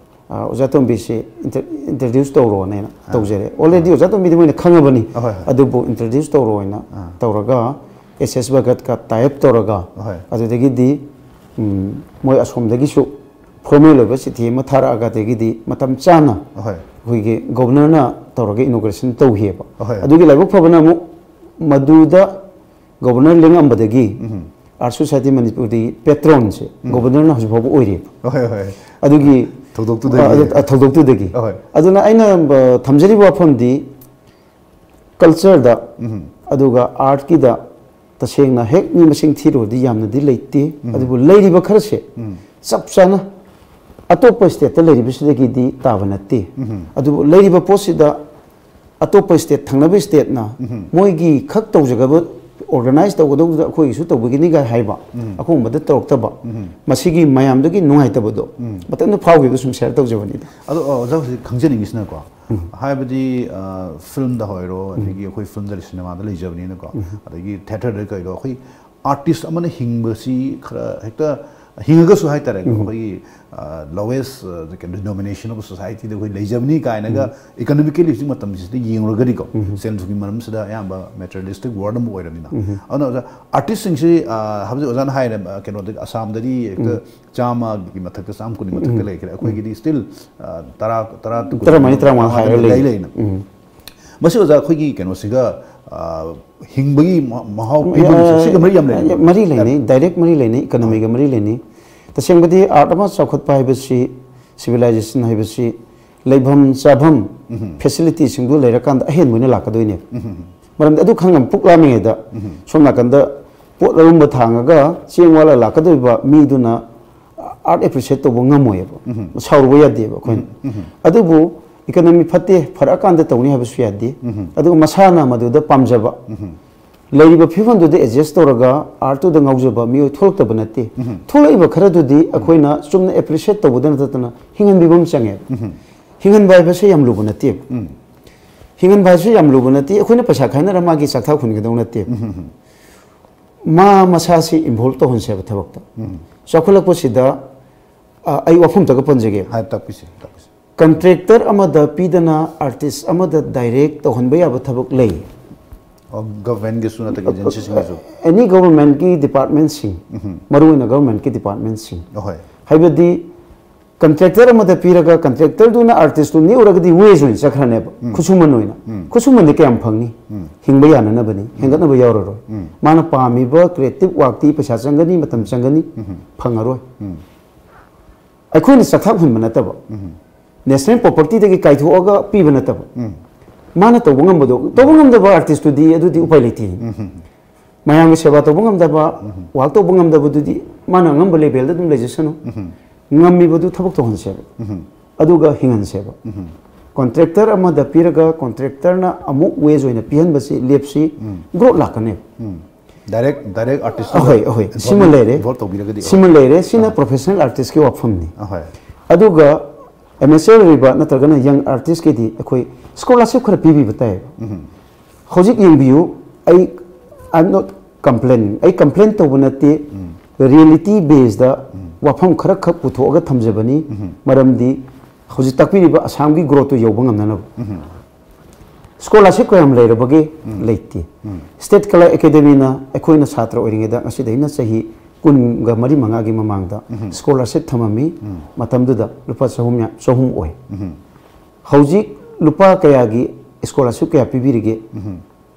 ꯑ, "ꯑꯣꯖꯥ ꯇꯣꯝꯕꯤꯁꯤ ꯏꯟꯇ꯭ꯔ-, ꯏꯟꯇ꯭ꯔꯣꯗ꯭ꯌꯨꯁ ꯇꯧꯔꯣꯅ" ꯑꯩꯅ ꯇꯧꯖꯔꯦ꯫ ꯑꯣꯜꯔꯦꯗꯤ ꯑꯣꯖꯥ ꯇꯣꯝꯕꯤꯗꯤ ꯃꯣꯏꯅ ꯈꯪꯉꯕꯅꯤ꯫ ꯑꯍꯣꯏ, ꯍꯣꯏ꯫ ꯑꯗꯨꯕꯨ ꯏꯟꯇ꯭ꯔꯣꯗ꯭ꯌꯨꯁ ꯇꯧꯔꯣꯅ ꯇꯧꯔꯒ ꯑꯦꯁ ꯑꯦꯁ ꯚꯒꯠꯀ ꯇꯥꯏ ꯑꯞ ꯇꯧꯔꯒ, ꯑꯍꯣꯏ꯫ ꯑꯗꯨꯗꯒꯤꯗꯤ, ꯎꯝ, ꯃꯣꯏ ꯑꯁꯣꯝꯗꯒꯤꯁꯨ ꯐꯣꯔꯃꯦꯜ ꯑꯣꯏꯕ ꯆꯤꯊꯤ ꯑꯃ ꯊꯥꯔꯛꯑꯒ, ꯑꯗꯒꯤꯗꯤ ꯃꯇꯝ ꯆꯥꯅ ꯑꯍꯣꯏ꯫ ꯑꯩꯈꯣꯏꯒꯤ ꯒꯣꯕꯔꯅꯔꯅ ꯇꯧꯔꯒ ꯏꯅꯣꯒ꯭ꯔꯦꯁꯟ ꯇꯧꯈꯤꯑꯕ꯫ ꯑꯍꯣꯏ꯫ ꯑꯗꯨꯒꯤ ꯂꯥꯏꯕꯛ ꯐꯕꯅ ꯑꯃꯨꯛ ꯃꯗꯨꯗ ꯒꯣꯕꯔꯅꯔ ꯂꯦꯡꯉꯝꯕꯗꯒꯤ ꯑꯥꯔꯠ ꯁꯣꯁꯥꯏꯇꯤ ꯃꯅꯤꯄꯨꯔꯒꯤ ꯄꯦꯇ꯭ꯔꯣꯟꯁꯦ ꯒꯣꯕꯔꯅꯔꯅ ꯍꯧꯖꯤꯛ ꯐꯥꯎꯕ ꯑꯣꯏꯔꯤꯕ꯫ ꯍꯣꯏ ꯍꯣꯏ꯫ ꯑꯗꯨꯒꯤ ꯊꯧꯗꯣꯛꯇꯨꯗꯒꯤ꯫ ꯑ, ꯑ, ꯊꯧꯗꯣꯛꯇꯨꯗꯒꯤ꯫ ꯑꯍꯣꯏ꯫ ꯑꯗꯨꯅ ꯑꯩꯅ ꯑ, ꯊꯝꯖꯔꯤꯕ ꯋꯥꯐꯝꯗꯤ ꯀꯜꯆꯔꯗ ꯑꯗꯨꯒ ꯑꯥꯔꯠꯀꯤꯗ ꯇꯁꯦꯡꯅ ꯍꯦꯛ ꯃꯤ ꯃꯁꯤꯡ ꯊꯤꯔꯨꯔꯗꯤ ꯌꯥꯝꯅꯗꯤ ꯂꯩꯇꯦ꯫ ꯑꯗꯨꯕꯨ ꯂꯩꯔꯤꯕ ꯈꯔꯁꯦ ꯆꯞ ꯆꯥꯅ ꯑꯇꯣꯞꯄ ꯁ꯭ꯇꯦꯠꯇ ꯂꯩꯔꯤꯕꯁꯤꯗꯒꯤꯗꯤ ꯇꯥꯕ ꯅꯠꯇꯦ꯫ ꯑꯗꯨꯕꯨ ꯂꯩꯔꯤꯕ ꯄꯣꯠꯁꯤꯗ ꯑꯇꯣꯞꯄ ꯁ꯭ꯇꯦꯠ, ꯊꯪꯅꯕ ꯁ꯭ꯇꯦꯠꯅ ꯃꯣꯏꯒꯤ ꯈꯛ ꯇꯧꯖꯒꯕ ꯑꯣꯔꯒꯅꯥꯏꯖ ꯇꯧꯒꯗꯧꯕꯗ ꯑꯩꯈꯣꯏꯒꯤꯁꯨ ꯇꯧꯕꯤꯒꯅꯤꯒ ꯍꯥꯏꯕ ꯑꯀꯣꯡꯕꯗ ꯇꯧꯔꯛꯇꯕ ꯃꯁꯤꯒꯤ ꯃꯌꯥꯝꯗꯨꯒꯤ ꯅꯨꯡꯉꯥꯏꯇꯕꯗꯣ ꯃꯇꯝꯗ ꯐꯥꯎꯈꯤꯕ ꯁꯨꯝ ꯁꯤꯌꯔ ꯇꯧꯖꯕꯅꯤꯗ꯫ ꯑꯗꯣ ꯑ, ꯑꯣꯖꯥ ꯍꯧꯖꯤꯛ ꯈꯪꯖꯅꯤꯡꯉꯤꯁꯤꯅꯀꯣ, ꯍꯥꯏꯕꯗꯤ ꯑ, ꯐꯤꯂꯝꯗ ꯑꯣꯏꯔꯣ, ꯑꯗꯒꯤ ꯑꯩꯈꯣꯏ ꯐꯤꯂꯝꯗ ꯁꯤꯅꯦꯃꯥꯗ ꯂꯩꯖꯕꯅꯤꯅꯀꯣ, ꯑꯗꯒꯤ ꯊꯤꯌꯦꯇꯔꯗ ꯀꯩꯗꯣ, ꯑꯩꯈꯣꯏ ꯑꯥꯔꯇꯤꯁ ꯑꯃꯅ ꯍꯤꯡꯕꯁꯤ ꯈꯔ ꯍꯦꯛꯇ ꯍꯤꯡꯉꯒꯁꯨ ꯍꯥꯏꯇꯥꯔꯦꯀꯣ, ꯑꯩꯈꯣꯏꯒꯤ ꯂꯣꯋꯦꯁ ꯗꯤꯅꯣꯃꯤꯅꯦꯁꯟ ꯑꯣꯐ ꯁꯣꯁꯥꯏꯇꯤꯗ ꯑꯩꯈꯣꯏ ꯂꯩꯖꯕꯅꯤ ꯀꯥꯏꯅꯒ ꯏꯀꯣꯅꯣꯃꯤꯀꯦꯂꯤ ꯍꯧꯖꯤꯛ ꯃꯇꯝꯁꯤꯗ ꯌꯦꯡꯉꯨꯔꯒꯗꯤꯀꯣ, ꯁꯦꯜ ꯊꯨꯝꯒꯤ ꯃꯔꯝꯁꯤꯗ ꯑꯌꯥꯝꯕ ꯃꯦꯇꯔꯤꯌꯦꯂꯤꯁꯇꯤꯛ ꯋꯥꯔꯜꯗ ꯑꯃ ꯑꯣꯏꯔꯕꯅꯤꯅ꯫ ꯑꯗꯨꯅ ꯑꯣꯖꯥ, ꯑꯥꯔꯇꯤꯁꯁꯤꯡꯁꯤ ꯑ, ꯍꯥꯏꯕꯗꯤ ꯑꯣꯖꯥꯅ ꯍꯥꯏꯔꯦ, ꯑ, ꯀꯩꯅꯣꯗꯒꯤ ꯑꯁꯥꯝꯗꯒꯤ ꯍꯦꯛꯇ ꯆꯥꯝꯃꯒꯤ ꯃꯊꯛꯇ, ꯆꯥꯝꯃ ꯀꯨꯟꯒꯤ ꯃꯊꯛꯇ ꯂꯩꯈ꯭ꯔꯦ꯫ ꯑꯩꯈꯣꯏꯒꯤꯗꯤ ꯁ꯭ꯇꯤꯜ ꯇꯔꯥ ꯇꯔꯥ ꯇꯨ ꯀꯨꯟ ꯇꯔꯥꯃꯔꯤ, ꯇꯔꯥꯃꯉꯥ ꯍꯥꯏꯔ ꯂꯩ꯫ ꯂꯩꯅ꯫ ꯃꯁꯤ ꯑꯣꯖꯥ ꯑꯩꯈꯣꯏꯒꯤ ꯀꯩꯅꯣꯁꯤꯒ, ꯑ, ꯍꯤꯡꯕꯒꯤ ꯃ-, ꯃꯍꯥꯎ ꯄꯤꯕꯒꯤꯁꯦ ꯁꯤꯒ ꯃꯔꯤ ꯌꯥꯝ ꯂꯩꯅꯩ꯫ ꯃꯔꯤ ꯂꯩꯅꯩ, ꯗꯥꯏꯔꯦꯛ ꯃꯔꯤ ꯂꯩꯅꯩ, ꯏꯀꯣꯅꯣꯃꯤꯒ ꯃꯔꯤ ꯂꯩꯅꯩ꯫ ꯇꯁꯦꯡꯕꯗꯤ ꯑꯥꯔꯠ ꯑꯃ ꯆꯥꯎꯈꯠꯄ ꯍꯥꯏꯕꯁꯤ, ꯁꯤꯚꯤꯂꯥꯏꯖꯦꯁꯟ ꯍꯥꯏꯕꯁꯤ ꯂꯩꯐꯝ ꯆꯥꯐꯝ ꯐꯦꯁꯤꯂꯤꯇꯤꯁꯤꯡꯗꯨ ꯂꯩꯔꯀꯥꯟꯗ ꯑꯍꯦꯟꯕ ꯑꯣꯏꯅ ꯂꯥꯛꯀꯗꯣꯏꯅꯦꯕ꯫ ꯃꯔꯝꯗꯤ ꯑꯗꯨ ꯈꯪꯉ ꯄꯨꯛ ꯂꯥꯝꯃꯤꯉꯩꯗ ꯁꯣꯝ ꯅꯥꯀꯟꯗ ꯄꯣꯠ ꯑꯔꯨꯝꯕ ꯊꯥꯡꯉꯒ ꯆꯦꯡ ꯋꯥꯜꯂ ꯂꯥꯛꯀꯗꯧꯔꯤꯕ ꯃꯤꯗꯨꯅ ꯑꯥꯔꯠ ꯑꯦꯄ꯭ꯔꯤꯁꯤꯌꯦꯠ ꯇꯧꯕ ꯉꯝꯃꯣꯏꯕ꯫ ꯁꯥꯎꯔꯨꯕ ꯌꯥꯗꯦꯕ ꯑꯩꯈꯣꯏꯅ꯫ ꯑꯗꯨꯕꯨ ꯏꯀꯣꯅꯣꯃꯤ ꯐꯠꯇꯦ, ꯐꯔꯛꯑꯀꯥꯟꯗ ꯇꯧꯅꯤ ꯍꯥꯏꯕꯁꯨ ꯌꯥꯗꯦ꯫ ꯑꯗꯨꯒ ꯃꯁꯥꯅ ꯃꯗꯨꯗ ꯄꯥꯝꯖꯕ, ꯂꯩꯔꯤꯕ ꯐꯤꯕꯝꯗꯨꯗ ꯑꯦꯗꯖꯁ ꯇꯧꯔꯒ ꯑꯥꯔꯠꯇꯨꯗ ꯉꯥꯎꯖꯕ ꯃꯤꯑꯣꯏ ꯊꯣꯛꯂꯛꯇꯕ ꯅꯠꯇꯦ꯫ ꯊꯣꯛꯂꯛꯏꯕ ꯈꯔꯗꯨꯗꯤ ꯑꯩꯈꯣꯏꯅ ꯆꯨꯝꯅ ꯑꯦꯄ꯭ꯔꯤꯁꯤꯌꯦꯠ ꯇꯧꯕꯗ ꯅꯠꯇꯅ ꯍꯤꯡꯍꯟꯕꯤꯕ ꯑꯃ ꯆꯪꯉꯦꯕ꯫ ꯍꯤꯡꯍꯟꯕ ꯍꯥꯏꯕꯁꯦ ꯌꯥꯝ ꯂꯨꯕ ꯅꯠꯇꯦꯕ꯫ ꯍꯤꯡꯍꯟꯕ ꯍꯥꯏꯕꯁꯦ ꯌꯥꯝ ꯂꯨꯕ ꯅꯠꯇꯦ꯫ ꯑꯩꯈꯣꯏꯅ ꯄꯩꯁꯥ ꯈꯥꯏꯅꯔ ꯃꯥꯒꯤ ꯆꯥꯛꯊꯥ ꯍꯨꯟꯒꯗꯧ ꯅꯠꯇꯦꯕ꯫ ꯃꯥ ꯃꯁꯥꯁꯤ ꯏꯟꯚꯣꯜꯕ ꯇꯧꯍꯟꯁꯦꯕ ꯊꯕꯛꯇ꯫ ꯆꯥꯎꯈꯠꯂꯛꯄꯁꯤꯗ, ꯑ, ꯑꯩ ꯋꯥꯐꯝ ꯑꯝꯇꯒ ꯄꯟꯖꯒꯦ꯫ ꯍꯥꯏ, ꯇꯥꯛꯄꯤꯁꯦ, ꯇꯥꯛꯄꯤꯁꯦ꯫ ꯀꯟꯇ꯭ꯔꯦꯛꯇꯔ ꯑꯃꯗ ꯄꯤꯗꯅ ꯑꯥꯔꯇꯤꯁ ꯑꯃꯗ ꯗꯥꯏꯔꯦꯛ ꯇꯧꯍꯟꯕ ꯌꯥꯕ ꯊꯕꯛ ꯂꯩ꯫ ꯑꯣ, ꯒꯚꯔꯟꯃꯦꯟꯒꯤꯁꯨ ꯅꯠꯇ꯭ꯔꯒ ꯑꯦꯖꯦꯟꯁꯤꯁꯤꯡꯒꯤꯁꯨ? ꯑꯦꯅꯤ ꯒꯚꯔꯟꯃꯦꯟꯀꯤ ꯗꯤꯄꯥꯔꯠꯃꯦꯟꯁꯤꯡ, ꯃꯔꯨꯑꯣꯏꯅ ꯒꯚꯔꯟꯃꯦꯟꯀꯤ ꯗꯤꯄꯥꯔꯠꯃꯦꯟꯁꯤꯡ, ꯑꯍꯣꯏ꯫ ꯍꯥꯏꯕꯗꯤ ꯀꯟꯇ꯭ꯔꯦꯛꯇꯔ ꯑꯃꯗ ꯄꯤꯔꯒ ꯀꯟꯇ꯭ꯔꯦꯛꯇꯔꯗꯨꯅ ꯑꯥꯔꯇꯤꯁꯇꯨ ꯅꯦꯛꯎꯔꯒꯗꯤ ꯋꯦꯖ ꯑꯣꯏꯅ ꯆꯠꯈ꯭ꯔꯅꯦꯕ, ꯈꯨꯠꯁꯨꯃꯟ ꯑꯣꯏꯅ꯫ ꯈꯨꯠꯁꯨꯃꯟꯗꯤ ꯀꯌꯥꯝ ꯐꯪꯅꯤ? ꯍꯤꯡꯕ ꯌꯥꯅꯅꯕꯅꯤ, ꯍꯦꯟꯒꯠꯅꯕ ꯌꯥꯎꯔꯔꯣꯏ꯫ ꯃꯥꯅ ꯄꯥꯝꯃꯤꯕ ꯀ꯭ꯔꯤꯌꯦꯇꯤꯞ ꯋꯥꯛꯇꯤ ꯄꯩꯁꯥ ꯆꯪꯒꯅꯤ, ꯃꯇꯝ ꯆꯪꯒꯅꯤ, ꯐꯪꯉꯔꯣꯏ꯫ ꯑꯩꯈꯣꯏꯅ ꯆꯥꯛꯊꯥꯛꯍꯟꯕ ꯅꯠꯇꯕ, ꯅꯦꯁꯅꯦꯜ ꯄ꯭ꯔꯣꯄꯔꯇꯤꯗꯒꯤ ꯀꯥꯏꯊꯣꯛꯑꯒ ꯄꯤꯕ ꯅꯠꯇꯕ, ꯃꯥꯅ ꯇꯧꯕ ꯉꯝꯕꯗꯣ, ꯇꯧꯕ ꯉꯝꯗꯕ ꯑꯥꯔꯇꯤꯁꯇꯨꯗꯤ ꯑꯗꯨꯗꯤ ꯎꯄꯥꯏ ꯂꯩꯇꯦ꯫ ꯃꯌꯥꯝꯒꯤ ꯁꯦꯕꯥ ꯇꯧꯕ ꯉꯝꯗꯕ, ꯋꯥꯛ ꯇꯧꯕ ꯉꯝꯗꯕꯗꯨꯗꯤ ꯃꯥꯅ ꯑꯉꯝꯕ ꯂꯦꯚꯦꯜꯗ ꯑꯗꯨꯝ ꯂꯩꯖꯁꯅꯨ꯫ ꯉꯝꯃꯤꯕꯗꯨ ꯊꯕꯛ ꯇꯧꯍꯟꯁꯦꯕ, ꯑꯗꯨꯒ ꯍꯤꯡꯍꯟꯁꯦꯕ꯫ ꯀꯣꯟꯇ꯭ꯔꯦꯛꯇꯔ ꯑꯃꯗ ꯄꯤꯔꯒ ꯀꯣꯟꯇ꯭ꯔꯦꯛꯇꯔꯅ ꯑꯃꯨꯛ ꯋꯦꯖ ꯑꯣꯏꯅ ꯄꯤꯍꯟꯕꯁꯤ, ꯂꯦꯞꯁꯤ, ꯒ꯭ꯔꯣꯠ ꯂꯥꯛꯀꯅꯦꯕ꯫ ꯗꯥꯏꯔꯦꯛ ꯗꯥꯏꯔꯦꯛ ꯑꯥꯔꯇꯤꯁ ꯑꯍꯣꯏ, ꯑꯍꯣꯏ, ꯁꯤꯃ ꯂꯩꯔꯦ꯫ ꯏꯟꯚꯣꯜꯕ ꯇꯧꯕꯤꯔꯒꯗꯤ ꯁꯤꯃ ꯂꯩꯔꯦ꯫ ꯁꯤꯅ ꯄ꯭ꯔꯣꯐꯦꯁꯅꯦꯜ ꯑꯥꯔꯇꯤꯁꯀꯤ ꯋꯥꯐꯝꯅꯤ꯫ ꯑꯍꯣꯏ꯫ ꯑꯗꯨꯒ ꯑꯦꯃꯦꯆꯔ ꯑꯣꯏꯔꯤꯕ ꯅꯠꯇ꯭ꯔꯒꯅ ꯌꯪ ꯑꯥꯔꯇꯤꯁꯀꯤꯗꯤ ꯑꯩꯈꯣꯏ ꯁ꯭ꯀꯣꯂꯥꯔꯁꯤꯞ ꯈꯔ ꯄꯤꯕꯤꯕ ꯇꯥꯏꯌꯦꯕ꯫ ꯍꯧꯖꯤꯛ ꯌꯦꯡꯕꯤꯌꯨ, ꯑꯩ, I am not complaining, ꯑꯩ ꯀꯝꯄ꯭ꯂꯦꯟ ꯇꯧꯕ ꯅꯠꯇꯦ꯫ ꯔꯤꯌꯦꯂꯤꯇꯤ ꯕꯦꯁꯗ ꯋꯥꯐꯝ ꯈꯔꯈꯛ ꯄꯨꯊꯣꯛꯑꯒ ꯊꯝꯖꯕꯅꯤ꯫ ꯃꯔꯝꯗꯤ ꯍꯧꯖꯤꯛ ꯇꯥꯛꯄꯤꯔꯤꯕ ꯑꯁꯥꯝꯒꯤ ꯒ꯭ꯔꯣꯠꯇꯨ ꯌꯧꯕ ꯉꯝꯅꯅꯕ꯫ ꯁ꯭ꯀꯣꯂꯥꯔꯁꯤꯞ ꯀꯌꯥꯝ ꯂꯩꯔꯕꯒꯦ? ꯂꯩꯇꯦ꯫ ꯁ꯭ꯇꯦꯠ ꯀꯂꯥ ꯑꯦꯀꯥꯗꯦꯃꯤꯅ ꯑꯩꯈꯣꯏꯅ ꯁꯥꯇ꯭ꯔ ꯑꯣꯏꯔꯤꯉꯩꯗ, ꯉꯁꯤꯗꯩꯅ ꯆꯍꯤ ꯀꯨꯟꯒ ꯃꯔꯤ ꯃꯉꯥꯒꯤ ꯃꯃꯥꯡꯗ ꯁ꯭ꯀꯣꯂꯥꯔꯁꯤꯞ ꯊꯝꯃꯝꯃꯤ꯫ ꯃꯇꯝꯗꯨꯗ ꯂꯨꯄꯥ ꯆꯍꯨꯝ ꯌꯥ-, ꯆꯍꯨꯝ ꯑꯣꯏ꯫ ꯍꯧꯖꯤꯛ ꯂꯨꯄꯥ ꯀꯌꯥꯒꯤ ꯁ꯭ꯀꯣꯂꯥꯔꯁꯤꯞ ꯀꯌꯥ ꯄꯤꯕꯤꯔꯤꯒꯦ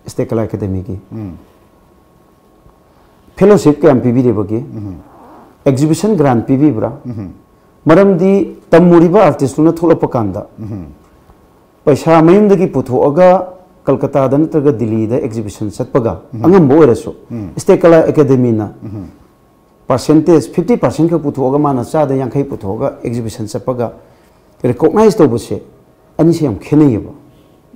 ꯁ꯭ꯇꯦꯠ ꯀꯂꯥ ꯑꯦꯀꯥꯗꯦꯃꯤꯒꯤ? ꯐꯦꯂꯣꯁꯤꯞ ꯀꯌꯥꯝ ꯄꯤꯕꯤꯔꯤꯕꯒꯦ? ꯑꯦꯛꯖꯤꯕꯤꯁꯟ ꯒ꯭ꯔꯥꯟ ꯄꯤꯕꯤꯕ꯭ꯔꯥ? ꯃꯔꯝꯗꯤ ꯇꯝꯃꯨꯔꯤꯕ ꯑꯥꯔꯇꯤꯁꯇꯨꯅ ꯊꯣꯛꯂꯛꯄ ꯀꯥꯟꯗ ꯄꯩꯁꯥ ꯃꯌꯨꯝꯗꯒꯤ ꯄꯨꯊꯣꯛꯑꯒ ꯀꯜꯀꯇꯥꯗ ꯅꯠꯇ꯭ꯔꯒ ꯗꯤꯜꯂꯤꯗ ꯑꯦꯛꯖꯤꯕꯤꯁꯟ ꯆꯠꯄꯒ, ꯑꯉꯝꯕ ꯑꯣꯏꯔꯁꯨ, ꯁ꯭ꯇꯦꯠ ꯀꯂꯥ ꯑꯦꯀꯥꯗꯦꯃꯤꯅ ꯄꯥꯔꯁꯦꯟꯇꯦꯖ ꯐꯤꯐꯇꯤ ꯄꯥꯔꯁꯦꯟ ꯈꯛ ꯄꯨꯊꯣꯛꯑꯒ, ꯃꯥꯅ ꯆꯥꯗ ꯌꯥꯡꯈꯩ ꯄꯨꯊꯣꯛꯑꯒ ꯑꯦꯛꯖꯤꯕꯤꯁꯟ ꯆꯠꯄꯒ ꯔꯤꯀꯣꯛꯅꯥꯏꯖ ꯇꯧꯕꯁꯦ, ꯑꯅꯤꯁꯦ ꯌꯥꯝ ꯈꯦꯠꯅꯩꯌꯦꯕ꯫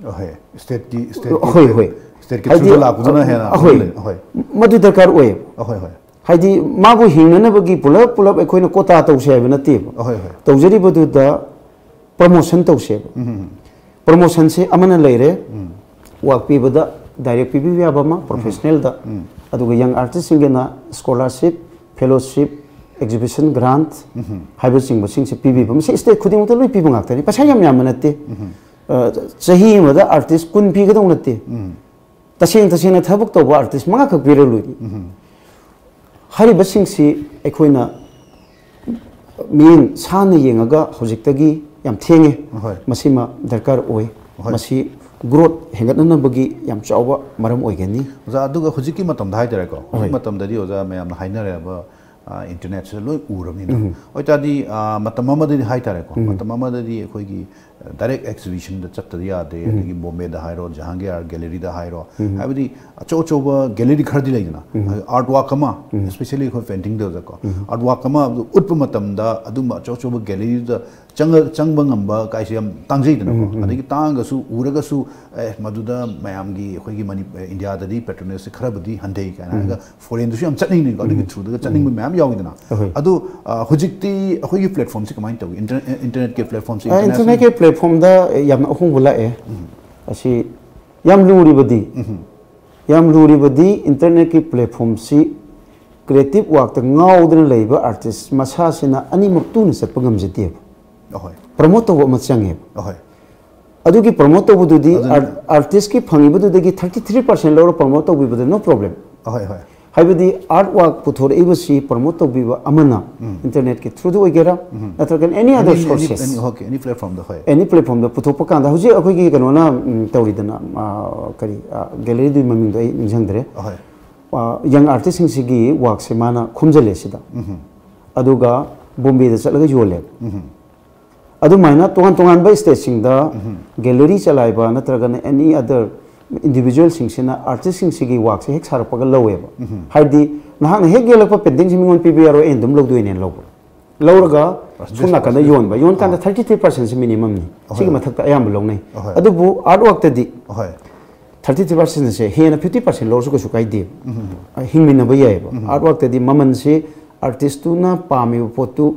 ꯍꯣꯏ, ꯁ꯭ꯇꯦꯠꯀꯤ, ꯁ꯭ꯇꯦꯠꯀꯤ, ꯍꯣꯏ, ꯍꯣꯏ꯫ ꯁ꯭ꯇꯦꯠꯀꯤ ꯍꯥꯏꯗꯤ, ꯊ꯭ꯔꯨꯗ ꯂꯥꯛꯄꯗꯨꯅ ꯍꯦꯟꯅ ꯍꯣꯏ, ꯂꯩ꯫ ꯍꯣꯏ꯫ ꯃꯗꯨ ꯗꯔꯀꯥꯔ ꯑꯣꯏꯌꯦꯕ꯫ ꯍꯣꯏ, ꯍꯣꯏ꯫ ꯍꯥꯏꯗꯤ, ꯃꯥꯕꯨ ꯍꯤꯡꯅꯅꯕꯒꯤ ꯄꯨꯂꯞ ꯄꯨꯂꯞ ꯑꯩꯈꯣꯏꯅ ꯀꯣꯇꯥ ꯇꯧꯁꯦ ꯍꯥꯏꯕ ꯅꯠꯇꯦꯕ꯫ ꯍꯣꯏ, ꯍꯣꯏ꯫ ꯇꯧꯖꯔꯤꯕꯗꯨꯗ ꯄ꯭ꯔꯃꯣꯁꯟ ꯇꯧꯁꯦꯕ꯫ ꯄ꯭ꯔꯃꯣꯁꯟꯁꯦ ꯑꯃꯅ ꯂꯩꯔꯦ, ꯋꯥꯛ ꯄꯤꯕꯗ ꯗꯥꯏꯔꯦꯛ ꯄꯤꯕꯤꯕ ꯌꯥꯕ ꯑꯃ, ꯄ꯭ꯔꯣꯐꯦꯁꯅꯦꯜꯗ, ꯑꯗꯨꯒ ꯌꯪ ꯑꯥꯔꯇꯤꯁꯁꯤꯡꯒꯤꯅ ꯁ꯭ꯀꯣꯂꯥꯔꯁꯤꯞ, ꯐꯦꯂꯣꯁꯤꯞ, ꯑꯦꯛꯖꯤꯕꯤꯁꯟ ꯒ꯭ꯔꯥꯟꯠ ꯍꯥꯏꯕꯆꯤꯡꯕꯁꯤꯡꯁꯦ ꯄꯤꯕꯤꯕ꯫ ꯃꯁꯤ ꯁ꯭ꯇꯦꯠ ꯈꯨꯗꯤꯡꯃꯛꯇ ꯂꯣꯏ ꯄꯤꯕ ꯉꯥꯛꯇꯅꯤ, ꯄꯩꯁꯥ ꯌꯥꯝ ꯌꯥꯝꯕ ꯅꯠꯇꯦ꯫ ꯑ, ꯆꯍꯤ ꯑꯃꯗ ꯑꯥꯔꯇꯤꯁ ꯀꯨꯟ ꯄꯤꯒꯗꯧ ꯅꯠꯇꯦ꯫ ꯇꯁꯦꯡ ꯇꯁꯦꯡꯅ ꯊꯕꯛ ꯇꯧꯕ ꯑꯥꯔꯇꯤꯁ ꯃꯉꯥꯈꯛ ꯄꯤꯔ ꯂꯣꯏꯔꯦ꯫ ꯍꯥꯏꯔꯤꯕꯁꯤꯡꯁꯤ ꯑꯩꯈꯣꯏꯅ ꯃꯤꯠꯌꯦꯡ ꯁꯥꯟꯅ ꯌꯦꯡꯉꯒ ꯍꯧꯖꯤꯛꯇꯒꯤ ꯌꯥꯝ ꯊꯦꯡꯉꯦ꯫ ꯍꯣꯏ꯫ ꯃꯁꯤꯃ ꯗꯔꯀꯥꯔ ꯑꯣꯏ꯫ ꯍꯣꯏ꯫ ꯃꯁꯤ ꯒ꯭ꯔꯣꯠ ꯍꯦꯟꯒꯠꯅꯅꯕꯒꯤ ꯌꯥꯝ ꯆꯥꯎꯕ ꯃꯔꯝ ꯑꯣꯏꯒꯅꯤ꯫ ꯑꯣꯖꯥ, ꯑꯗꯨꯒ ꯍꯧꯖꯤꯛꯀꯤ ꯃꯇꯝꯗ ꯍꯥꯏꯇꯥꯔꯦꯀꯣ, ꯍꯧꯖꯤꯛ ꯍꯣꯏ꯫ ꯃꯇꯝꯗꯗꯤ ꯑꯣꯖꯥ ꯃꯌꯥꯝꯅ ꯍꯥꯏꯅꯔꯕ ꯏꯟꯇꯔꯅꯦꯠꯁꯤꯗ ꯂꯣꯏ ꯎꯔꯕꯅꯤꯅ, ꯑꯣꯏꯇꯥꯔꯗꯤ ꯑ, ꯃꯇꯝ ꯑꯃꯗꯗꯤ ꯍꯥꯏꯇꯥꯔꯦꯀꯣ, ꯃꯇꯝ ꯑꯃꯗꯗꯤ ꯑꯩꯈꯣꯏꯒꯤ ꯗꯥꯏꯔꯦꯛ ꯑꯦꯛꯖꯤꯕꯤꯁꯟꯗ ꯆꯠꯇꯗꯤ ꯌꯥꯗꯦ꯫ ꯑꯗꯒꯤ ꯕꯣꯝꯕꯦꯗ ꯍꯥꯏꯔꯣ, ꯖꯍꯥꯡꯒꯤꯌꯥꯔ ꯒꯦꯂꯔꯤꯗ ꯍꯥꯏꯔꯣ, ꯍꯥꯏꯕꯗꯤ ꯑꯆꯧ ꯑꯆꯧꯕ ꯒꯦꯂꯔꯤ ꯈꯔꯗꯤ ꯂꯩꯗꯅ, ꯑꯥꯔꯠ ꯋꯥꯛ ꯑꯃ, especially ꯑꯩꯈꯣꯏ ꯄꯦꯟꯇꯤꯡꯗꯀꯣ, ꯑꯥꯔꯠ ꯋꯥꯛ ꯑꯃ ꯎꯠꯄ ꯃꯇꯝꯗ ꯑꯗꯨꯝꯕ ꯑꯆꯧ ꯑꯆꯧꯕ ꯒꯦꯂꯔꯤꯗꯨꯗ ꯆꯪꯉ-, ꯆꯪꯕ ꯉꯝꯕ ꯀꯥꯏꯁꯦ ꯌꯥꯝ ꯇꯥꯡꯖꯩꯗꯅꯀꯣ꯫ ꯑꯗꯒꯤ ꯇꯥꯡꯉꯒꯁꯨ, ꯎꯔꯒꯁꯨ, ꯑꯦ, ꯃꯗꯨꯗ ꯃꯌꯥꯝꯒꯤ, ꯑꯩꯈꯣꯏꯒꯤ ꯃꯅꯤ-, ꯏꯟꯗꯤꯌꯥꯗꯗꯤ ꯄꯦꯇ꯭ꯔꯣꯅꯦꯖꯁꯦ ꯈꯔꯕꯨꯗꯤ ꯍꯟꯊꯩ ꯀꯥꯏꯅ ꯍꯥꯏꯔꯒ, ꯐꯣꯔꯦꯟꯗꯁꯨ ꯌꯥꯝ ꯆꯠꯅꯤꯡꯉꯤꯀꯣ, ꯑꯗꯨꯒꯤ ꯊ꯭ꯔꯨꯗꯒ ꯆꯠꯅꯤꯡꯕ ꯃꯌꯥꯝ ꯌꯥꯎꯋꯤꯗꯅ꯫ ꯑꯍꯣꯏ꯫ ꯑꯗꯣ ꯑ, ꯍꯧꯖꯤꯛꯇꯤ ꯑꯩꯈꯣꯏꯒꯤ ꯄ꯭ꯂꯦꯠꯐꯣꯝꯁꯦ ꯀꯃꯥꯏꯅ ꯇꯧꯏ? ꯏꯟꯇꯔ-, ꯏꯟꯇꯔꯅꯦꯠꯀꯤ ꯄ꯭ꯂꯦꯠꯐꯣꯝꯁꯦ, ꯑ, ꯏꯟꯇꯔꯅꯦꯠꯀꯤ ꯄ꯭ꯂꯦꯠꯐꯣꯝꯗ ꯌꯥꯝꯅ ꯑꯍꯣꯡꯕ ꯂꯥꯛꯑꯦ꯫ ꯑꯁꯤ ꯌꯥꯝ ꯂꯨꯔꯤꯕꯗꯤ, ꯌꯥꯝ ꯂꯨꯔꯤꯕꯗꯤ ꯏꯟꯇꯔꯅꯦꯠꯀꯤ ꯄ꯭ꯂꯦꯠꯐꯣꯝꯁꯤ ꯀ꯭ꯔꯤꯌꯦꯇꯤꯞ ꯋꯥꯛꯇ ꯉꯥꯎꯗꯅ ꯂꯩꯕ ꯑꯥꯔꯇꯤꯁ ꯃꯁꯥꯁꯤꯅ ꯑꯅꯤꯃꯛ ꯇꯨꯅ ꯆꯠꯄ ꯉꯝꯖꯗꯦꯕ꯫ ꯑꯍꯣꯏ꯫ ꯄ꯭ꯔꯃꯣꯠ ꯇꯧꯕ ꯑꯃ ꯆꯪꯉꯦꯕ꯫ ꯑꯍꯣꯏ꯫ ꯑꯗꯨꯒꯤ ꯄ꯭ꯔꯃꯣꯠ ꯇꯧꯕꯗꯨꯗꯤ ꯑꯗꯨꯅ ꯑꯥꯔ-, ꯑꯥꯔꯇꯤꯁꯀꯤ ꯐꯪꯉꯤꯕꯗꯨꯗꯒꯤ thirty three percent ꯂꯧꯔ ꯄ꯭ꯔꯃꯣꯠ ꯇꯧꯕꯤꯕꯗ no problem꯫ ꯑꯍꯣꯏ, ꯍꯣꯏ꯫ ꯍꯥꯏꯕꯗꯤ ꯑꯥꯔꯠ ꯋꯥꯛ ꯄꯨꯊꯣꯔꯛꯏꯕꯁꯤ ꯄ꯭ꯔꯃꯣꯠ ꯇꯧꯕꯤꯕ ꯑꯃꯅ ꯏꯟꯇꯔꯅꯦꯠꯀꯤ ꯊ꯭ꯔꯨꯗ ꯑꯣꯏꯒꯦꯔꯥ, ꯅꯠꯇ꯭ꯔꯒꯅ any other Any, any, sources, any, okay, any platformꯗ, ꯍꯣꯏ꯫ ꯑꯦꯅꯤ ꯄ꯭ꯂꯦꯠꯐꯣꯝꯗ ꯄꯨꯊꯣꯛꯄ ꯀꯥꯟꯗ ꯍꯧꯖꯤꯛ ꯑꯩꯈꯣꯏꯒꯤ ꯀꯩꯅꯣꯅ, ꯎꯝ, ꯇꯧꯔꯤꯗꯅ, ꯑ, ꯀꯔꯤ, ꯑ, ꯒꯦꯂꯔꯤꯗꯨꯒꯤ ꯃꯃꯤꯡꯗꯣ ꯑꯩ ꯅꯤꯡꯁꯤꯡꯗ꯭ꯔꯦ꯫ ꯑꯍꯣꯏ꯫ ꯑ, ꯌꯪ ꯑꯥꯔꯇꯤꯁꯁꯤꯡꯁꯤꯒꯤ ꯋꯥꯛꯁꯦ ꯃꯥꯅ ꯈꯣꯝꯖꯜꯂꯦ ꯁꯤꯗ꯫ ꯑꯗꯨꯒ ꯕꯣꯝꯕꯦꯗ ꯆꯠꯂꯒ ꯌꯣꯜꯂꯦꯕ꯫ ꯑꯗꯨꯃꯥꯏꯅ ꯇꯣꯉꯥꯟ ꯇꯣꯉꯥꯟꯕ ꯁ꯭ꯇꯦꯠꯁꯤꯡꯗ ꯒꯦꯂꯔꯤ ꯆꯂꯥꯏꯕ ꯅꯠꯇ꯭ꯔꯒꯅ ꯑꯦꯅꯤ ꯑꯗꯔ ꯏꯟꯗꯤꯕꯤꯖꯨꯋꯦꯜꯁꯤꯡꯁꯤꯅ ꯑꯥꯔꯇꯤꯁꯁꯤꯡꯁꯤꯒꯤ ꯋꯥꯛꯁꯦ ꯍꯦꯛ ꯁꯥꯔꯛꯄꯒ ꯂꯧꯋꯦꯕ꯫ ꯍꯥꯏꯕꯗꯤ ꯅꯍꯥꯛꯅ ꯍꯦꯛ ꯌꯦꯛꯂꯛꯄ ꯄꯦꯟꯇꯤꯡꯁꯤ ꯃꯤꯉꯣꯟꯗ ꯄꯤꯕ ꯌꯥꯔꯣꯏ, ꯑꯩꯅ ꯑꯗꯨꯝ ꯂꯧꯗꯣꯏꯅꯦꯅ ꯂꯧꯕ꯫ ꯂꯧꯔꯒ ꯁꯣꯝ ꯅꯥꯀꯟꯗ ꯌꯣꯟꯕ, ꯌꯣꯟꯀꯥꯟꯗ thirty three percentꯁꯤ ꯃꯤꯅꯤꯃꯝꯅꯤ꯫ ꯁꯤꯒꯤ ꯃꯊꯛꯇ ꯑꯌꯥꯝꯕ ꯂꯧꯅꯩ꯫ ꯑꯍꯣꯏ꯫ ꯑꯗꯨꯕꯨ ꯑꯥꯔꯠ ꯋꯥꯛꯇꯗꯤ ꯑꯍꯣꯏ꯫ thirty three percentꯁꯦ ꯍꯦꯟꯅ fifty percent ꯂꯧꯔꯁꯨ ꯀꯩꯁꯨ ꯀꯥꯏꯗꯦꯕ꯫ ꯑ, ꯍꯤꯡꯃꯤꯟꯅꯕ ꯌꯥꯏꯑꯕ꯫ ꯑꯥꯔꯠ ꯋꯥꯛꯇꯗꯤ ꯃꯃꯜꯁꯤ ꯑꯥꯔꯇꯤꯁꯇꯨꯅ ꯄꯥꯝꯃꯤꯕ ꯄꯣꯠꯇꯨ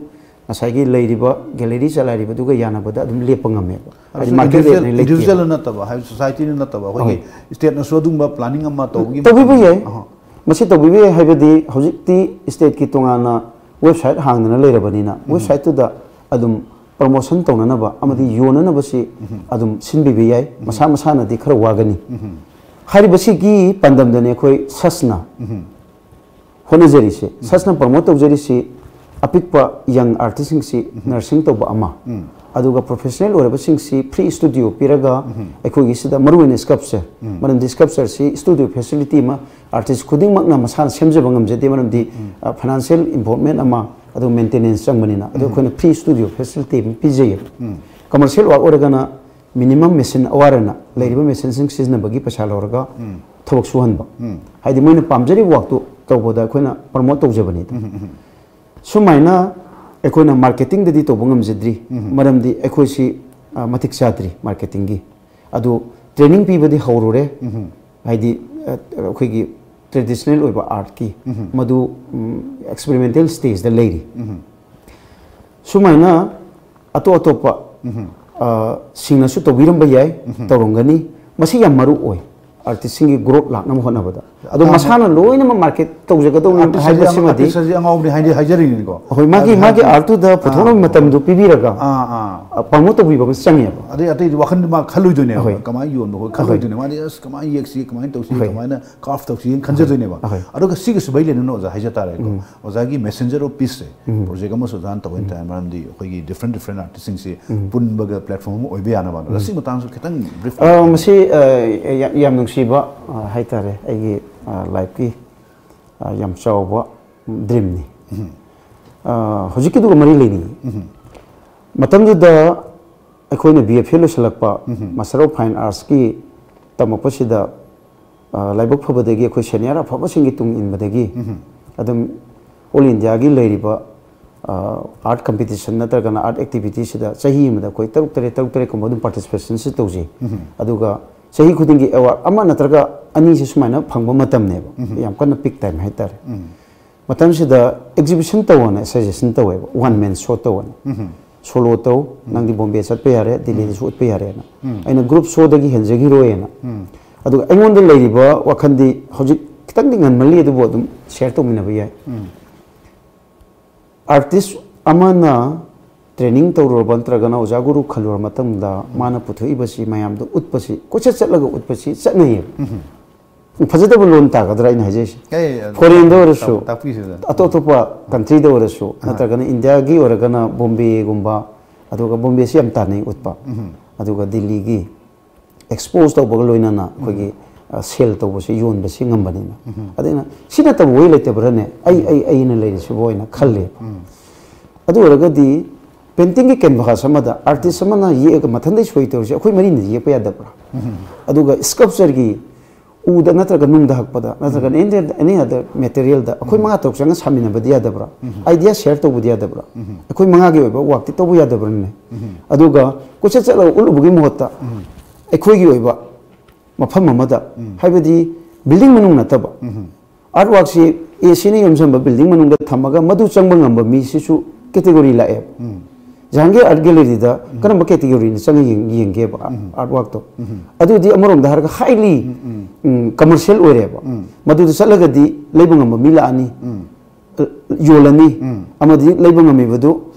ꯉꯁꯥꯏꯒꯤ ꯂꯩꯔꯤꯕ ꯒꯦꯂꯔꯤ ꯆꯂꯥꯏꯔꯤꯕꯗꯨꯒ ꯌꯥꯅꯕꯗ ꯑꯗꯨꯝ ꯂꯦꯞꯄ ꯉꯝꯃꯦꯕ꯫ ꯍꯥꯏꯗꯤ ꯑꯗꯨꯁꯨ market individual, rate ꯅ ꯂꯩꯇꯦꯕ꯫ individual ꯅꯠꯇꯕ, ꯍꯥꯏꯕꯗꯤ societyꯅ ꯅꯠꯇꯕ, ꯑꯩꯈꯣꯏꯒꯤ ꯍꯣꯏ꯫ stateꯅꯁꯨ ꯑꯗꯨꯒꯨꯝꯕ planning ꯑꯃ ꯇꯧꯕꯒꯤ ꯇꯧꯕꯤꯕ ꯃꯇꯝꯗ-, ꯌꯥꯏ꯫ ꯑꯍ꯫ ꯃꯁꯤ ꯇꯧꯕꯤꯕ ꯌꯥꯏ ꯍꯥꯏꯕꯗꯤ ꯍꯧꯖꯤꯛꯇꯤ stateꯀꯤ ꯇꯣꯉꯥꯟꯅ website ꯍꯥꯡꯗꯅ ꯂꯩꯔꯕꯅꯤꯅ, websiteꯇꯨꯗ ꯑꯗꯨꯝ promotion ꯇꯧꯅꯅꯕ ꯑꯃꯗꯤ ꯌꯣꯟꯅꯅꯕꯁꯤ ꯑꯗꯨꯝ ꯁꯤꯟꯕꯤꯕ ꯌꯥꯏ꯫ ꯃꯁꯥ ꯃꯁꯥꯅꯗꯤ ꯈꯔ ꯋꯥꯒꯅꯤ꯫ ꯍꯥꯏꯔꯤꯕꯁꯤꯒꯤ ꯄꯥꯟꯗꯝꯗꯅꯤ ꯑꯩꯈꯣꯏ ꯁꯁꯅ ꯍꯣꯠꯅꯖꯔꯤꯁꯦ, ꯁꯁꯅ promote ꯇꯧꯖꯔꯤꯁꯤ꯫ ꯑꯄꯤꯛꯄ ꯌꯪ ꯑꯥꯔꯇꯤꯁꯁꯤꯡꯁꯤ ꯅꯔꯁꯤꯡ ꯇꯧꯕ ꯑꯃ, ꯑꯗꯨꯒ ꯄ꯭ꯔꯣꯐꯦꯁꯅꯦꯜ ꯑꯣꯏꯔꯕꯁꯤꯡꯁꯤ ꯐ꯭ꯔꯤ ꯁ꯭ꯇꯨꯗꯤꯑꯣ ꯄꯤꯔꯒ ꯑꯩꯈꯣꯏꯒꯤ ꯁꯤꯗ ꯃꯔꯨꯑꯣꯏꯅ ꯁ꯭ꯀꯜꯞꯆꯔ, ꯃꯔꯝꯗꯤ ꯁ꯭ꯀꯜꯞꯆꯔꯁꯤ ꯁ꯭ꯇꯨꯗꯤꯑꯣ ꯐꯦꯁꯤꯂꯤꯇꯤ ꯑꯃ ꯑꯥꯔꯇꯤꯁ ꯈꯨꯗꯤꯡꯃꯛꯅ ꯃꯁꯥꯅ ꯁꯦꯝꯖꯕ ꯉꯝꯖꯗꯦ, ꯃꯔꯝꯗꯤ ꯐꯥꯏꯅꯥꯟꯁꯤꯌꯦꯜ ꯏꯟꯚꯣꯜꯞꯃꯦꯟ ꯑꯃ, ꯑꯗꯨ ꯃꯦꯟꯇꯦꯅꯦꯟꯁ ꯆꯪꯕꯅꯤꯅ꯫ ꯑꯗꯣ ꯑꯩꯈꯣꯏꯅ ꯐ꯭ꯔꯤ ꯁ꯭ꯇꯨꯗꯤꯑꯣ ꯐꯦꯁꯤꯂꯤꯇꯤ ꯑꯃ ꯄꯤꯖꯩꯌꯦꯕ꯫ ꯀꯃꯔꯁꯤꯌꯦꯜ ꯋꯥꯔꯛ ꯑꯣꯏꯔꯒꯅ ꯃꯤꯅꯤꯃꯝ ꯃꯦꯁꯤꯟ ꯑꯋꯥꯔꯅ ꯂꯩꯔꯤꯕ ꯃꯦꯁꯤꯟꯁꯤꯡ ꯁꯤꯖꯤꯟꯅꯕꯒꯤ ꯄꯩꯁꯥ ꯂꯧꯔꯒ ꯊꯕꯛ ꯁꯨꯍꯟꯕ, ꯍꯥꯏꯗꯤ ꯃꯣꯏꯅ ꯄꯥꯝꯖꯔꯤꯕ ꯋꯥꯛꯇꯨ ꯇꯧꯕꯗ ꯑꯩꯈꯣꯏꯅ ꯄ꯭ꯔꯃꯣꯠ ꯇꯧꯖꯕꯅꯤꯗ꯫ ꯁꯨꯃꯥꯏꯅ ꯑꯩꯈꯣꯏꯅ ꯃꯥꯔꯀꯦꯇꯤꯡꯗꯗꯤ ꯇꯧꯕ ꯉꯝꯖꯗ꯭ꯔꯤ, ꯃꯔꯝꯗꯤ ꯑꯩꯈꯣꯏꯁꯤ ꯑ, ꯃꯇꯤꯛ ꯆꯥꯗ꯭ꯔꯤ ꯃꯥꯔꯀꯦꯇꯤꯡꯒꯤ꯫ ꯑꯗꯨ ꯇ꯭ꯔꯦꯅꯤꯡ ꯄꯤꯕꯗꯤ ꯍꯧꯔꯨꯔꯦ, ꯍꯥꯏꯗꯤ ꯑ, ꯑꯩꯈꯣꯏꯒꯤ ꯇ꯭ꯔꯦꯗꯤꯁꯅꯦꯜ ꯑꯣꯏꯕ ꯑꯥꯔꯠꯀꯤ, ꯃꯗꯨ ꯑꯦꯛꯁꯄꯦꯔꯤꯃꯦꯟꯇꯦꯜ ꯁ꯭ꯇꯦꯖꯇ ꯂꯩꯔꯤ꯫ ꯁꯨꯃꯥꯏꯅ ꯑꯇꯣꯞ ꯑꯇꯣꯞꯄ ꯑ, ꯁꯤꯡꯅꯁꯨ ꯇꯧꯕꯤꯔꯝꯕ ꯌꯥꯏ, ꯇꯧꯔꯝꯒꯅꯤ꯫ ꯃꯁꯤ ꯌꯥꯝ ꯃꯔꯨ ꯑꯣꯏ ꯑꯥꯔꯇꯤꯁꯁꯤꯡꯒꯤ ꯒ꯭ꯔꯣꯠ ꯂꯥꯛꯅꯕ ꯍꯣꯠꯅꯕꯗ꯫ ꯑꯗꯣ ꯑꯥꯔꯇꯤꯁ ꯃꯁꯥꯅ ꯂꯣꯏꯅꯃꯛ ꯃꯥꯔꯀꯦꯠ ꯇꯧꯖꯒꯗꯧꯅꯤ ꯑꯥꯔꯇꯤꯁ ꯍꯥꯏꯁꯦ ꯍꯥꯏꯕꯁꯤꯃꯗꯤ ꯑꯉꯥꯎꯕꯅꯤ ꯍꯥꯏꯗꯤ ꯍꯥꯏꯖꯔꯤꯅꯤꯀꯣ꯫ ꯍꯣꯏ, ꯃꯥꯒꯤ, ꯍꯥꯏꯗꯤ ꯃꯥꯒꯤ ꯑꯥꯔꯠꯇꯨꯗ ꯄꯨꯊꯣꯛꯅꯕ ꯃꯇꯝꯗꯨ ꯄꯤꯕꯤꯔꯒ, ꯑꯥ, ꯑꯥ꯫ ꯑ, ꯄ꯭ꯔꯃꯣꯠ ꯇꯧꯕꯤꯕ ꯑꯃ ꯆꯪꯉꯦꯕ꯫ ꯑꯗꯩ ꯑꯇꯩꯗꯤ ꯋꯥꯈꯜꯗꯤ ꯃꯥ ꯈꯜꯂꯣꯏꯗꯣꯏꯅꯦꯕ꯫ ꯑꯍꯣꯏ꯫ ꯀꯃꯥꯏꯅ ꯌꯣꯟꯕ ꯈꯣꯏ ꯑꯍꯣꯏ꯫ ꯈꯜꯂꯣꯏꯗꯣꯏꯅꯦ꯫ ꯃꯥꯗꯤ ꯑꯁ ꯀꯃꯥꯏꯅ ꯌꯦꯛꯁꯤ, ꯀꯃꯥꯏꯅ ꯇꯧꯁꯤ, ꯑꯍꯣꯏ꯫ ꯀꯃꯥꯏꯅ ꯀꯥꯐ ꯇꯧꯁꯤ ꯍꯥꯏꯅ ꯈꯟꯖꯗꯣꯏꯅꯦꯕ꯫ ꯑꯍꯣꯏ꯫ ꯑꯗꯨꯒ ꯁꯤꯒ ꯁꯨꯕꯩ ꯂꯦꯟꯅꯅ ꯑꯣꯖꯥ ꯍꯥꯏꯖ ꯇꯥꯔꯦꯀꯣ꯫ ꯎꯝ꯫ ꯑꯣꯖꯥꯒꯤ ꯃꯦꯁꯦꯟꯖꯔ ꯑꯣꯐ ꯄꯤꯁꯁꯦ ꯎꯝ꯫ ꯄ꯭ꯔꯣꯖꯦꯛ ꯑꯃꯁꯨ ꯑꯣꯖꯥꯅ ꯇꯧꯕ ꯎꯝ꯫ ꯍꯥꯏꯇꯥꯔꯦ꯫ ꯃꯔꯝꯗꯤ ꯑꯩꯈꯣꯏꯒꯤ ꯗꯤꯐ꯭ꯔꯦꯟ ꯗꯤꯐ꯭ꯔꯦꯟ ꯑꯥꯔꯇꯤꯁꯁꯤꯡꯁꯤ ꯎꯝ꯫ ꯄꯨꯟꯕꯒ ꯄ꯭ꯂꯦꯠꯐꯣꯝ ꯑꯃ ꯑꯣꯏꯕ ꯌꯥꯅꯕ꯫ ꯑꯗꯣ ꯎꯝ꯫ ꯁꯤ ꯃꯇꯥꯡꯁꯨ ꯈꯤꯇꯪ ꯕ꯭ꯔꯤꯐ ꯑ, ꯇꯧꯕꯤꯌꯨ꯫ ꯃꯁꯤ, ꯑ, ꯌꯥꯝ, ꯌꯥꯝ ꯅꯨꯡꯁꯤꯕ, ꯑ, ꯍꯥꯏꯇꯥꯔꯦ, ꯑꯩꯒꯤ, ꯑ, ꯂꯥꯏꯐꯀꯤ, ꯑ, ꯌꯥꯝ ꯆꯥꯎꯕ ꯗ꯭ꯔꯤꯝꯅꯤ꯫ ꯎꯝ꯫ ꯑ, ꯍꯧꯖꯤꯛꯀꯤꯗꯨꯒ ꯃꯔꯤ ꯂꯩꯅꯩ꯫ ꯎꯝ꯫ ꯃꯇꯝꯗꯨꯗ ꯑꯩꯈꯣꯏꯅ ꯕꯤ ꯑꯦ ꯐꯦꯜ ꯂꯣꯏꯁꯤꯜꯂꯛꯄ, ꯎꯝ꯫ ꯃꯥꯁꯇꯔ ꯑꯣꯐ ꯐꯥꯏꯟ ꯑꯥꯔꯠꯁꯀꯤ ꯇꯝꯃꯛꯄꯁꯤꯗ, ꯑ, ꯂꯥꯏꯕꯛ ꯐꯕꯗꯒꯤ ꯑꯩꯈꯣꯏ ꯁꯦꯅꯤꯌꯔ ꯑꯐꯕꯁꯤꯡꯒꯤ ꯇꯨꯡ ꯏꯟꯕꯗꯒꯤ ꯎꯝ꯫ ꯑꯗꯨꯝ ꯑꯣꯜ ꯏꯟꯗꯤꯌꯥꯒꯤ ꯂꯩꯔꯤꯕ, ꯑ, ꯑꯥꯔꯠ ꯀꯝꯄꯤꯇꯤꯁꯟ ꯅꯠꯇ꯭ꯔꯒꯅ ꯑꯥꯔꯠ ꯑꯦꯛꯇꯤꯚꯤꯇꯤꯁꯤꯗ ꯆꯍꯤ ꯑꯃꯗ ꯑꯩꯈꯣꯏ ꯇꯔꯨꯛ ꯇꯔꯦꯠ, ꯇꯔꯨꯛ ꯇꯔꯦꯠ ꯀꯨꯝꯕ ꯑꯗꯨꯝ ꯄꯥꯔꯇꯤꯁꯤꯄꯦꯁꯟꯁꯤ ꯇꯧꯖꯩ꯫ ꯎꯝ꯫ ꯑꯗꯨꯒ ꯆꯍꯤ ꯈꯨꯗꯤꯡꯒꯤ ꯑꯦꯋꯥꯔꯗ ꯑꯃ ꯅꯠꯇ꯭ꯔꯒ ꯑꯅꯤꯁꯤ ꯁꯨꯃꯥꯏꯅ ꯐꯪꯕ ꯃꯇꯝꯅꯦꯕ꯫ ꯎꯝ꯫ ꯌꯥꯝ ꯀꯟꯅ ꯄꯤꯛ ꯇꯥꯏꯝ ꯍꯥꯏꯇꯥꯔꯦ꯫ ꯎꯝ꯫ ꯃꯇꯝꯁꯤꯗ ꯑꯦꯛꯖꯤꯕꯤꯁꯟ ꯇꯧꯑꯣꯅ ꯁꯖꯦꯁꯟ ꯇꯧꯋꯦꯕ, ꯋꯥꯟ ꯃꯦꯟ ꯁꯣ ꯇꯧꯑꯣꯅ꯫ ꯎꯝ꯫ ꯁꯣꯂꯣ ꯇꯧ, ꯎꯝ꯫ ꯅꯪꯗꯤ ꯕꯣꯝꯕꯦ ꯆꯠꯄ ꯌꯥꯔꯦ, ꯗꯤꯜꯂꯤꯗꯁꯨ ꯎꯝ꯫ ꯎꯠꯄ ꯌꯥꯔꯦꯅ꯫ ꯎꯝ꯫ ꯑꯩꯅ ꯒ꯭ꯔꯨꯞ ꯁꯣꯗꯒꯤ ꯍꯦꯟꯖꯈꯤꯔꯣꯏꯅ꯫ ꯎꯝ꯫ ꯑꯗꯨꯒ ꯑꯩꯉꯣꯟꯗ ꯂꯩꯔꯤꯕ ꯋꯥꯈꯜꯗꯤ ꯍꯧꯖꯤꯛ ꯈꯤꯇꯪꯗꯤ ꯉꯟꯃꯜꯂꯤ, ꯑꯗꯨꯕꯨ ꯑꯗꯨꯝ ꯁꯤꯌꯔ ꯇꯧꯃꯤꯟꯅꯕ ꯌꯥꯏ꯫ ꯎꯝ꯫ ꯑꯥꯔꯇꯤꯁ ꯑꯃꯅ ꯇ꯭ꯔꯦꯅꯤꯡ ꯇꯧꯔꯨꯔꯕ ꯅꯠꯇ꯭ꯔꯒꯅ ꯑꯣꯖꯥ ꯒꯨꯔꯨ ꯈꯜꯂꯨꯔ ꯃꯇꯨꯡꯗ ꯎꯝ꯫ ꯃꯥꯅ ꯄꯨꯊꯣꯛꯏꯕꯁꯤ ꯃꯌꯥꯝꯗ ꯎꯠꯄꯁꯤ, ꯀꯣꯏꯆꯠ ꯆꯠꯂꯒ ꯎꯠꯄꯁꯤ ꯆꯠꯅꯩꯌꯦꯕ꯫ ꯎꯝ꯫ ꯐꯖꯗꯕ ꯂꯣꯟ ꯇꯥꯒꯗ꯭ꯔꯥ ꯑꯩꯅ ꯍꯥꯏꯖꯩꯁꯦ? ꯑꯦ, ꯑꯗꯨ ꯐꯣꯔꯦꯟꯗ ꯑꯣꯏꯔꯁꯨ, ꯇꯥꯛꯄꯤꯁꯤꯗ꯫ ꯑꯇꯣꯞ ꯑꯇꯣꯞꯄ ꯀꯟꯇ꯭ꯔꯤꯗ ꯑꯣꯏꯔꯁꯨ, ꯅꯠꯇ꯭ꯔꯒꯅ ꯏꯟꯗꯤꯌꯥꯒꯤ ꯑꯣꯏꯔꯒꯅ ꯕꯣꯝꯕꯦꯒꯨꯝꯕ, ꯑꯗꯨꯒ ꯕꯣꯝꯕꯦꯁꯤ ꯌꯥꯝ ꯇꯥꯟꯅꯩ ꯎꯠꯄ, ꯑꯗꯨꯒ ꯗꯤꯜꯂꯤꯒꯤ ꯑꯦꯛꯁꯄꯣꯖ ꯇꯧꯕꯒ ꯂꯣꯏꯅꯅ ꯑꯩꯈꯣꯏꯒꯤ ꯁꯦꯜ ꯇꯧꯕꯁꯤ, ꯌꯣꯟꯕꯁꯤ ꯉꯝꯕꯅꯤꯅ꯫ ꯑꯗꯨꯅ ꯁꯤ ꯅꯠꯇꯕ ꯋꯦ ꯂꯩꯇꯕ꯭ꯔꯥꯅꯦ? ꯑꯩ ꯑꯩ ꯑꯩꯅ ꯂꯩꯔꯤꯁꯤꯕꯨ ꯍꯥꯏꯅ ꯈꯜꯂꯦ꯫ ꯑꯗꯨ ꯑꯣꯏꯔꯒꯗꯤ ꯄꯦꯟꯇꯤꯡꯒꯤ ꯀꯦꯟꯚꯥꯁ ꯑꯃꯗ ꯑꯥꯔꯇꯤꯁ ꯑꯃꯅ ꯌꯦꯛꯑꯒ ꯃꯊꯟꯗꯩ ꯁꯣꯏ ꯇꯧꯔꯤꯁꯦ ꯑꯩꯈꯣꯏ ꯃꯔꯤꯅ ꯌꯦꯛꯄ ꯌꯥꯗꯕ꯭ꯔꯥ? ꯑꯗꯨꯒ ꯁ꯭ꯀꯜꯞꯆꯔꯒꯤ ꯎꯗ ꯅꯠꯇ꯭ꯔꯒ ꯅꯨꯡꯗ ꯍꯛꯄꯗ ꯅꯠꯇ꯭ꯔꯒ any any other materialꯗ ꯑꯩꯈꯣꯏ ꯃꯉꯥ ꯇꯔꯨꯛ ꯆꯪꯉ ꯁꯥꯃꯤꯟꯅꯕꯗꯤ ꯌꯥꯗꯕ꯭ꯔꯥ? ꯑꯥꯏꯗꯤꯌꯥ ꯁꯦꯌꯔ ꯇꯧꯕꯗꯤ ꯌꯥꯗꯕ꯭ꯔꯥ? ꯑꯩꯈꯣꯏ ꯃꯉꯥꯒꯤ ꯑꯣꯏꯕ ꯋꯥꯛꯇꯤ ꯇꯧꯕ ꯌꯥꯗꯕ꯭ꯔꯅꯦ? ꯑꯗꯨꯒ ꯀꯣꯏꯆꯠ ꯆꯠꯂꯒ ꯎꯠꯂꯨꯕꯒꯤ ꯃꯍꯨꯠꯇ ꯑꯩꯈꯣꯏꯒꯤ ꯑꯣꯏꯕ ꯃꯐꯝ ꯑꯃꯗ, ꯍꯥꯏꯕꯗꯤ ꯕꯤꯜꯗꯤꯡ ꯃꯅꯨꯡ ꯅꯠꯇꯕ, ꯑꯥꯔꯠ ꯋꯥꯛꯁꯤ ꯑꯦ ꯁꯤꯅ ꯌꯣꯝꯁꯤꯟꯕ ꯕꯤꯜꯗꯤꯡ ꯃꯅꯨꯡꯗ ꯊꯝꯃꯒ ꯃꯗꯨ ꯆꯪꯕ ꯉꯝꯕ ꯃꯤꯁꯤꯁꯨ ꯀꯦꯇꯦꯒꯣꯔꯤ ꯂꯥꯛꯑꯦꯕ꯫ ꯖꯍꯥꯡꯒꯤꯔ ꯑꯥꯔꯠ ꯒꯦꯂꯔꯤꯗ ꯀꯔꯝꯕ ꯀꯦꯇꯦꯒꯣꯔꯤꯅ ꯆꯪꯉ ꯌꯦꯡ- ꯌꯦꯡꯒꯦꯕ ꯑꯥꯔꯠ ꯋꯥꯛꯇꯣ? ꯑꯗꯨꯗꯤ ꯑꯃꯔꯣꯝꯗ ꯍꯥꯏꯔꯒ ꯍꯥꯏꯂꯤ ꯀꯃꯔꯁꯤꯌꯦꯜ ꯑꯣꯏꯔꯦꯕ꯫ ꯃꯗꯨꯗ ꯆꯠꯂꯒꯗꯤ ꯂꯩꯕ ꯉꯝꯕ ꯃꯤ ꯂꯥꯛꯑꯅꯤ, ꯌꯣꯜꯂꯅꯤ, ꯑꯃꯗꯤ ꯂꯩꯕ ꯉꯝꯃꯤꯕꯗꯨ,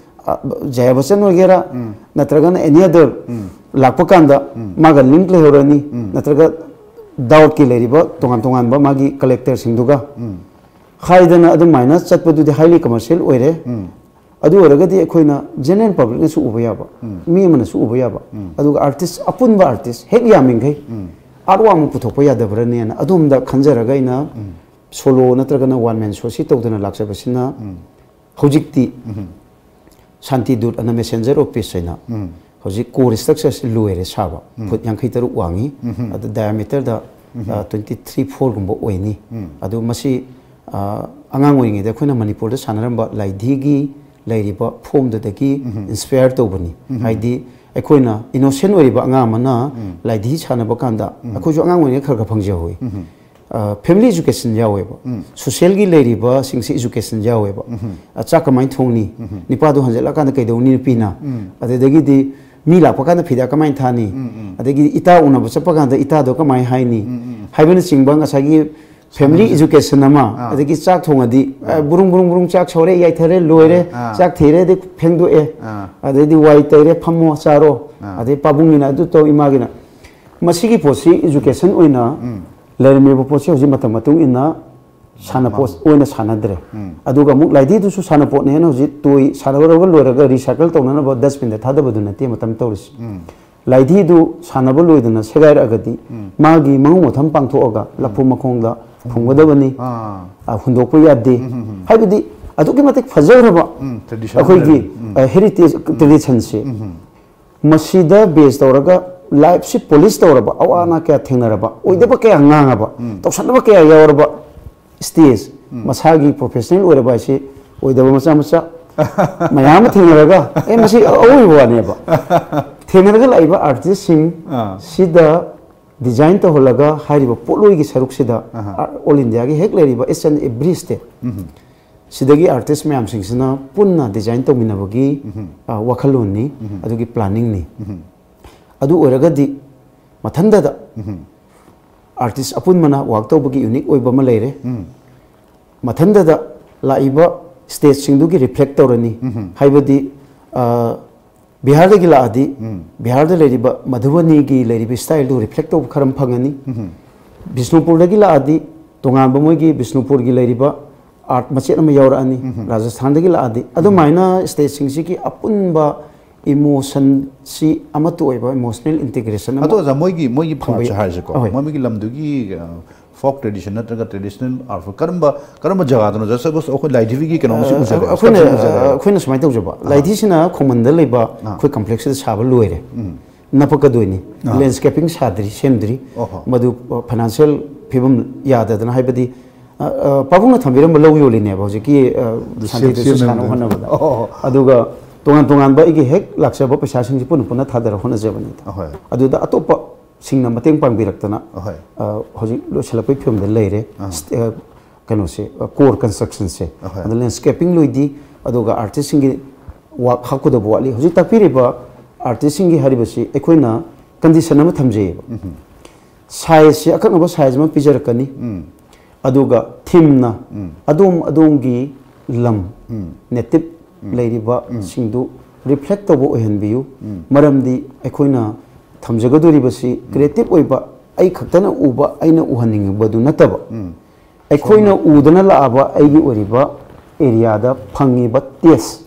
ꯑ, ꯖꯌꯥ ꯕꯆꯟ ꯑꯣꯏꯒꯦꯔꯥ, ꯅꯠꯇ꯭ꯔꯒꯅ any other ꯂꯥꯛꯄ ꯀꯥꯟꯗ ꯃꯥꯒ ꯂꯤꯡꯛ ꯂꯩꯍꯧꯔꯅꯤ, ꯅꯠꯇ꯭ꯔꯒ ꯗꯥꯎꯠꯀꯤ ꯂꯩꯔꯤꯕ ꯇꯣꯉꯥꯟ ꯇꯣꯉꯥꯟꯕ ꯃꯥꯒꯤ ꯀꯂꯦꯛꯇꯔꯁꯤꯡꯗꯨꯒ ꯍꯥꯏꯗꯅ ꯑꯗꯨꯃꯥꯏꯅ ꯆꯠꯄꯗꯨꯗꯤ ꯍꯥꯏꯂꯤ ꯀꯃꯔꯁꯤꯌꯦꯜ ꯑꯣꯏꯔꯦ꯫ ꯑꯗꯨ ꯑꯣꯏꯔꯒꯗꯤ ꯑꯩꯈꯣꯏꯅ ꯖꯦꯅꯔꯦꯜ ꯄꯕ꯭ꯂꯤꯛꯅꯁꯨ ꯎꯕ ꯌꯥꯕ, ꯃꯤ ꯑꯃꯅꯁꯨ ꯎꯕ ꯌꯥꯕ, ꯑꯗꯨꯒ ꯑꯥꯔꯇꯤꯁ, ꯑꯄꯨꯟꯕ ꯑꯥꯔꯇꯤꯁ ꯍꯦꯛ ꯌꯥꯝꯃꯤꯈꯩ ꯑꯥꯔꯠ ꯋꯥꯛ ꯑꯃ ꯄꯨꯊꯣꯛꯄ ꯌꯥꯗꯕ꯭ꯔꯅꯦꯅ ꯑꯗꯣꯝꯗ ꯈꯟꯖꯔꯒ ꯑꯩꯅ ꯁꯣꯂꯣ ꯅꯠꯇ꯭ꯔꯒꯅ ꯋꯥꯟ ꯃꯦꯟ ꯁꯣꯁꯤ ꯇꯧꯗꯅ ꯂꯥꯛꯆꯕꯁꯤꯅ ꯍꯧꯖꯤꯛꯇꯤ ꯁꯥꯟꯇꯤ ꯗꯨꯠ ꯑꯅ ꯃꯦꯁꯦꯟꯖꯔ ꯑꯣꯐ ꯄꯤꯁ ꯍꯥꯏꯅ ꯍꯧꯖꯤꯛ ꯀꯣꯔ ꯁ꯭ꯇ꯭ꯔꯛꯆꯔꯁꯤ ꯂꯣꯏꯔꯦ ꯁꯥꯕ꯫ ꯐꯨꯠ ꯌꯥꯡꯈꯩ ꯇꯔꯨꯛ ꯋꯥꯡꯉꯤ꯫ ꯑꯗ ꯗꯥꯏꯃꯤꯇꯔꯗ ꯇ꯭ꯋꯦꯟꯇꯤ ꯊ꯭ꯔꯤ ꯐꯣꯔꯒꯨꯝꯕ ꯑꯣꯏꯅꯤ꯫ ꯑꯗꯨ ꯃꯁꯤ, ꯑ, ꯑꯉꯥꯡ ꯑꯣꯏꯔꯤꯉꯩꯗ ꯑꯩꯈꯣꯏꯅ ꯃꯅꯤꯄꯨꯔꯗ ꯁꯥꯟꯅꯔꯝꯕ ꯂꯥꯏꯙꯤꯒꯤ ꯂꯩꯔꯤꯕ ꯐꯣꯝꯗꯨꯗꯒꯤ ꯏꯟꯁꯄꯌꯔ ꯇꯧꯕꯅꯤ꯫ ꯍꯥꯏꯗꯤ ꯑꯩꯈꯣꯏꯅ ꯏꯅꯣꯁꯦꯟ ꯑꯣꯏꯔꯤꯕ ꯑꯉꯥꯡ ꯑꯃꯅ ꯂꯥꯏꯙꯤ ꯁꯥꯟꯅꯕ ꯀꯥꯟꯗ, ꯑꯩꯈꯣꯏꯁꯨ ꯑꯉꯥꯡ ꯑꯣꯏꯔꯤꯉꯩ ꯈꯔ ꯈꯔ ꯐꯪꯖꯍꯧꯋꯤ꯫ ꯐꯦꯃꯤꯂꯤ ꯏꯖꯨꯀꯦꯁꯟ ꯌꯥꯎꯋꯦꯕ, ꯁꯣꯁꯤꯌꯦꯜꯒꯤ ꯂꯩꯔꯤꯕꯁꯤꯡꯁꯤ ꯏꯖꯨꯀꯦꯁꯟ ꯌꯥꯎꯋꯦꯕ꯫ ꯑ, ꯆꯥꯛ ꯀꯃꯥꯏꯅ ꯊꯣꯡꯅꯤ? ꯅꯤꯄꯥꯗꯣ ꯍꯟꯖꯤꯜꯂꯛꯑꯀꯥꯟꯗ ꯀꯩꯗꯧꯅꯤ ꯅꯨꯄꯤꯅ? ꯑꯗꯨꯗꯒꯤꯗꯤ ꯃꯤ ꯂꯥꯛꯄ ꯀꯥꯟꯗ ꯐꯤꯗꯥ ꯀꯃꯥꯏꯅ ꯊꯥꯅꯤ? ꯑꯗꯒꯤꯗꯤ ꯏꯇꯥ ꯎꯅꯕ ꯆꯠꯄ ꯀꯥꯟꯗ ꯏꯇꯥꯗꯣ ꯀꯃꯥꯏꯅ ꯍꯥꯏꯅꯤ? ꯍꯥꯏꯕꯅꯆꯤꯡꯕ ꯉꯁꯥꯏꯒꯤ ꯐꯦꯃꯤꯂꯤ ꯏꯖꯨꯀꯦꯁꯟ ꯑꯃ, ꯑꯗꯒꯤ ꯆꯥꯛ ꯊꯣꯡꯉꯗꯤ, ꯑ, ꯕꯨꯔꯨꯡ ꯕꯨꯔꯨꯡ ꯕꯨꯔꯨꯡ ꯆꯥꯛ ꯁꯧꯔꯦ, ꯌꯥꯏꯊꯔꯦ, ꯂꯣꯏꯔꯦ, ꯆꯥꯛ ꯊꯤꯔꯦ, ꯑꯗꯩ ꯐꯦꯡꯗꯣꯛꯑꯦ, ꯑꯗꯩꯗꯤ ꯋꯥꯏ ꯇꯩꯔꯦ, ꯐꯝꯃꯣ, ꯆꯥꯔꯣ, ꯑꯗꯩ ꯄꯥꯕꯨꯡꯒꯤꯅ ꯑꯗꯨ ꯇꯧ, ꯏꯃꯥꯒꯤꯅ꯫ ꯃꯁꯤꯒꯤ ꯄꯣꯠꯁꯤ ꯏꯖꯨꯀꯦꯁꯟ ꯑꯣꯏꯅ ꯂꯩꯔꯝꯃꯤꯕ ꯄꯣꯠꯁꯦ ꯍꯧꯖꯤꯛ ꯃꯇꯝ ꯃꯇꯨꯡ ꯏꯟꯅ ꯁꯥꯟꯅꯄꯣꯠ ꯑꯣꯏꯅ ꯁꯥꯟꯅꯗ꯭ꯔꯦ꯫ ꯑꯗꯨꯒ ꯑꯃꯨꯛ ꯂꯥꯏꯙꯤꯗꯨꯁꯨ ꯁꯥꯟꯅꯄꯣꯠꯅꯦꯅ ꯍꯧꯖꯤꯛ ꯇꯣꯏ ꯁꯥꯟꯅꯔꯒ ꯂꯣꯏꯔꯒ recycle ꯇꯧꯅꯅꯕ dustbin ꯗ ꯊꯥꯗꯕꯗꯨ ꯅꯠꯇꯦ ꯃꯇꯝ ꯇꯧꯔꯤꯁꯤ꯫ ꯂꯥꯏꯙꯤꯗꯨ ꯁꯥꯟꯅꯕ ꯂꯣꯏꯗꯅ ꯁꯦꯒꯥꯏꯔꯛꯑꯒꯗꯤ ꯃꯥꯒꯤ ꯃꯉꯨ ꯃꯊꯝ ꯄꯥꯡꯊꯣꯛꯑꯒ ꯂꯐꯨ ꯃꯈꯣꯡꯗ ꯐꯨꯝꯒꯗꯕꯅꯤ꯫ ꯑꯥ, ꯍꯨꯟꯗꯣꯛꯄ ꯌꯥꯗꯦ꯫ ꯍꯥꯏꯕꯗꯤ ꯑꯗꯨꯛꯀꯤ ꯃꯇꯤꯛ ꯐꯖꯈ꯭ꯔꯕ ꯎꯝ, traditional ꯑꯩꯈꯣꯏꯒꯤ ꯂꯩꯔꯝꯃꯤ꯫ ꯎꯝ꯫ ꯑ, heritage tradition ꯁꯦ ꯃꯁꯤꯗ base ꯇꯧꯔꯒ life ꯁꯤ polish ꯇꯧꯔꯕ, ꯑꯋꯥ ꯑꯅꯥ ꯀꯌꯥ ꯊꯦꯡꯅꯔꯕ, ꯑꯣꯏꯗꯕ ꯀꯌꯥ ꯉꯥꯡꯉꯕ, ꯇꯧꯁꯟꯅꯕ ꯀꯌꯥ ꯌꯥꯎꯔꯕ stage, ꯃꯁꯥꯒꯤ professional ꯑꯣꯏꯔꯕ ꯍꯥꯏꯁꯤ ꯑꯣꯏꯗꯕ ꯃꯆꯥ ꯃꯆꯥ ꯃꯌꯥꯝ ꯑꯃ ꯊꯦꯡꯅꯔꯒ, ꯑꯦ, ꯃꯁꯤ ꯑꯋꯣꯏꯕ ꯋꯥꯅꯦꯕ꯫ ꯊꯦꯡꯅꯔꯒ ꯂꯥꯛꯏꯕ artist ꯁꯤꯡ ꯑꯥ꯫ ꯁꯤꯗ design ꯇꯧꯍꯜꯂꯒ ꯍꯥꯏꯔꯤꯕ ꯄꯣꯠꯂꯣꯏꯒꯤ ꯁꯔꯨꯛꯁꯤꯗ ꯑꯍꯥ꯫ ꯑ-, all India ꯒꯤ ꯍꯦꯛ ꯂꯩꯔꯤꯕ each and every state ꯁꯤꯗꯒꯤ artist ꯃꯌꯥꯝꯁꯤꯡꯁꯤꯅ ꯄꯨꯟꯅ design ꯇꯧꯃꯤꯟꯅꯕꯒꯤ, ꯑ, ꯋꯥꯈꯜꯂꯣꯟꯅꯤ, ꯑꯗꯨꯒꯤ planning ꯅꯤ꯫ ꯑꯗꯨ ꯑꯣꯏꯔꯒꯗꯤ ꯃꯊꯟꯗꯗ artist ꯑꯄꯨꯟꯕꯅ work ꯇꯧꯕꯒꯤ unique ꯑꯣꯏꯕ ꯑꯃ ꯂꯩꯔꯦ꯫ ꯃꯊꯟꯗꯗ ꯂꯥꯛꯏꯕ state ꯁꯤꯡꯗꯨꯒꯤ reflect ꯇꯧꯔꯅꯤ꯫ ꯍꯥꯏꯕꯗꯤ, ꯑ, ꯕꯤꯍꯥꯔꯗꯒꯤ ꯂꯥꯛꯑꯗꯤ ꯕꯤꯍꯥꯔꯗ ꯂꯩꯔꯤꯕ ꯃꯙꯨꯕꯅꯤꯒꯤ ꯂꯩꯔꯤꯕ style ꯗꯨ reflect ꯇꯧꯕ ꯈꯔ ꯑꯃ ꯐꯪꯉꯅꯤ꯫ ꯕꯤꯁꯅꯨꯄꯨꯔꯗꯒꯤ ꯂꯥꯛꯑꯗꯤ ꯇꯣꯉꯥꯟꯕ ꯃꯣꯏꯒꯤ ꯕꯤꯁꯅꯨꯄꯨꯔꯒꯤ ꯂꯩꯔꯤꯕ art ꯃꯆꯦꯠ ꯑꯃ ꯌꯥꯎꯔꯛꯑꯅꯤ꯫ ꯔꯥꯖꯁꯊꯥꯟꯗꯒꯤ ꯂꯥꯛꯑꯗꯤ꯫ ꯑꯗꯨꯃꯥꯏꯅ state ꯁꯤꯡꯁꯤꯒꯤ ꯑꯄꯨꯟꯕ emotion ꯁꯤ ꯑꯃꯠꯇ ꯑꯣꯏꯕ emotional integration ꯑꯃ ꯑꯗꯣ ꯑꯣꯖꯥ, ꯃꯣꯏꯒꯤ, ꯃꯣꯏꯒꯤ ꯊꯝꯕ ꯐꯝꯁꯦ ꯌꯥꯏ꯫ ꯍꯥꯏꯔꯁꯤꯀꯣ, ꯑꯍꯣꯏ꯫ ꯃꯣꯏ, ꯃꯣꯏꯒꯤ ꯂꯝꯗꯨꯒꯤ, ꯑ, folk tradition ꯅꯠꯇ꯭ꯔꯒ traditional art form ꯀꯔꯝꯕ, ꯀꯔꯝꯕ ꯖꯒꯥꯗꯅꯣ? Just suppose ꯑꯩꯈꯣꯏ ꯂꯥꯏꯙꯤꯕꯤꯒꯤ ꯀꯩꯅꯣꯁꯤ ꯑ, ꯎꯖꯔꯦ, ꯑꯩꯈꯣꯏꯅ, sculpture ꯎꯖꯔꯦ꯫ ꯑ, ꯑꯩꯈꯣꯏꯅ ꯁꯨꯃꯥꯏꯅ ꯇꯧꯖꯕ, ꯑꯥ꯫ ꯂꯥꯏꯙꯤꯁꯤꯅ ꯈꯣꯡꯃꯟꯗ ꯂꯩꯕ ꯑꯥ꯫ ꯑꯩꯈꯣꯏ complex ꯁꯤꯗ ꯁꯥꯕ ꯂꯣꯏꯔꯦ꯫ ꯎꯝ꯫ ꯅꯞꯄꯛꯀꯗꯣꯏꯅꯤ꯫ ꯑꯥ꯫ Landscaping ꯁꯥꯗ꯭ꯔꯤ, ꯁꯦꯝꯗ꯭ꯔꯤ꯫ ꯑꯣꯍꯣ꯫ ꯃꯗꯨ, ꯑ, financial ꯐꯤꯕꯝ ꯌꯥꯗꯗꯅ, ꯍꯥꯏꯕꯗꯤ, ꯑ, ꯑ, ꯄꯥꯕꯨꯡꯅ ꯊꯝꯕꯤꯔꯝꯕ ꯂꯧ ꯌꯣꯜꯂꯤꯅꯦꯕ ꯍꯧꯖꯤꯛꯀꯤ, ꯑ, ꯁꯦꯝ-, ꯁꯥꯟꯇꯤꯗꯨꯁꯨ ꯁꯦꯝꯅꯕꯗ꯫ ꯁꯥꯟꯅꯕ ꯍꯣꯠꯅꯕꯗ꯫ ꯑꯣꯍꯣ꯫ ꯑꯗꯨꯒ ꯇꯣꯉꯥꯟ ꯇꯣꯉꯥꯟꯕ ꯑꯩꯒꯤ ꯍꯦꯛ ꯂꯥꯛꯆꯕ ꯄꯩꯁꯥꯁꯤꯡꯁꯤ ꯄꯨꯟꯅ ꯄꯨꯟꯅ ꯊꯥꯗꯔ ꯍꯣꯠꯅꯖꯕꯅꯤꯗ꯫ ꯑꯍꯣꯏ꯫ ꯑꯗꯨꯗ ꯑꯇꯣꯞꯄ ꯁꯤꯡꯅ ꯃꯇꯦꯡ ꯄꯥꯡꯕꯤꯔꯛꯇꯅ, ꯑꯍꯣꯏ꯫ ꯑ, ꯍꯧꯖꯤꯛ ꯂꯣꯏꯁꯤꯜꯂꯛꯄꯒꯤ ꯐꯤꯕꯝꯗ ꯂꯩꯔꯦ꯫ ꯑꯥ꯫ ꯁ-, ꯑ, ꯀꯩꯅꯣꯁꯦ, ꯑ, core construction ꯁꯦ꯫ ꯑꯍꯣꯏ꯫ ꯑꯗ landscaping ꯂꯣꯏꯗꯤ, ꯑꯗꯨꯒ artist ꯁꯤꯡꯒꯤ work ꯍꯥꯞꯀꯗꯕ ꯋꯥꯠꯂꯤ꯫ ꯍꯧꯖꯤꯛ ꯇꯥꯛꯄꯤꯔꯤꯕ artist ꯁꯤꯡꯒꯤ ꯍꯥꯏꯔꯤꯕꯁꯤ ꯑꯩꯈꯣꯏꯅ condition ꯑꯃ ꯊꯝꯖꯩꯌꯦꯕ꯫ ꯎꯝ꯫ Size ꯁꯤ ꯑꯀꯛꯅꯕ size ꯑꯃ ꯄꯤꯖꯔꯛꯀꯅꯤ꯫ ꯎꯝ꯫ ꯑꯗꯨꯒ theme ꯅ ꯎꯝ꯫ ꯑꯗꯣꯝ ꯑꯗꯣꯝꯒꯤ ꯂꯝ, ꯎꯝ꯫ Native ꯎꯝ꯫ ꯂꯩꯔꯤꯕ ꯎꯝ꯫ ꯁꯤꯡꯗꯨ reflect ꯇꯧꯕ ꯑꯣꯏꯍꯟꯕꯤꯌꯨ꯫ ꯎꯝ꯫ ꯃꯔꯝꯗꯤ ꯑꯩꯈꯣꯏꯅ ꯊꯝꯖꯒꯗꯧꯔꯤꯕꯁꯤ ꯎꯝ꯫ Creative ꯑꯣꯏꯕ ꯑꯩ ꯈꯛꯇꯅ ꯎꯕ, ꯑꯩꯅ ꯎꯍꯟꯅꯤꯡꯕꯗꯨ ꯅꯠꯇꯕ, ꯑꯩꯈꯣꯏꯅ ꯎꯗꯅ ꯂꯥꯛꯑꯕ ꯑꯩꯒꯤ ꯑꯣꯏꯔꯤꯕ ꯑꯦꯔꯤꯌꯥꯗ ꯐꯪꯉꯤꯕ ꯇꯦꯁ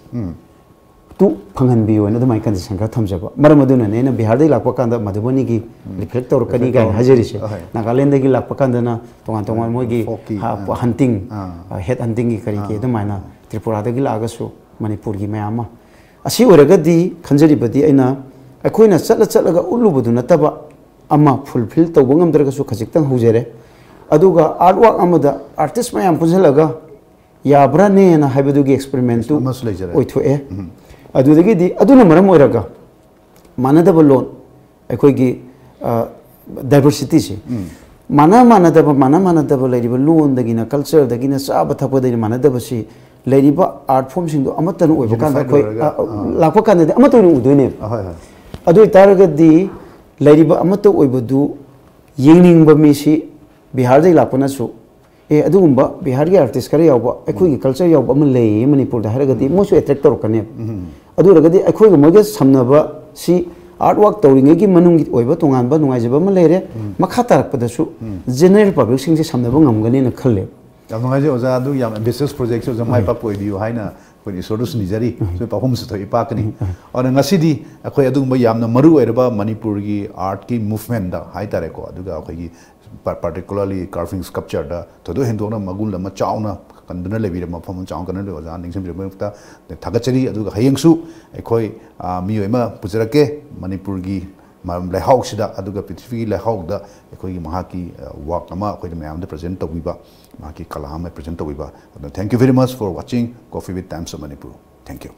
ꯇꯨ ꯐꯪꯍꯟꯕꯤꯌꯨ ꯍꯥꯏꯅ ꯑꯗꯨꯃꯥꯏꯅ ꯀꯟꯗꯤꯁꯟ ꯈꯔ ꯊꯝꯖꯕ꯫ ꯃꯔꯝ ꯑꯗꯨꯅꯅꯦ ꯑꯩꯅ ꯕꯤꯍꯥꯔꯗꯒꯤ ꯂꯥꯛꯄ ꯀꯥꯟꯗ ꯃꯙꯨꯕꯅꯤꯒꯤ ꯔꯤꯐ꯭ꯂꯦꯛ ꯇꯧꯔꯛꯀꯅꯤ ꯀꯥꯏꯅ ꯍꯥꯏꯖꯔꯤꯁꯦ꯫ ꯅꯥꯒꯥꯂꯦꯟꯗꯒꯤ ꯂꯥꯛꯄ ꯀꯥꯟꯗꯅ ꯇꯣꯉꯥꯟ ꯇꯣꯉꯥꯟ ꯃꯣꯏꯒꯤ ꯐꯣꯛꯀꯤ, ꯍꯥ, ꯑꯥ, ꯍꯟꯇꯤꯡ, ꯑꯥ, ꯍꯦꯠ ꯍꯟꯇꯤꯡꯒꯤ ꯀꯔꯤꯒꯤ ꯑꯥ, ꯑꯗꯨꯃꯥꯏꯅ ꯇ꯭ꯔꯤꯄꯨꯔꯥꯗꯒꯤ ꯂꯥꯛꯑꯒꯁꯨ ꯃꯅꯤꯄꯨꯔꯒꯤ ꯃꯌꯥꯝ ꯑꯃ꯫ ꯑꯁꯤ ꯑꯣꯏꯔꯒꯗꯤ ꯈꯟꯖꯔꯤꯕꯗꯤ ꯑꯩꯅ, ꯑꯩꯈꯣꯏꯅ ꯆꯠꯂ ꯆꯠꯂꯒ ꯎꯠꯂꯨꯕꯗꯨ ꯅꯠꯇꯕ ꯑꯃ ꯐꯨꯜꯐꯤꯜ ꯇꯧꯕ ꯉꯝꯗ꯭ꯔꯒꯁꯨ ꯈꯖꯤꯛꯇꯪ ꯍꯧꯖꯔꯦ꯫ ꯑꯗꯨꯒ ꯑꯥꯔꯠ ꯋꯥꯛ ꯑꯃꯗ ꯑꯥꯔꯇꯤꯁ ꯃꯌꯥꯝ ꯄꯨꯟꯁꯤꯜꯂꯒ ꯌꯥꯕ꯭ꯔꯥꯅꯦꯅ ꯍꯥꯏꯕꯗꯨꯒꯤ ꯑꯦꯛꯁꯄꯦꯔꯤꯃꯦꯟꯇꯨ ꯑꯃꯁꯨ ꯂꯩꯖꯔꯦ꯫ ꯑꯣꯏꯊꯣꯛꯑꯦ꯫ ꯑꯗꯨꯗꯒꯤꯗꯤ ꯑꯗꯨꯅ ꯃꯔꯝ ꯑꯣꯏꯔꯒ ꯃꯥꯟꯅꯗꯕ ꯂꯣꯟ, ꯑꯩꯈꯣꯏꯒꯤ, ꯑ, ꯗꯥꯏꯕꯔꯁꯤꯇꯤꯁꯦ, ꯃꯥꯟꯅ ꯃꯥꯟꯅꯗꯕ, ꯃꯥꯟꯅ ꯃꯥꯟꯅꯗꯕ ꯂꯩꯔꯤꯕ ꯂꯣꯟꯗꯒꯤꯅ, ꯀꯜꯆꯔꯗꯒꯤꯅ, ꯆꯥꯕ ꯊꯛꯄꯗꯒꯤꯅ ꯃꯥꯟꯅꯗꯕꯁꯤ ꯂꯩꯔꯤꯕ ꯑꯥꯔꯠ ꯐꯣꯝꯁꯤꯡꯗꯣ ꯑꯃꯠꯇꯅ ꯑꯣꯏꯕ ꯀꯥꯟꯗ Unified ꯑꯩꯈꯣꯏ, ꯑꯣꯏꯔꯒ, ꯑ, ꯑ, ꯑꯥ꯫ ꯂꯥꯛꯄ ꯀꯥꯟꯗꯗꯤ ꯑꯃꯠꯇ ꯑꯣꯏꯅ ꯎꯗꯣꯏꯅꯦꯕ꯫ ꯑꯍꯣꯏ, ꯍꯣꯏ꯫ ꯑꯗꯨ ꯑꯣꯏꯇꯥꯔꯒꯗꯤ ꯂꯩꯔꯤꯕ ꯑꯃꯠꯇ ꯑꯣꯏꯕꯗꯨ ꯌꯦꯡꯅꯤꯡꯕ ꯃꯤꯁꯤ ꯕꯤꯍꯥꯔꯗꯒꯤ ꯂꯥꯛꯄꯅꯁꯨ, "ꯑꯦ, ꯑꯗꯨꯒꯨꯝꯕ ꯕꯤꯍꯥꯔꯒꯤ ꯑꯥꯔꯇꯤꯁ ꯈꯔ ꯌꯥꯎꯕ, ꯑꯩꯈꯣꯏꯒꯤ ꯀꯜꯆꯔ ꯌꯥꯎꯕ ꯑꯃ ꯂꯩꯌꯦ ꯃꯅꯤꯄꯨꯔꯗ" ꯍꯥꯏꯔꯒꯗꯤ ꯃꯣꯏꯁꯨ ꯑꯦꯇ꯭ꯔꯦꯛ ꯇꯧꯔꯛꯀꯅꯦꯕ꯫ ꯑꯗꯨ ꯑꯣꯏꯔꯒꯗꯤ ꯑꯩꯈꯣꯏꯒ ꯃꯣꯏꯒ ꯁꯝꯅꯕ ꯁꯤ ꯑꯥꯔꯠ ꯋꯥꯛ ꯇꯧꯔꯤꯉꯩꯒꯤ ꯃꯅꯨꯡꯒꯤ ꯑꯣꯏꯕ ꯇꯣꯉꯥꯟꯕ ꯅꯨꯡꯉꯥꯏꯖꯕ ꯑꯃ ꯂꯩꯔꯦ꯫ ꯃꯈꯥ ꯇꯥꯔꯛꯄꯗꯁꯨ ꯖꯦꯅꯔꯦꯜ ꯄꯕ꯭ꯂꯤꯛꯁꯤꯡꯁꯦ ꯁꯝꯅꯕ ꯉꯝꯒꯅꯦꯅ ꯈꯜꯂꯦꯕ꯫ ꯌꯥꯝ ꯅꯨꯡꯉꯥꯏꯖꯩ ꯑꯣꯖꯥ, ꯑꯗꯨ ꯌꯥꯝ ꯑꯦꯝꯕꯤꯁꯤꯌꯁ ꯄ꯭ꯔꯣꯖꯦꯛꯁꯨ ꯑꯣꯖꯥ ꯃꯥꯏ ꯄꯥꯛꯄ ꯑꯣꯏꯕꯤꯌꯨ ꯍꯥꯏꯅ ꯑꯩꯈꯣꯏꯅ ꯏꯁꯣꯔꯗꯁꯨ ꯅꯤꯖꯔꯤ꯫ ꯑꯩꯈꯣꯏ ꯄꯥꯎꯈꯨꯝꯁꯨ ꯊꯣꯛꯏ ꯄꯥꯛꯀꯅꯤ꯫ ꯑꯗꯨꯅ ꯉꯁꯤꯗꯤ ꯑꯩꯈꯣꯏ ꯑꯗꯨꯒꯨꯝꯕ ꯌꯥꯝꯅ ꯃꯔꯨ ꯑꯣꯏꯔꯕ ꯃꯅꯤꯄꯨꯔꯒꯤ ꯑꯥꯔꯠꯀꯤ ꯃꯨꯚꯃꯦꯟꯗ ꯍꯥꯏꯇꯥꯔꯦꯀꯣ, ꯑꯗꯨꯒ ꯑꯩꯈꯣꯏꯒꯤ ꯄꯥꯔꯇꯤꯀꯨꯂꯔꯂꯤ ꯀꯥꯔꯚꯤꯡ ꯁ꯭ꯀꯜꯞꯆꯔꯗ ꯊꯣꯏꯗꯣꯛ ꯍꯦꯟꯗꯣꯛꯅ ꯃꯒꯨꯟ ꯑꯃ ꯆꯥꯎꯅ ꯀꯟꯗꯨꯅ ꯂꯩꯕꯤꯔꯕ ꯃꯐꯝ ꯑꯃ ꯆꯥꯎꯅ ꯀꯟꯗꯨꯅ ꯂꯩꯕ ꯑꯣꯖꯥ ꯅꯤꯡꯁꯤꯡꯕꯤꯔꯛꯄꯒꯤꯗꯃꯛꯇ ꯊꯥꯒꯠꯆꯔꯤ꯫ ꯑꯗꯨꯒ ꯍꯌꯦꯡꯁꯨ ꯑꯩꯈꯣꯏ, ꯑ, ꯃꯤꯑꯣꯏ ꯑꯃ ꯄꯨꯖꯔꯛꯀꯦ ꯃꯅꯤꯄꯨꯔꯒꯤ ꯃ-, ꯂꯩꯍꯥꯎꯁꯤꯗ, ꯑꯗꯨꯒ ꯄ꯭ꯔꯤꯊꯤꯕꯤꯒꯤ ꯂꯩꯍꯥꯎꯗ ꯑꯩꯈꯣꯏꯒꯤ ꯃꯍꯥꯛꯀꯤ, ꯑ, ꯋꯥꯛ ꯑꯃ ꯑꯩꯈꯣꯏꯗ ꯃꯌꯥꯝꯗ ꯄ꯭ꯔꯖꯦꯟꯠ ꯇꯧꯕꯤꯕ, ꯃꯍꯥꯛꯀꯤ ꯀꯂꯥ ꯑꯃ ꯄ꯭ꯔꯖꯦꯟꯠ ꯇꯧꯕꯤꯕ꯫ ꯑꯗꯨꯅ thank you very much for watching Coffee with Times of Manipur. Thank you.